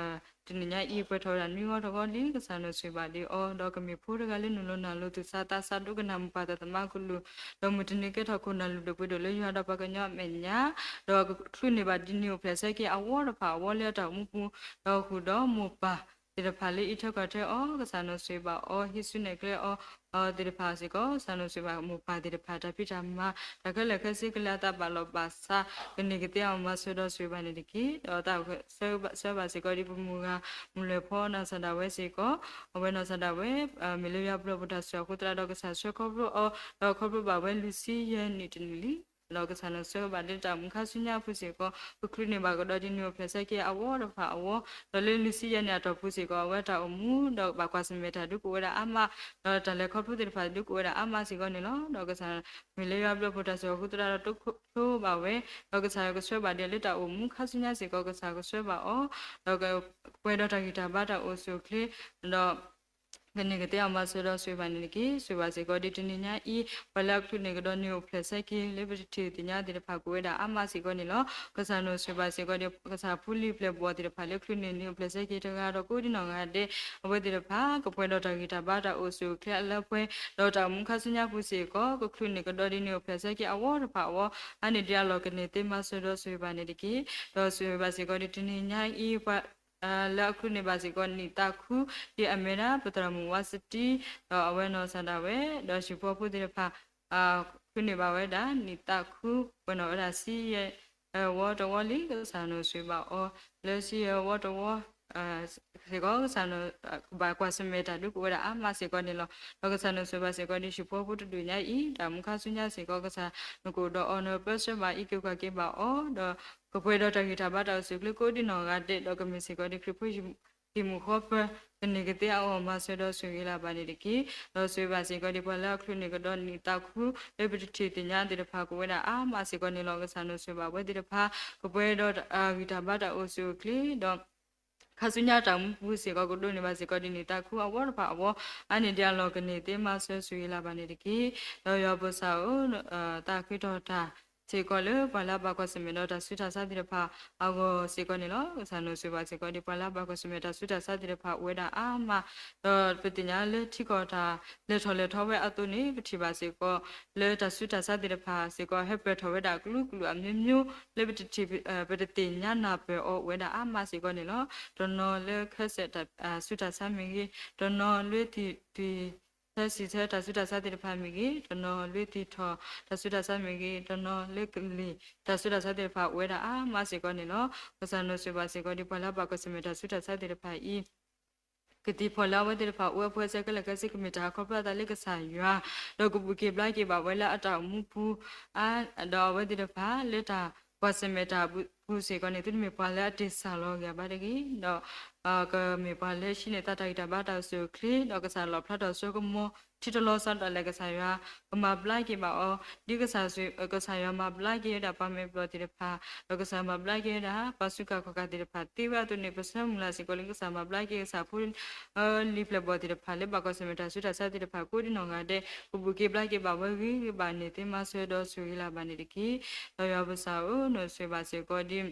တနံၤညါအံၤ ပှဲၤထီၣ်ဝဲဒၣ်နွံဂီၢ်တဂီၢ်လံ ကစၢ်နီၢ်ဆိၣ်ဂ့ၤဘၣ်ဒံးအီၤ ဒီးကမ့ၢ်ဖိတဂၤလၢနုာ်လီၤနၢ်လီၤသူၣ်ဆါသးဆါဒိကနၣ်မိၢ်ပၢ်သးသမါကလုာ် ဒီးမုၢ်တနံၤကဲထီၣ်ခိၣ်နၢ်လုၢ်ဒိၣ်ပှ့ၤဒိၣ်လၢယွၤဒီးပှၤကညီအမဲာ်ညါ ဒီးကချုးန့ၢ်ဘၣ်ဒ်နံၣ်အိၣ်ဖျဲၣ်ဆၢက့ၤအဝီတဖၣ်အဝီလၢအတၢ်အိၣ်မူပူၤ ဒီးဃုာ်ဒီးမိၢ်ပၢ်သ့ၣ်တဖၣ်လၢအံးထွဲကွၢ်ထွဲအီၤ ကစၢ်နီၢ်ဆိၣ်ဂ့ၤဘၣ်အီၤ ဟံးစုနဲၣ်ကျဲအီၤ သ့ၣ်တဖၣ်စ့ၢ်ကီး ကစၢ်နီၢ်ဆိၣ်ဂ့ၤဘၣ်မိၢ်ပၢ်သ့ၣ်တဖၣ် တၢ်ဖံးတၢ်မၤ တၢ်ခဲလၢာ်ခဲဆ့ကလဲၤအသးဘၣ်လီၢ်ဘၣ်စး ကန့ၢ်ကသ့အဂီၢ်မၤစၢၤဒီးဆိၣ်ဂ့ၤဘၣ်န့ၣ်တက့ၢ်. ဒီးတၢ်ဆၢဘၣ်စ့ၢ်ကီးဒ်ပမုၢ်ဂၤ မုၢ်လွဲၢ်ဖီနီၢ်ကစၢ်ဒၣ်ဝဲစ့ၢ်ကီး အဝဲနီၢ်ကစၢ်ဒၣ်ဝဲ မ့ၢ်လၢယွၤဘျုးပတၢ်ဆိၣ်ဂ့ၤအဃိသတးဒီး ကစၢ်ဆှၢခီဖျိအီၤ ဒီးခီဖျိဘၣ်ဝဲလွံၢ်ဆံယဲၢ်နံၣ်တနံၣ်လံ. ဒီးကစၢ်နီၣ်ဆှၢဘၣ်လၢတၢ်အိၣ်မူခါဆူညါအပူၤစ့ၢ်ကီး ကချုးန့ၢ်ဘၣ်ကဒီးဒ်န့ၣ်အိၣ်ဖျဲၣ်ဆၢက့ၤအဝီတဖၣ်အဝီ, ဒီးလၢလွံၢ်ဆံယဲၢ်နံၣ်အတီၢ်ပူၤစ့ၢ်ကီး အဝဲတၢ်အိၣ်မူ ဒီးဘၣ်ကွၢ်ဆၢၣ်မဲာ်တၢ်ဒုးကအိၣ်ဝဲဒၣ်အါမး, ဒီးတၢ်လဲၤခီဖျိသ့ၣ်တဖၣ်ဒုးကအိၣ်ဝဲဒၣ်အါမးစ့ၢ်ကီးန့ၣ်လီၤ. ဒီးကစၢ်မ့ၢ်လၢယွၤဘျုးဖှိၣ်တၢ်စိၣ်အဃုသရၣ်ဒီးတိခိၣ်ဘၣ်ဝဲ, ဒီးကစၢ်ယွၤကဆှၢဘၣ်ဒ်လၢတၢ်အိၣ်မူခါဆူညါစ့ၢ်ကီး ကစၢ်ကဆှၢဘၣ်အီၤ, ဒီးကပှဲၤဒီးတၢ်ဂံၢ်တၢ်ဘါတၢ်အိၣ်ဆူၣ်အိၣ်ချ့, ဒီး ကန့ၢ်ကသ့အီၤမၤစၢၤဒီးဆိၣ်ဂ့ၤဘၣ်န့ၣ်တက့ၢ်. ဆိၣ်ဂ့ၤဘၣ်စ့ၢ်ကီးဒ်တနံၤညါအံၤ ပှၤလၢအချုးန့ၢ်ကဒီးန့ၢ်အိၣ်ဖျဲၣ်ဆၢက့ၤလၢပတထံၣ်သ့ၣ်ညါသ့ၣ်တဖၣ်ကအိၣ်ဝဲဒၣ်အါမးစ့ၢ်ကီးန့ၣ်လီၤ. ကစၢ်နီၣ်ဆိၣ်ဂ့ၤဘၣ်စ့ၢ်ကီးဒ်ကစၢ်ဖိလံၤပျဲၢ်ဘီၣ်သ့ၣ်တဖၣ်လၢချုးန့ၢ်န့ၢ်အိၣ်ဖျဲၣ်ဆၢက့ၤတဂၤဒီးကိးဒံနီၢ်ဂၤဒဲး အဝဲသ့ၣ်တဖၣ် ကပှဲၤဒီးတၢ်ဂံၢ်တၢ်ဘါတၢ်အိၣ်ဆူၣ်အိၣ်ချ့အလၢပှဲၤ, ဒီးတၢ်အိၣ်မူခါဆူညါပူၤစ့ၢ်ကီး ကချုးန့ၢ်ကဒီးဒ်န့ၢ်အိၣ်ဖျဲၣ်ဆၢက့ၤအဝီတဖၣ်အဝီ, အါန့ၢ်ဒ်အလီၢ်ကန့ၢ်သ့မၤစၢၤဒီးဆိၣ်ဂ့ၤဘၣ်န့ၣ်တက့ၢ်. ဒီးဆိၣ်ဂ့ၤဘၣ်စ့ၢ်ကီးဒ်တနံၤညါအံၤ ပှၤ လၢအချုးန့ၢ်ဘၣ်စ့ၢ်ကီးနံၣ်သးခူ ဒ်အမ့ၢ်ဒၣ် ပသရၣ်မုၣ်ဝါစတံ ဒီးအဝဲနီၢ်ကစၢ်ဒၣ်ဝဲ ဒီးဟံၣ်ဖိဃီဖိသ့ၣ်တဖၣ် ချုးန့ၢ်ဘၣ်ဝဲဒၣ်နံၣ်သးခူ ပှဲၤနီၣ်ဝဲဒၣ်ဆံယဲၢ်ဝီတဝီလံ ကစၢ်နီၣ်ဆိၣ်ဂ့ၤဘၣ်အီၤ လၢဆံယဲၢ်ဝီတဝီ စ့ၢ်ကီး ကစၢ်နီၣ် ကဘၣ်ကွၢ်ဆၢၣ်မဲာ်တၢ်ဒုးကအိၣ်ဝဲဒၣ်အါမးစ့ၢ်ကီးန့ၣ်လီၤ. ဒီးကစၢ်နီၣ်ဆိၣ်ဂ့ၤဘၣ်စ့ၢ်ကီးဒ်ဟံၣ်ဖိဃီဖိတဒူၣ်ညါအံၤ တၢ်အိၣ်မူခါဆူညါစ့ၢ်ကီး ကစၢ်နကအိၣ်ဒီးအီၤ နပၢဆှၢဘၣ်အံးက့ၤကွၢ်က့ၤဘၣ်အီၤ ဒီးကပှဲၤဒီးတၢ်ဂံၢ်တၢ်ဘါတၢ်အိၣ်ဆူၣ်အိၣ်ချ့ကိးဒံနီၢ်ဂၤဒဲး ဒီးကမ့ၢ်စ့ၢ်ကီးဒ်ခရံာ်ဖိဟံၣ်မုၣ်ဃီပၢၤ ကန့ၢ်ကသ့အဂီၢ်မၤစၢၤဒီးဆိၣ်ဂ့ၤလၢၤဘၣ်န့ၣ်တက့ၢ်. ဒီးဆိၣ်ဂ့ၤဘၣ်စ့ၢ်ကီးဒ်ပှၤလၢအချုးန့ၢ်ကဒီးနံၣ်သးခူ လၢပတထံၣ်သ့ၣ်ညါသ့ၣ်တဖၣ်ကအိၣ်ဝဲဒၣ်အါမးစ့ၢ်ကီးန့ၣ်လီၤ. ကစၢ်နီၣ်ဆိၣ်ဂ့ၤဘၣ်ဝဲသ့ၣ်တဖၣ် ကပှဲၤဒီးဂံၢ်တၢ်ဘါတၢ်အိၣ်ဆူၣ်အိၣ်ချ့ ဒီး ခါဆူညါတၢ်အိၣ်မူပူၤစ့ၢ်ကီး ကဒိးန့ၢ်ဘၣ်စ့ၢ်ကီးဒ်နံၣ်သးခူအဝီတဖၣ်အဝီ အါန့ၢ်ဒ်အလီၢ်ကန့ၢ်သ့မၤစၢၤဆိၣ်ဂ့ၤလၢၤဘၣ်န့ၣ်တက့ၢ်. ဒီးယွၤပၢ်စၢ်ဧၢ, သးဃ့ထီၣ်တၢ်စ့ၢ်ကီးလၢပှၤလၢအဘၣ်ကွၢ်ဆၢၣ်မဲာ်ဒီးတၢ်ဆူးတၢ်ဆါသ့ၣ်တဖၣ်အဂီၢ်စ့ၢ်ကီးန့ၣ်လီၤ. ကစၢ်နီၣ်ဆိၣ်ဂ့ၤဘၣ်စ့ၢ်ကီးဒ်ပှၤလၢအဘၣ်ကွၢ်ဆၢၣ်မဲာ်တၢ်ဆူးတၢ်ဆါသ့ၣ်တဖၣ်အိၣ်ဝဲဒၣ်အါမး ဒီးပသ့ၣ်ညါလၢထံကီၢ်တၢ်လဲၤထီၣ်လဲၤထီဝဲအသိးန့ၣ် ပထံၣ်ဘၣ်စ့ၢ်ကီး လၢတၢ်ဆူးတၢ်ဆါသ့ၣ်တဖၣ်စ့ၢ်ကီး ဟဲပၢၢ်ထီၣ်ဝဲဒၣ်ကလုာ်ကလုာ်အမျိုးမျိုး လၢပတထံၣ် ပတသ့ၣ်ညါနၢ်ပၢၢ်အီၤအိၣ်ဝဲဒၣ်အါမးစ့ၢ်ကီးန့ၣ်လီၤ. တနီၤလၢခဲစဲးတၢ်ဆူးတၢ်ဆါမ့ၢ်ဂ့ၤ, တနီၤလၢသံၣ် သၢဆံၣ်ဆၢတၢ်ဆူးတၢ်ဆါသ့ၣ်တဖၣ်မ့ၢ်ဂ့ၤ, တနီၤလၢသံၣ်ထီၣ်တၢ်ဆူးတၢ်ဆါမ့ၢ်ဂ့ၤ, တနီၤလၢကလံၤတၢ်ဆူးတၢ်ဆါသ့ၣ်တဖၣ်အိၣ်ဝဲဒၣ်အါမးစ့ၢ်ကီးန့ၣ်လီၤ. ကစၢ်နီၣ်ဆိၣ်ဂ့ၤဘၣ်စ့ၢ်ကီးဒ်ပှၤလၢအဘၣ်ကွၢ်ဆၢၣ်မဲာ်တၢ်ဆူးတၢ်ဆါသ့ၣ်တဖၣ်အံၤ ကသံၣ်ဖီၣ်လၢအဝဲသ့ၣ်တဖၣ်အိၣ်ဝဲဖဲစဲကဲလၢာ်ခဲဆ့ ကမ့ၢ်တၢ်ခီဖျိအသးလၢကစၢ်ယွၤ, ဒီးကဘူၣ်က့ၤဘျါက့ၤဘၣ်ဝဲလၢအတၢ်အိၣ်မူပူၤ ဒီးအဝဲသ့ၣ်တဖၣ်လၢတၢ်ကွၢ်ဆၢၣ်မဲာ်တၢ်ပူၤစ့ၢ်ကီးန့ၣ် သုတမ့ၢ်ပှၤလၢအတ့ၢ်စၢ်လီၤဂာ်ဘၣ်တဂ့ၤ, ဒီး ကမ့ၢ်ပှၤလၢဟံးန့ၢ်သးတၢ်ဂံၢ်တၢ်ဘါတၢ်အိၣ်ဆူၣ်အိၣ်ချ့ ဒီးကစၢ်လီၣ်ဖျါထီၣ်စိကမီၤ ထံတလီၤဆီတလဲၣ် ကစၢ်ယွၤ ကမၤဘျါက့ၤဘၣ်အီၤ, ဒ်ကစၢ် ကစၢ်ယွၤမၤဘျါက့ၤဝဲဒၣ်ပှၤမဲာ်ဘျီၣ်သ့ၣ်တဖၣ်, ဒီးကစၢ်မၤဘျါက့ၤဝဲဒၣ်ပှၤစူးကါခီၣ်ကါသ့ၣ်တဖၣ်သ့ဝဲအသိးန့ၣ် ပဆၢမုၢ်လၢ်စ့ၢ်ကီးလၢကစၢ်မၤဘျါက့ၤကစၢ်ဖိ လံၤပျဲၢ်ဘီၣ်သ့ၣ်တဖၣ်လၢဘၣ်ကွၢ်ဆၢၣ်မဲာ်တၢ်ဆူးတၢ်ဆါသ့ၣ်တဖၣ်ကိးဒံနီၢ်ဂၤဒဲး ကဘူၣ်က့ၤဘျါက့ၤဘၣ်ဝဲဂ့ၤဂ့ၤဘၣ်န့ၣ်သ့မၤစၢၤဒီးဆိၣ်ဂ့ၤလၢၤဘၣ်န့ၣ်တက့ၢ်. ဒီးယွၤပၢ်စၢ်ဧၢ, နီၣ်ဆိၣ်ဂ့ၤဘၣ်စ့ၢ်ကီးဒ်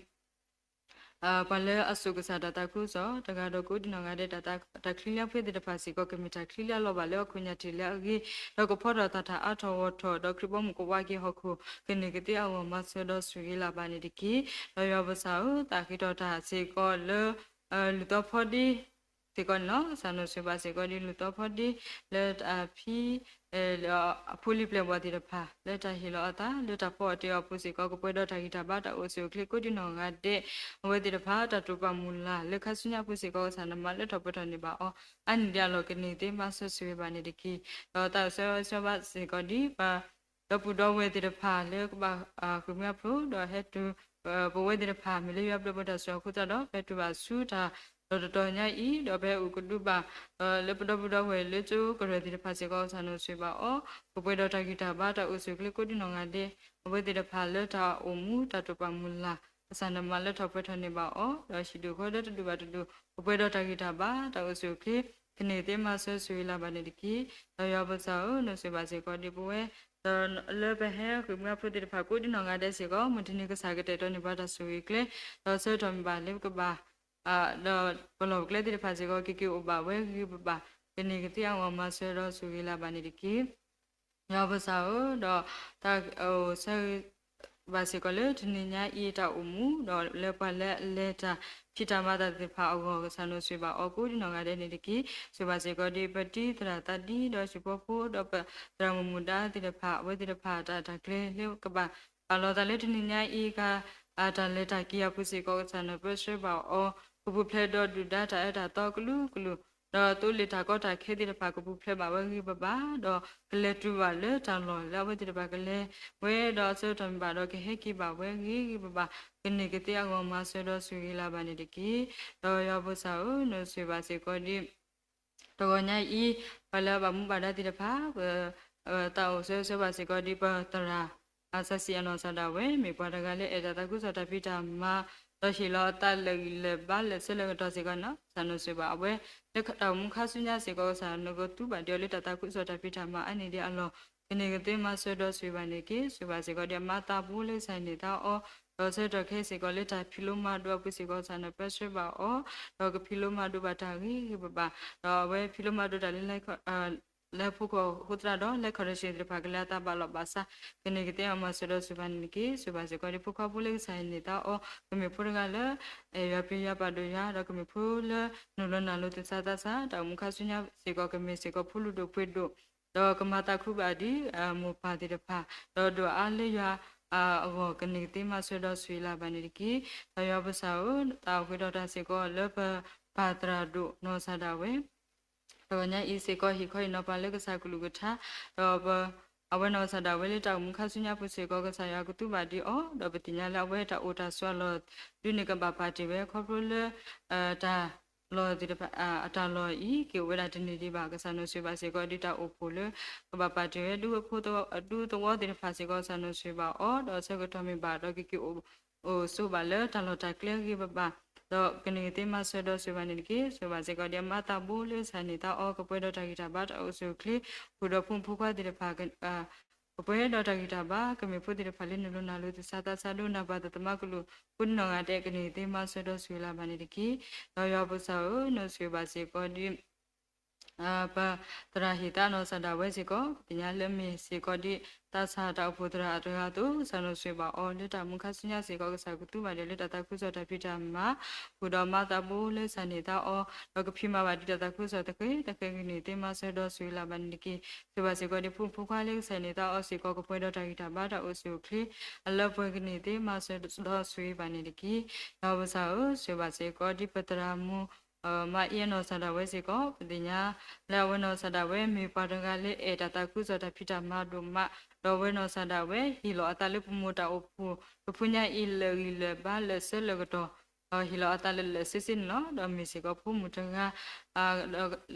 ပှၤလၢအစိာ်ကစၢ်တၢ်သးခုကစီၣ် တဂၤဒီးကိးဒံနီၢ်ဂၤဒဲး တၢ်ချံလၢအဖှဲသ့ၣ်တဖၣ်စ့ၢ်ကီး ကမ့ၢ်တၢ်ချံလၢအလီၤဘၣ်လၢဟီၣ်ခိၣ်ညါထံးလၢအဂ့ၤ, ဒီးကဖီထီၣ်သးတၢ်အါထီၣ်ဂီၢ်ထီၣ် ဒီးခရံာ်ဘီမုၢ်ကဝါက့ၤဟီၣ်ခိၣ် ကန့ၢ်ကသ့အဂီၢ်မၤစၢၤဒီးဆိၣ်ဂ့ၤလၢၤဘၣ်န့ၣ်တက့ၢ်. ဒီးယွၤပၢ်စၢ်ဧၢ, သးဃ့ထီၣ်တၢ်စ့ၢ်ကီးလၢ လူၤသီဖီဒ့ စ့ၢ်ကီးန့ၣ်လီၤ. ကစၢ်နီၣ်ဆိၣ်ဂ့ၤဘၣ်စ့ၢ်ကီးဒ်လူၤသီဖီဒ့ လၢတၢ်ဖံး အဖိလံၤပျဲၢ်ဘီၣ်သ့ၣ်တဖၣ် လၢတၢ်ဟ့ၣ်လီၤအသးလၢတၢ်ဖီအီၣ်တ့ၢ်အီပူၤစ့ၢ်ကီး ကပှဲၤဒီးတၢ်ဂံၢ်တၢ်ဘါတၢ်အိၣ်ဆူၣ်အိၣ်ချ့ကိးဒံနီၢ်ဂၤဒဲး အဝဲသ့ၣ်တဖၣ် တၢ်တိာ်ပာ်မုၢ်လၢ်လၢခါဆူညါပူၤစ့ၢ်ကီး ကစၢ်နမၤလၢထီၣ်ပှဲၤထီၣ်န့ၢ်ဘၣ်အီၤ အါန့ၢ်ဒ်အလီၢ်ကန့ၢ်သ့မၤစၢၤဆိၣ်ဂ့ၤဘၣ်န့ၣ်တက့ၢ်. ဒီးသးအိၣ်ဆၢဂ့ၤဆၢဝါဘၣ်စ့ၢ်ကီးဒ်ပှၤ ဒီပုၢ်ဒီဝဲၢ်သ့ၣ်တဖၣ်လၢကဘၣ်ဃ့ၢ်မှံဟးဖျိး ဒီးဟဲတုၤ ပဝဲသ့ၣ်တဖၣ် မ့ၢ်လၢယွၤဘျုးဖှိၣ်တၢ်စိာ်အဃိသတးဒီး ပဟဲတုၤဘၣ်ဆူတၢ်လီၢ်တတီၤညါအံၤ ဒီးပဟဲအိၣ်ကဒုဘၣ် လၢပဒီပုၢ်ဒီဝဲၢ်လၢကၠိကရၢၢ်သ့ၣ်တဖၣ်စ့ၢ်ကီး ကစၢ်နီၣ်ဆိၣ်ဂ့ၤဘၣ်အီၤ ကပှဲၤဒီးတၢ်ဂံၢ်တၢ်ဘါတၢ်အိၣ်ဆူၣ်အိၣ်ချ့ကိးဒံနီၢ်ဂၤဒဲး အဝဲသ့ၣ်တဖၣ်လၢတၢ်အိၣ်မူတၢ်တိာ်ပာ်မုၢ်လၢ် ကစၢ်နမၤလၢထီၣ်ပှဲၤထီၣ်န့ၢ်ဘၣ်အီၤ ဒီးဟံၣ်ဒူၣ်ဃီဒီတဒူၣ်ဘၣ်တဒူၣ် ကပှဲၤဒီးတၢ်ဂံၢ်တၢ်ဘါတၢ်အိၣ်ဆူၣ်အိၣ်ချ့ ကန့ၢ်သ့မၤစၢၤဆိၣ်ဂ့ၤလၢၤဘၣ်န့ၣ်တက့ၢ်. ဒီးယွၤပၢ်စၢ်ဧၢ, နီၣ်ဆိၣ်ဂ့ၤဘၣ်စ့ၢ်ကီးဒ်ပဝဲ ဒီးလၢပဟဲဃ့ၢ်မှံဟးဖျိးသ့ၣ်တဖၣ်ကိးဒံနီၢ်ဂၤဒဲးစ့ၢ်ကီး မုၢ်တနံၤကစၢ်ကတဲာ်ကတီၤန့ၢ်ပှၤတၢ်ဆိၣ်ဂ့ၤကျဲ ဒီးဆၢကတီၢ်မ့ၢ်ဘၣ်လၢပကဘၣ် ဒီးပလီၢ်ပကျဲသ့ၣ်တဖၣ်စ့ၢ်ကီး ကက့ၤအိၣ်ဘၣ်ဝဲဂ့ၤဂ့ၤဘၣ်ဘၣ် ကန့ၢ်ကသ့အဂီၢ်မၤစၢၤဒီးဆိၣ်ဂ့ၤလၢၤဘၣ်န့ၣ်တက့ၢ်. ယွၤပၢ်စၢ်ဧၢ, ဒီးသးအိၣ်ဆၢဂ့ၤဘၣ်စ့ၢ်ကီးလၢတနံၤညါအံၤတၢ်အိၣ်မူ ဒီးလၢပှၤလၢအလဲၤတၢ်ဖံးတၢ်မၤတၢ်သ့ၣ်တဖၣ်အဂီၢ် ကစၢ်နီၣ်ဆိၣ်ဂ့ၤဘၣ်အီၤကိးဒံနီၢ်ဂၤဒဲးန့ၣ်တက့ၢ်. ဆိၣ်ဂ့ၤဘၣ်စ့ၢ်ကီးဒ်ပတံၤသရၣ်သးဒံ ဒီးဟံၣ်ဖိဃီဖိ ဒီးပသရၣ်မုၣ်မုၣ်ဒါသ့ၣ်တဖၣ် အဝဲသ့ၣ်တဖၣ်တၢ်တၢ်ကျဲၤလၢကဘၣ်ပာ်လီၤသးလၢတနံၤညါအံၤ ကတၢ်လဲၤတၢ်က့ၤအပူၤစ့ၢ်ကီး ကစၢ်နီၣ်ပၢဆှၢဘၣ်အီၤ ကပူၤဖျဲးဒီးဒုၣ်ဒါတၢ်အၢတၢ်သီကလုာ်ကလုာ် ဒီးသိလ့ၣ်တၢ်ကီတၢ်ခဲသ့ၣ်တဖၣ် ကပူၤဖျဲးဘၣ်ဝဲဂ့ၤဂ့ၤဘၣ်ဘၣ်, ဒီးကလဲၤတုၤဘၣ်လၢတၢ်လီၢ်လၢအဝဲသ့ၣ်တဖၣ်ကလဲၤဝဲ, ဒီးဆၢကတီၢ်မ့ၢ်ဘၣ်ဒီး ကဟဲက့ၤဘၣ်ဝဲဂ့ၤဂ့ၤဘၣ်ဘၣ်, ကန့ၢ်ကသ့အဂီၢ် မၤစၢၤဒီးဆိၣ်ဂ့ၤလၢ်ဘၣ်န့ၣ်တက့ၢ်. ဒီးယွၤပၢ်စၢ်ဧၢ, နဆိၣ်ဂ့ၤဘၣ်စ့ၢ်ကီးဒ် တဂီၤညါအံၤ, ပှၤလၢအဘၣ်မူဘၣ်ဒါသ့ၣ်တဖၣ်, သးအိၣ်ဆၢဂ့ၤဆၢဝါဘၣ်စ့ၢ်ကီးဒ်ပသရၣ် အစၢ်စံၣ်အနီၢ်စၢ်ဒၣ်ဝဲ မ့ၢ်ပှၤတဂၤလၢအဲၣ်တၢ်သးခုကစီၣ်တၢ်ဖံးတၢ်မၤ, ဒီးဟ့ၣ်လီၤအသးလၢာ်ဂံၢ်လၢာ်ဘါလၢာ်ဆၢလၢာ်ကတီၢ်စ့ၢ်ကီးန့ၣ်လီၤ. ကစၢ်နဆိၣ်ဂ့ၤဘၣ်အဝဲ, လၢတၢ်အိၣ်မူခါဆူညါစ့ၢ်ကီး ကစၢ်နကသူဘၣ်ဒံးအီၤလၢတၢ်သးခုကစီၣ်တၢ်ဖံးတၢ်မၤအါန့ၢ်ဒံးအလီၢ်, ကန့ၢ်ကသ့မၤစၢၤဒီးဆိၣ်ဂ့ၤဘၣ်န့ၣ်တက့ၢ်. ဆိၣ်ဂ့ၤဘၣ်စ့ၢ်ကီးဒ်အမါသးဘိလၢကစၢ်ဟ့ၣ်န့ၢ်သးအီၤ, ဒီးဆၢကတီၢ်ခဲအံၤစ့ၢ်ကီး လၢတၢ်ဖံးလိမၤဒိးအပူၤစ့ၢ်ကီး ကစၢ်နပၢဆှၢဘၣ်အီၤ, ဒီးကဖံးလိမၤဒိးဘၣ်တၢ်ဂ့ၤဂ့ၤဘၣ်ဘၣ်, ဒီးအဝဲဖံးလိမၤဒိးတၢ်လၢ လၢဖိကီၢ်အဃိသတးဒီး လၢ condition သ့ၣ်တဖၣ်ကလဲၤအသးဘၣ်လီၤဘၣ်စး, ကန့ၢ်ကသ့အမၤစၢၤဒီးဆိၣ်ဂ့ၤဘၣ်န့ၣ်တက့ၢ်. ဆိၣ်ဂ့ၤဘၣ်စ့ၢ်ကီးဒ်ဖိခွါဖိလၢကစၢ်ဟ့ၣ်န့ၢ်သးအီၤ, ကမ့ၢ်ဖိတဂၤလၢ အဲၣ်ယွၤပျံၤယွၤပာ်ဒိၣ်ယွၤ, ဒီးကမ့ၢ်ဖိလၢနုာ်လီၤနုာ်လီၤသးသးစၢ်, တၢ်အိၣ်မူခါဆူညါစ့ၢ်ကီး ကမ့ၢ်စ့ၢ်ကီးဖိလုၢ်ဒိၣ်ပှ့ၤဒိၣ်, ဒီးကမၤသးခုဘၣ်ဒ် မိၢ်ပၢ်သ့ၣ်တဖၣ်, ဒီးဒိၣ်အါလၢယွၤအဂီၢ် ကန့ၢ်ကသ့မၤစၢၤဒီးဆိၣ်ဂ့ၤလၢ်ဘၣ်န့ၣ်တက့ၢ်. ဒီးယွၤပၢ်စၢ်ဧၢ, တၢ်အိၣ်ဃ့ဒီးတၢ်စ့ၢ်ကီးလၢပပၢ်သရၣ်ဒိၣ်နီၢ်စၢ်ဒၣ်ဝဲ တဂီၤညါအံၤစ့ၢ်ကီး ဟ့ၣ်ခီဟ့ၣ်နီၤပှၤလၢကစၢ်ကလုၢ်ကထါ, ဒီး အဝဲနီၢ်စၢ်ဒၣ်ဝဲလၢတၢ်အိၣ်မူခါဆူညါပူၤစ့ၢ်ကီး ကစၢ်ယွၤကသူဘၣ်ဒံးအီၤ, ဒီးပသ့ၣ်ညါလၢအဝဲတၢ်အိၣ်တၢ်ဆိးအလီၢ်ဒုန့ၣ် ကဘၣ်ပာ်တ့ၢ်ဝဲခီဖျိလၢ တၢ်လီၢ်သ့ၣ်တဖၣ် အတၢ်လီၢ်အံၤ က့ၤအိၣ်ဝဲဒၣ်တန့ၢ်ဒံးဘၣ်. ကစၢ်နဆိၣ်ဂ့ၤဘၣ်စ့ၢ်ကီးဒ်တၢ်အိၣ်ဖှိၣ်လၢ ကဘၣ်ပာ်တ့ၢ်ဝဲ ဒူသဝီသ့ၣ်တဖၣ်စ့ၢ်ကီး ကစၢ်နဆိၣ်ဂ့ၤဘၣ်အီၤ, ဒီးဆၢကတီၢ်မ့ၢ်ဘၣ်ဒီးကက့ၤအိၣ် အိၣ်ဆိးဘၣ်လၢတၢ်လီၢ်တၢ်ကျဲဂ့ၤဂ့ၤဘၣ်ဘၣ်, ဒီးကန့ၢ်ကသ့မၤစၢၤဒီးဆိၣ်ဂ့ၤဘၣ်န့ၣ်တက့ၢ်. ဆိၣ်ဂ့ၤဘၣ်စ့ၢ်ကီးဒ်အမါသးဘိလၢကစၢ်န့ၢ်သးအီၤ ကပှဲၤဒီးတၢ်ဂံၢ်တၢ်ဘါတၢ်အိၣ်ဆူၣ်အိၣ်ချ့, ဃုာ်ဒီးဖိမုၣ်ဖိခွါသ့ၣ်တဖၣ် ကပှဲၤဒီးတၢ်ဂံၢ်တၢ်ဘါ, ကမ့ၢ်ဖိသ့ၣ်တဖၣ်လၢနုာ်လီၤနုာ်လီၤသးသးစၢ် ဒိကနၣ်ပှၤသးသမါကလုၢ် ကိးဒံနီၢ်ဂၤဒဲး ကန့ၢ်ကသ့မၤစၢၤဒီးဆိၣ်ဂ့ၤလၢ်ဘၣ်န့ၣ်တက့ၢ်. ဒီးယွၤပၢ်စၢ်ဧၢ, နဆိၣ်ဂ့ၤဘၣ်စ့ၢ်ကီးဒ် ပသရၣ်ဟ့ၣ်သးနီၢ်စၢ်ဒၣ်ဝဲစ့ၢ်ကီး ပသ့ၣ်ညါလၢမ့ၢ်စ့ၢ်ကီးဒ် သးစၢ်တၢ်အိၣ်ဖှိၣ်သရၣ်အတဂၤအသိး ကစၢ်နဆိၣ်ဂ့ၤဘၣ်အီၤ လၢတၢ်အိၣ်မူခါဆူညါစ့ၢ်ကီး ကစၢ်ကသူဘၣ်ဒံးလၢတၢ်သးခုကစီၣ်တၢ်ဖံးတၢ်မၤ, ဃုာ်ဒီးမါသးဘိလၢကစၢ်န့ၢ်သးအီၤ ဒီးကဖံးမၤဘၣ်ဒံးတၢ်သးခုကစီၣ်သဃဲၤသဃဲၤ ကန့ၢ်သ့မၤစၢၤဒီးဆိၣ်ဂ့ၤလၢ်ဘၣ်န့ၣ်တက့ၢ်. ဆိၣ်ဂ့ၤဘၣ်စ့ၢ်ကီးဒ်ဖိမုၣ်ဖိခွါလၢကစၢ်န့ၢ်သးအီၤစ့ၢ်ကီး ကပှဲၤဒီးတၢ်ဂံၢ်တၢ်ဘါတၢ်အိၣ်ဆူၣ်အိၣ်ချ့ အလၢပှဲၤ ကန့ၢ်သ့မၤစၢၤဒီးဆိၣ်ဂ့ၤဘၣ်န့ၣ်တက့ၢ်. ယွၤပၢ်စၢ်ဧၢ, ဆိၣ်ဂ့ၤဘၣ်စ့ၢ်ကီးဒ်ပသရၣ်မုၣ် မါအ့အနီၢ်စၢ်ဒၣ်ဝဲစ့ၢ်ကီး ပသ့ၣ်ညါလၢအဝဲနီၢ်စၢ်ဒၣ်ဝဲ မ့ၢ်ပှၤတဂၤလၢအဲၣ်တၢ်သးခုကစီၣ်တၢ်ဖံးတၢ်မၤဒိၣ်မး, ဒီးအဝဲနီၢ်စၢ်ဒၣ်ဝဲ ဟ့ၣ်လီၤအသးလၢပမိၢ်တၢ်အိၣ်ဖှိၣ် တဖုညါအံၤလၢာ်ဂံၢ်လၢာ်ဘါလၢာ်ဆၢလၢာ်ကတီၢ်, ဒီးဟ့ၣ်လီၤအသးလၢာ်လၢာ်ဆ့ဆ့န့ၣ်လီၤ. ဒီးမ့ၢ်စ့ၢ်ကီးဖိမုၣ်တဂၤ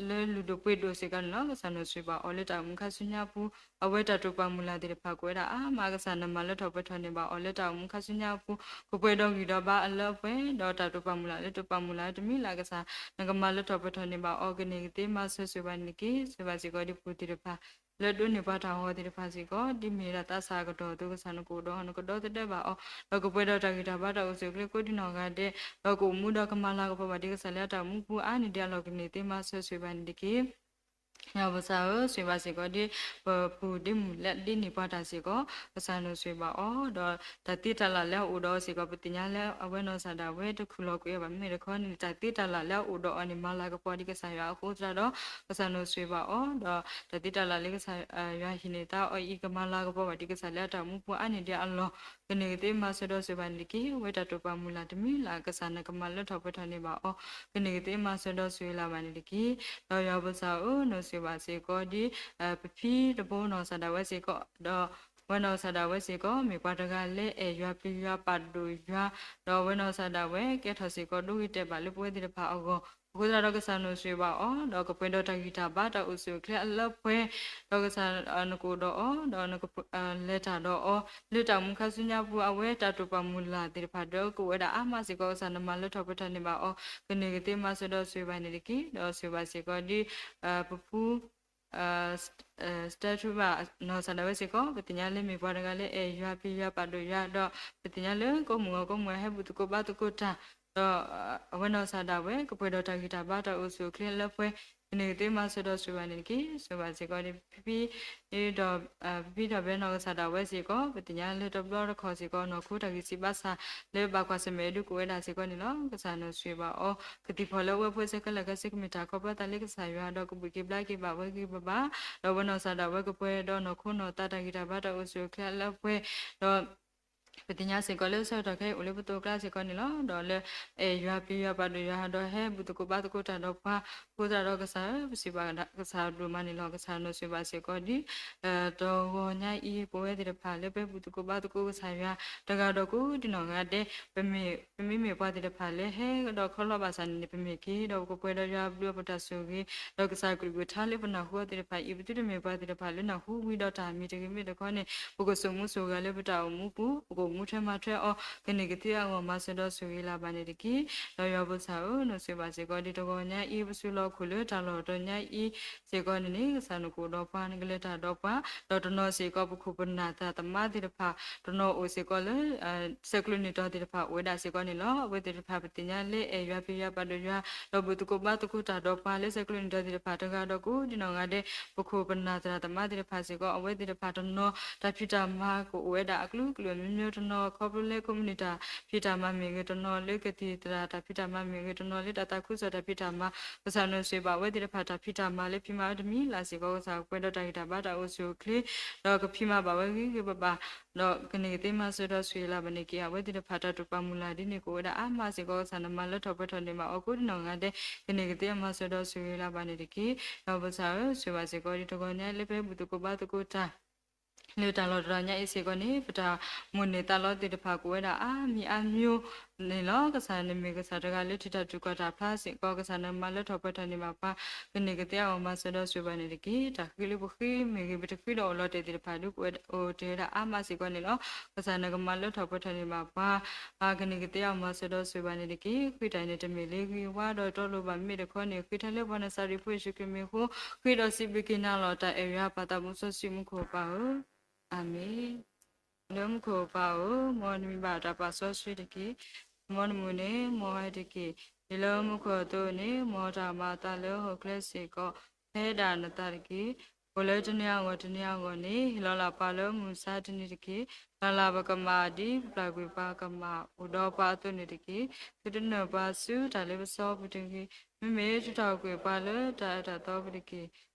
လၢလုၢ်ဒိၣ်ပှ့ၤဒိၣ်စ့ၢ်ကီးန့ၣ်လီၤ. ကစၢ်နဆိၣ်ဂ့ၤဘၣ်အီၤလၢတၢ်အိၣ်မူခါဆူညါပူၤ အဝဲတၢ်တိာ်ပာ်မုၢ်လၢ်သ့ၣ်တဖၣ် ကအိၣ်ဝဲဒၣ်အါမး ကစၢ်နမၤလၢထီၣ်ပှဲၤထီၣ်န့ၢ်ဘၣ်အီၤလၢတၢ်အိၣ်မူခါဆူညါအပူၤ ကပှဲၤဒီးဂံၢ်ဒီးဘါအလၢအပှဲၤ ဒီးတၢ်တိာ်ပာ်မုၢ်လၢ်လၢတိာ်ပာ်မုၢ်လၢ်တမံၤလၢ် ကစၢ် နကမၤလၢထီၣ်ပှဲၤထီၣ်န့ၢ်ဘၣ်အီၤ ကန့ၢ်ကသ့မၤစၢၤဆိၣ်ဂ့ၤဘၣ်န့ၣ်တက့ၢ်. ဆိၣ်ဂ့ၤဘၣ်စ့ၢ်ကီးဒ်ပူၤသ့ၣ်တဖၣ် လၢဒိးန့ၢ်ပှၤတၢ်ဟီၣ်သ့ၣ်တဖၣ်စ့ၢ်ကီး ဒ်မ့ၢ်ဒၣ်သးစၢ်အကတီၢ်အသိး ကစၢ်နကအိၣ်ဒီးအီၤ နကဒီသဒၢဘၣ်အီၤ ဒီးကပှဲၤဒီးတၢ်ဂံၢ်တၢ်ဘါတၢ်အိၣ်ဆူၣ်အိၣ်ချ့ကိးဒံနီၢ်ဂၤဒဲး ဒီးကအိၣ်မူဒီးကမၤလၤကပီၤဘၣ်ဒ်ကစၢ်လၢအတၢ်အိၣ်မူပူၤအါန့ၢ်ဒံးအလီၢ် ကန့ၢ်သ့မၤစၢၤဆိၣ်ဂ့ၤဘၣ်န့ၣ်တက့ၢ်. ယွၤပၢ်စၢ်ဧၢ, ဆိၣ်ဂ့ၤဘၣ်စ့ၢ်ကီးဒ် ပပူၤဒ်မုၢ်လၢဒ်န့ၢ်ပှၤတၢ်စ့ၢ်ကီး ကစၢ်နဆိၣ်ဂ့ၤဘၣ်အီၤ ဒီးတၢ်သ့တၢ်လၢ်လၢအအိၣ်ဒီးအီၤစ့ၢ်ကီး ပသ့ၣ်ညါလၢအဝဲနီၢ်စၢ်ဒၣ်ဝဲတခူၣ်လီၤကွံာ်အီၤဘၣ် မ့မ့ၢ်တခီန့ၣ် တၢ်သ့တၢ်လၢ်လၢအအိၣ်ဒီးအီၤန့ၣ် မၤလၤကပီၤဒ်ကစၢ်ယွၤအဃိသတးဒီး ကစၢ်နဆိၣ်ဂ့ၤဘၣ်အီၤ ဒီးတၢ်သ့တၢ်လၢ်လၢကစၢ်ယွၤဟ့ၣ်န့ၢ်သးအီၤအံၤ ကမၤလၤကပီၤဘၣ်ဒ်ကစၢ်လၢအတၢ်အိၣ်မူပူၤအါန့ၢ်ဒံးအလီၢ် ကန့ၢ်ကသ့မၤစၢၤဒီးဆိၣ်ဂ့ၤဘၣ်န့ၣ်တက့ၢ်. အဝဲတၢ်တိာ်ပာ်မုၢ်လၢ်တမံၤလၢ် ကစၢ်နကမၤလၢထီၣ်ပှဲၤထီၣ်န့ၢ်ဘၣ်အီၤ ကန့ၢ်ကသ့မၤစၢၤဒီးဆိၣ်ဂ့ၤလၢ်ဘၣ်န့ၣ်တက့ၢ်. ဒီးယွၤပၢ်စၢ်ဧၢ, နဆိၣ်ဂ့ၤဘၣ်စ့ၢ်ကီးဒ် ပဖံတဘိနီၢ်စၢ်ဒၣ်ဝဲစ့ၢ်ကီး ဒီးအဝဲနီၢ်စၢ်ဒၣ်ဝဲစ့ၢ်ကီး မ့ၢ်ပှၤတဂၤလၢအဲၣ်ယွၤပျံၤယွၤပာ်ဒိၣ်ယွၤ ဒီးအဝဲနီၢ်စၢ်ဒၣ်ဝဲ ကဲထီၣ်စ့ၢ်ကီးဒိဂ့ၤတဲာ်ဘၣ်လၢပဝဲသ့ၣ်တဖၣ်အဂီၢ် အဃိသတးဒီးကစၢ်နဆိၣ်ဂ့ၤဘၣ်အီၤ ဒီးကပှဲၤဒီးတၢ်ဂံၢ်တၢ်ဘါတၢ်အိၣ်ဆူၣ်အိၣ်ချ့အလၢပှဲၤ ဒီးကစၢ်နကအိၣ်ဒီးအီၤ ဒီးနကလဲၤတၢ်ဒီးအီၤ လၢတၢ်အိၣ်မူခါဆူညါပူၤ အဝဲတၢ်တိာ်ပာ်မုၢ်လၢ်သ့ၣ်တဖၣ်ဒီးကအိၣ်ဝဲဒၣ်အါမးစ့ၢ်ကီး ကစၢ်နမၤလၢထီၣ်ပှဲၤထီၣ်န့ၢ်ဘၣ်အီၤ ကန့ၢ်ကသ့မၤစၢၤဒီးဆိၣ်ဂ့ၤဘၣ်န့ၣ်တက့ၢ်. ဒီးဆိၣ်ဂ့ၤဘၣ်စ့ၢ်ကီးဒ် ပဖု စတၢထူဘၣ်နီၢ်စၢ်ဒၣ်ဝဲစ့ၢ်ကီး ပသ့ၣ်ညါလၢမ့ၢ်ပှၤတဂၤလၢအဲၣ်ယွၤပျံၤယွၤပာ်ဒိၣ်ယွၤ ဒီးပသ့ၣ်ညါလၢကိးမုၢ်ဂီၤကိးမုၢ်ဂီၤဟဲဘူၣ်သကိးဘါသကိးတၢ် ဒီးအဝဲနီၢ်စၢ်ဒၣ်ဝဲ ကပှဲၤဒီးတၢ်ဂံၢ်တၢ်ဘါတၢ်အိၣ်ဆူၣ်အိၣ်ချ့လၢပှဲၤ ကန့ၢ်ကသ့မၤစၢၤဒီးဆိၣ်ဂ့ၤဘၣ်န့ၣ်တက့ၢ်. ဆိၣ်ဂ့ၤဘၣ်စ့ၢ်ကီးဒ် ပဖံ ဒီး ပဖံဒီးဘဲနီၢ်ကစၢ်ဒၣ်ဝဲစ့ၢ်ကီး ပသ့ၣ်ညါလၢတဘျီတခီၣ်စ့ၢ်ကီး နီၢ်ခိတၢ်ဂံၢ်စၢ်ဘါစၢ် လၢဘၣ်ကွၢ်ဆၢၣ်မဲာ်ဒုးကအိၣ်ဝဲဒၣ်စ့ၢ်ကီးန့ၣ်လီၤ. ကစၢ်နဆိၣ်ဂ့ၤဘၣ်အီၤ ကသံၣ်ဖီၣ်လၢအဝဲဖိဆၢခဲလၢာ်ခဲဆ့ ကမ့ၢ်တၢ်ခီဖျိသးလၢကစၢ်ယွၤ ဒီးကဘၣ်က့ၤဘျါက့ၤဘၣ်ဝဲဂ့ၤဂ့ၤဘၣ်ဘၣ် ဒီးအဝဲနီၢ်စၢ်ဒၣ်ဝဲကပှဲၤဒီးနီၢ်ခိနီၢ်သးတၢ်ဂံၢ်တၢ်ဘါတၢ်အိၣ်ဆူၣ်အိၣ်ချ့လၢပှဲၤ ဒီး ပသ့ၣ်ညါစ့ၢ်ကီးလၢဆၢကတီၢ်ခဲအံၤအိၣ်လၢပသိးကျါစ့ၢ်ကီးန့ၣ်လီၤ. ဒီးလၢအဲၣ်ယွၤပျံၤယွၤပာ်ဒိၣ်ယွၤ ဒီးဟဲဘူၣ်သကိးဘါသကိးတၢ်ဒီးပှၤ အဃိသတးဒီးကစၢ်ဧၢ, ပစံးဘၣ်ကစၢ်ဒိၣ်မးန့ၣ်လီၤ. ကစၢ်နီၣ်စံးဘၣ်စ့ၢ်ကီးဒ် တဂီၤညါအံၤ ပဝဲသ့ၣ်တဖၣ်လၢပဟဲဘူၣ်သကိးဘါသကိးကစၢ်ယွၤ တဂၤဒီးကိးဒံနီၢ်ဂၤဒဲး, ပမ့မ့ၢ်ပှၤသ့ၣ်တဖၣ်လၢဟဲဒီးခီလီၤဘၣ်ဆၣ်န့ၣ်န့ၣ် ပမ့ၢ်က့ၤဒီးပကပှဲၤဒီးယွၤဘျုးအပတၢ်ဆိၣ်ဂ့ၤ, ဒီးကစၢ်ကလုၢ်ကထါလၢပနၢ်ဟူအီၤသ့ၣ်တဖၣ်အံၤ ပသုတမ့ၢ်ပှၤသ့ၣ်တဖၣ်လၢနၢ်ဟူဝံၤဒီးတၢ်မံၤတဂ့ၤမ့ၢ်တခီန့ၣ် ပကစိာ်မူစိာ်ဂဲၤလၢပတၢ်အိၣ်မူပူၤ, ပကအိၣ်မူထွဲမၤထွဲအီၤ, ကန့ၢ်ကသ့အဂီၢ် မၤစၢၤဒီးဆိၣ်ဂ့ၤလၢ်ဘၣ်န့ၣ်တက့ၢ်. ဒီးယွၤပကစၢ်ဧၢ, နီၣ်စံးဘၣ်စ့ၢ်ကီးဒ်တဂီၤညါအံၤ ပစူးလီၤခိၣ်လၢတၢ်လီၢ်တတီၤညါအံၤ စ့ၢ်ကီးန့ၣ်န့ၣ် ကစၢ်နကအိၣ်ဒီးပှၤ နကလဲၤတၢ်ဒီးပှၤ, ဒီးတနီၤစ့ၢ်ကီး ပခိၣ်ပနၢ်သရၣ်သမါသ့ၣ်တဖၣ် တနီၤအိၣ်စ့ၢ်ကီးလၢ ဆဲးကျိးနံၣ်တီၤသ့ၣ်တဖၣ် အိၣ်ဝဲဒၣ်စ့ၢ်ကီးန့ၣ်လီၤ. အဝဲသ့ၣ်တဖၣ် ပသ့ၣ်ညါလၢအဲၣ်ယွၤ ပျံၤယွၤ ပာ်ဒိၣ်ယွၤ ဒီးဘူၣ်သကိးဘါသကိးတၢ်ဒီးပှၤလၢဆဲးကျိးနံၣ်တီၤသ့ၣ်တဖၣ် တဂၤဒီးကိးဒံနီၢ်ဂၤဒဲး, ပခိၣ်ပနၢ်သရၣ်သမါသ့ၣ်တဖၣ်စ့ၢ်ကီး အဝဲသ့ၣ်တဖၣ်တနီၤ တၢ်ဖံးတၢ်မၤကအိၣ်ဝဲဒၣ်အကလုာ်ကလုာ် အမျိုးမျိုး, တနီၤခီဖျိလၢကိးမုၢ်နံၤတၢ်ဖံးတၢ်မၤမ့ၢ်ဂ့ၤ, တနီၤလၢကသံၣ်သရၣ်တၢ်ဖံးတၢ်မၤမ့ၢ်ဂ့ၤ, တနီၤလၢတၢ်သးခုကစီၣ်တၢ်ဖံးတၢ်မၤ, ကစၢ်နီၣ်စံးဘၣ်အဝဲသ့ၣ်တဖၣ် တၢ်ဖံးတၢ်မၤလၢဖံးမၤဝဲတမံၤလၢ်စ့ၢ်ကီး ကစၢ်ကပှဲၤဒီးတၢ်ဂံၢ်တၢ်ဘါ တၢ်အိၣ်ဆူၣ်အိၣ်ချ့, ဒီးကဖံးမၤဘၣ်ဝဲဂ့ၤဂ့ၤဘၣ်ဘၣ်, ဒီးကန့ၢ်ကသ့ မၤစၢၤဒီးဆိၣ်ဂ့ၤလၢ်ဘၣ်န့ၣ်တက့ၢ်. အဝဲသ့ၣ်တဖၣ် တၢ်တိာ်ပာ်မုၢ်လၢ်ဒ်န့ၣ် ကအိၣ်ဝဲဒၣ်အါမးစ့ၢ်ကီး ကစၢ်နမၤလၢထီၣ်ပှဲၤထီၣ်န့ၢ်ဘၣ်အီၤကိးဒံနီၢ်ဂၤဒဲး, ကန့ၢ်ကသ့ မၤစၢၤဒီးဆိၣ်ဂ့ၤလၢ်ဘၣ်န့ၣ်တက့ၢ်. ဒီးပကစၢ်ဧၢ, ဆိၣ်ဘၣ်စ့ၢ်ကီးဒ်တဂီၤညါအံၤ လၢပဟဲဘူၣ်သကိးဘါသကိးတၢ် လၢတၢ်လီၢ်တတီၤညါအံၤစ့ၢ်ကီးန့ၣ် ပတၢ်မိၣ်န့ၢ်သးလီသ့ၣ်တဖၣ် ကအိၣ်ဝဲဒၣ်အါမံၤအါမျိုးန့ၣ်လီၤ. ကစၢ်နမ့ၢ်ကစၢ်တဂၤလၢထံၣ်တၢ်ထုကီၢ်တၢ်ဖျါစ့ၢ်ကီး ကစၢ်နမၤလၢထီၣ်ပှဲၤထီၣ်န့ၢ်ဘၣ်ပှၤ, ကန့ၢ်ကသ့အဂီၢ် မၤစၢၤဒီးဆိၣ်ဘၣ်န့ၣ်တက့ၢ်. တၢ်ဃ့လၢပဃ့မ့ၢ်ဂ့ၤ, ပတဃ့ဒီးအိၣ်လီၤတဲာ်သ့ၣ်တဖၣ်ဒုး ကအိၣ်တ့ၢ်ဝဲဒၣ်အါမးစ့ၢ်ကီးန့ၣ်လီၤ. ကစၢ်နကမၤလၢထီၣ်ပှဲၤထီၣ်န့ၢ်ဘၣ်ပှၤ, ကန့ၢ်ကသ့အဂီၢ် မၤစၢၤဒီးဆိၣ်ဘၣ်န့ၣ်တက့ၢ်. ဃ့တၢ်န့ၣ် တမ့ၢ်လၢဂ့ၤဝါဒီးတီလိၤဘၣ်မ့ၢ်တခီန့ၣ် ဃ့ထဲလၢပှၤနၤစၤရ့းဖိယ့ၣ်ၡူးခရံာ်မံၤအဃိ, ဃ့ဒီးစံးဘျုးက့ၤနၤလီၤ. တၢ်အဲၣ်ယွၤပာ်သးမူစီဆှံမူခိၣ်ပၢ်ဧၢ, အၤမ့ၣ်. လၢမူခိၣ်ပၢ်ဧၢ, မ်နမံၤဘၣ်တၢ်ပာ်စီဆှံတက့ၢ်. မ်နမုၢ်န့ၣ် မ်အဝဲတက့ၢ်. ဒ်လၢမူခိၣ်အသိးန့ၣ် မ်တၢ်မၤအသးလၢဟီၣ်ခိၣ်ချၢစ့ၢ်ကီး ဖဲဒၣ်နသးတက့ၢ်. အိၣ်လၢတနံၤအဂီၢ်တနံၤအဂီၢ်န့ၣ် ဟ့ၣ်လီၤလၢ်ပှၤလၢမုၢ်မဆါတနံၤတက့ၢ်. လၢ်လၢ်ပကမၣ် ဒ်ပပျၢ်ကွံာ်ပှၤကမၣ်အိၣ်ဒီးပှၤအသိးန့ၣ်တက့ၢ်. သုတနုာ်ပှၤဆူတၢ်လ့ပစီပူၤတဂ့ၤ, မ့မ့ၢ်သုတၢ်အိၣ်ကွံာ်ပှၤလၢတၢ်အၢတၢ်သီပူၤတက့ၢ်.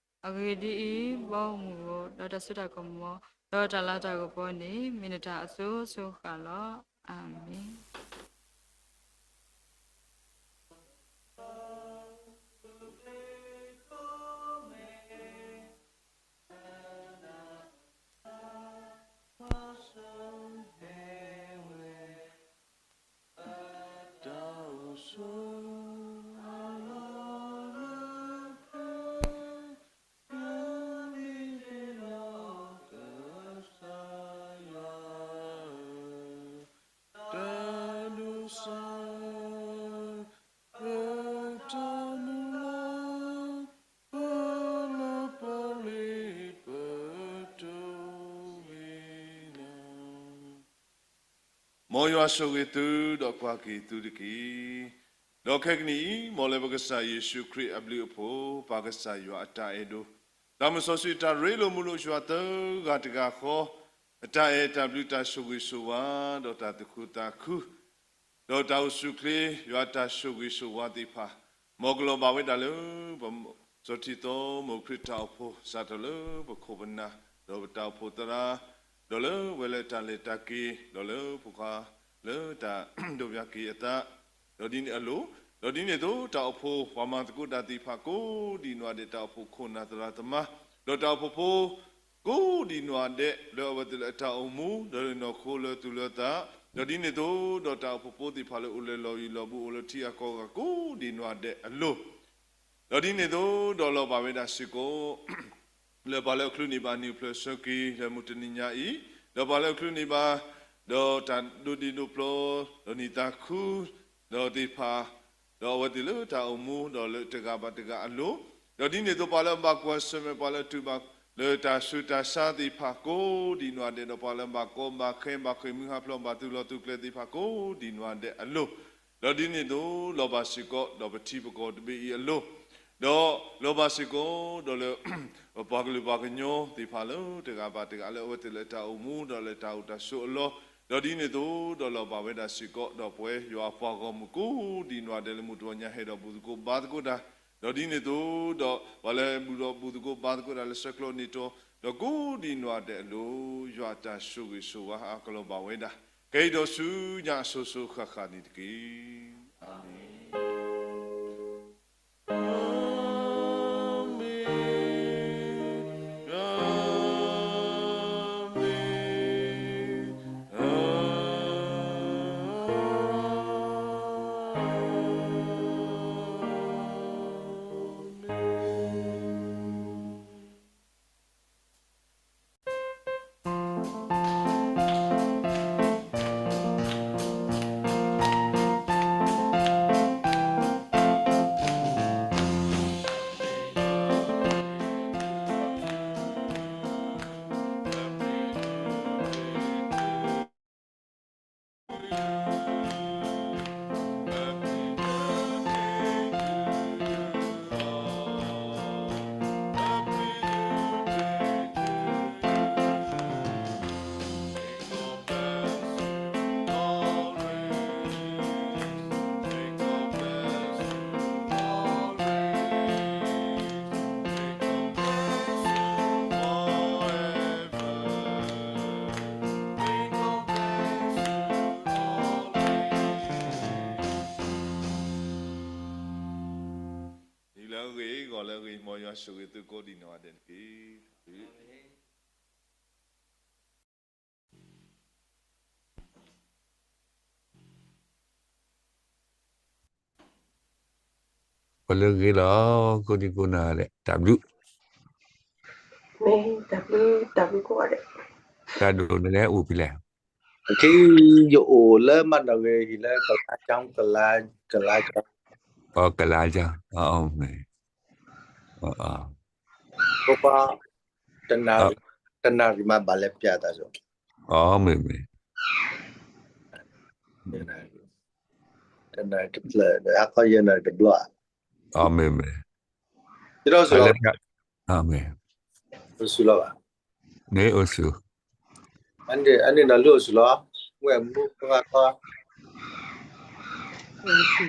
အဂ့ၢ်ဒ်အံၤ, ဘီမုၢ်ဧိၤ, ဒီးတၢ်စိတၢ်ကမီၤ, ဒီးတၢ်လၤတၢ်ကပီၤန့ၣ် မ့ၢ်နတၢ်အစိၤစိၤဃၣ်ဃၣ်လီၤ. အၤမ့ၣ်. မ်ယွၤဆိၣ်ဂ့ၤသု ဒီးကွၢ်က့ၤသုတက့ၢ်. ဒီးခဲကနံၣ်အံၤ မ်လၢပကစၢ်ယ့ၣ်ၡူးခရံာ်အဘျုးအဖှိၣ်, ပၢ်ကစၢ်ယွၤအတၢ်အဲၣ်ဒိၣ်, တၢ်မုၢ်စီဆှံတၢ်ရ့လိာ်မုာ်လိာ်ယွၤသၢဂၤတဂၤဃီ, အတၢ်အဲၣ်တၢ်ဘျုးတၢ်ဆိၣ်ဂ့ၤဆိၣ်ဝါ, ဒီးတၢ်သူၣ်ခုသးခု ဒီးတၢ်အိၣ်ဆူၣ်အိၣ်ချ့ ယွၤအတၢ်ဆိၣ်ဂ့ၤဆိၣ်ဝါသ့ၣ်တဖၣ်, မ်ကလီၤဘၣ်ဝဲဒၣ်လၢ ပစီၤထံသီမိၢ်ခရံာ်တၢ်အိၣ်ဖှိၣ် စးထီၣ်လၢပခိၣ်ပနၢ်, ဒီးပတၢ်အိၣ်ဖှိၣ်သရၣ်, ဒီးလၢဝဲလၢတၢ်လဲၤတၢ်က့ၤ, ဒီးလၢပှၤလၢတၢ်ဒိးဘျၢက့ၤအသး, ဒီးဒ်န့ၣ်အလိၤ, ဒီးဒ်န့ၣ်အသိး တၢ်အိၣ်ဖှိၣ်ပှၤမၤသကိးတၢ်သ့ၣ်တဖၣ်ကိးဒံးနီၢ်ဒဲး, တၢ်အိၣ်ဖှိၣ်ခိၣ်နၢ်သရၣ်သမါ, ဒီးတၢ်အိၣ်ဖှိၣ်ဖိ ကိးဒံးနီၢ်ဒဲး လၢအဝဲသ့ၣ်လၢအတၢ်အိၣ်မူ ဒီးလၢနီၢ်ခိလၢသူၣ်လၢသး, ဒီးဒ်န့ၣ်အသိး ဒီးတၢ်အိၣ်ဖှိၣ်ဖိသ့ၣ်တဖၣ်လၢအိၣ်လၢလီၢ်ယံၤလီၢ်ဘူး အိၣ်လၢထံဂၤကီၢ်ဂၤကိးဒံးနီၢ်ဒဲးအလိၤ, ဒီးဒ်န့ၣ်အသိး ဒီးလီၤဘၣ်ဝဲဒၣ်စ့ၢ်ကီး လၢပှၤလၢအချုးန့ၢ်ဘၣ်နံၣ်အိၣ်ဖျဲၣ်ဆၢက့ၤ လၢမုၢ်တနံၤညါအံၤ, ဒီးပှၤလၢအချုးန့ၢ်ဘၣ် ဒီးတၢ်ဒိးဒ့ဒိးဖျီ ဒီးနံၣ်သးခု ဒီးသ့ၣ်တဖၣ်, ဒီးအဝဲသ့ၣ်လၢတၢ်အိၣ်မူ ဒီးလၢတဂၤဘၣ်တဂၤအလိၤ, ဒီးဒ်န့ၣ်အသိး ပှၤလၢအဘၣ်ကွၢ်ဆၢၣ်မဲာ် ပှၤလၢအထုးဘၣ်လၢတၢ်ဆူးတၢ်ဆါသ့ၣ်တဖၣ်ကိးဒံးနီၢ်ဒဲး, ဒီးပှၤလၢအဘၣ်ကီဘၣ်ခဲ ဘၣ်ဃ့ၢ်မှံဟးဖျိး ဘၣ်သူၣ်လီၤသူၣ်ကျဲသ့ၣ်တဖၣ်ကိးဒံးနီၢ်ဒဲးအလိၤ, ဒီးဒ်န့ၣ်အသိး လီၤဘၣ်စ့ၢ်ကီး ဒီးပထံပကီၢ်တဘ့ၣ်အံၤအလိၤ, ဒီးလီၤဘၣ်စ့ၢ်ကီး ဒီးလၢ ပပှၤကလုာ်ပှၤကညီသ့ၣ်တဖၣ်လၢတဂၤဘၣ်တဂၤ လၢအဝဲသ့ၣ်လၢတၢ်အိၣ်မူ ဒီးလၢတၢ်အိၣ်တၢ်ဆိးအလီၢ်, ဒီးဒ်န့ၣ်အသိး ဒီးလီၤဘၣ်ဝဲဒၣ်စ့ၢ်ကီး ဒီးပဝဲယွၤအပှၤဂီၢ်မုၢ်ကိးဒံးနီၢ်ဒဲး လၢမုၢ်တနံၤညါဟဲဒီးဘူၣ်သကိးဘါသကိးတၢ်, ဒီးဒ်န့ၣ်အသိး ဒီးပှၤလၢဘူၣ်ဒီးဘူၣ်သကိးဘါသကိးတၢ်လၢဆဲးကျိးနံၣ်တီၤ ဒီးကိးဒံးနီၢ်ဒဲးအလိၤ ယွၤအတၢ်ဆိၣ်ဂ့ၤဆိၣ်ဝါအကလီၤဘၣ်ဝဲဒၣ် ခဲအံၤဒီးဆူညါအစိၤစိၤဃၣ်ဃၣ်န့ၣ်တက့ၢ်. အၤမ့ၣ်. ဒ်လၢအဂ့ၤ ဂီၤလၢအဂ့ၤ မ်ယွၤဆိၣ်ဂ့ၤသုကိးဒံးနီၢ်ဂၤဒဲးတက့ၢ်. ပှၤလၢအဂ့ၤလီၤ ကိးဒံကိးနီၢ်ဂၤဒဲး တၢ်ဘျုး မ့ၢ်တၢ်ဘျုး တၢ်ဘျုးကိးဂၤဒဲး တၢ်ဒိၣ်န့ၣ်လဲၣ်အိၣ်ဖဲလဲၣ်. အခဲအံၤ ယအိၣ်လၢမၤနီၣ်ဂ့ၤ ဟံၣ်လၢကလါကၠီ ကလါ ကလါကၠီ အကလါကၠီ မ့ၢ် ပပှၤ တနၣ်ရံၣ် တနၣ်ရံၣ်မးဘၣ်လဲၤပျးတၢ်စိ အမ့ၢ်မ့ၢ် တနၣ်ရံၣ်တဖျၢၣ် ဟါခီယဲၢ်နၣ်ရံၣ်တဘျီ အမ့ၢ်မ့ၢ် ယဒီးစူၤလီၤ အမ့ၢ် အိၣ်စူၤလီၤဘၣ် မ့ၢ်အိၣ်စူၤ အန့ၣ်ဒီးလၢအိၣ်စူၤလီၤ ဝဲမူခီခီ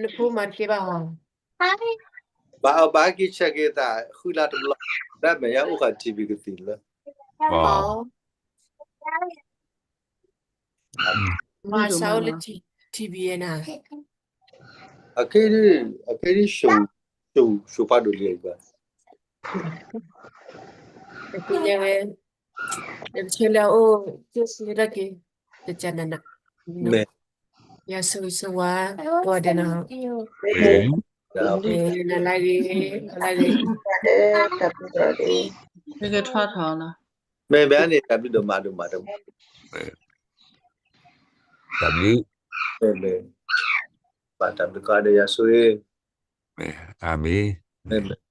နဖိမၤတကဲဘၣ်ဟီ ဘၣ်အဘၣ်က့ၤဆဲးက့ၤသး ဃုလါတဘျီ ဒၣ်မဲာ်ညါအိၣ်ဃာ် ထံဘံၣ်ကသံၣ်လၢ မၤစၢၤအိၣ်လၢ ထံဘံၣ်နၤ အခဲဒ် အခဲဒ် ဆိၣ်ပှၤဒိၣ်လံအံၤ ပကလဲၤဝဲ တဆၢလၢအအိၣ် က့ၤစံးတၢ်က့ၤ တကနန ယၤဆိၣ်ဂ့ၤဆိၣ်ဝါ ကိးဂၤဒဲးနီၤ နၤလၢအဂ့ၤ နၤလၢအဂ့ၤ တၢ်ဘျုး မ့ၢ်ဘၣ်န့ၣ် တၢ်ဘျုးဒိၣ်မးဒိၣ်မးဒိၣ်မး တၢ်ဘျုး ဘၣ်တၢ်ဘျုးကိးဂၤဒဲး ယၤဆိၣ်ဂ့ၤ အၤမ့ၣ်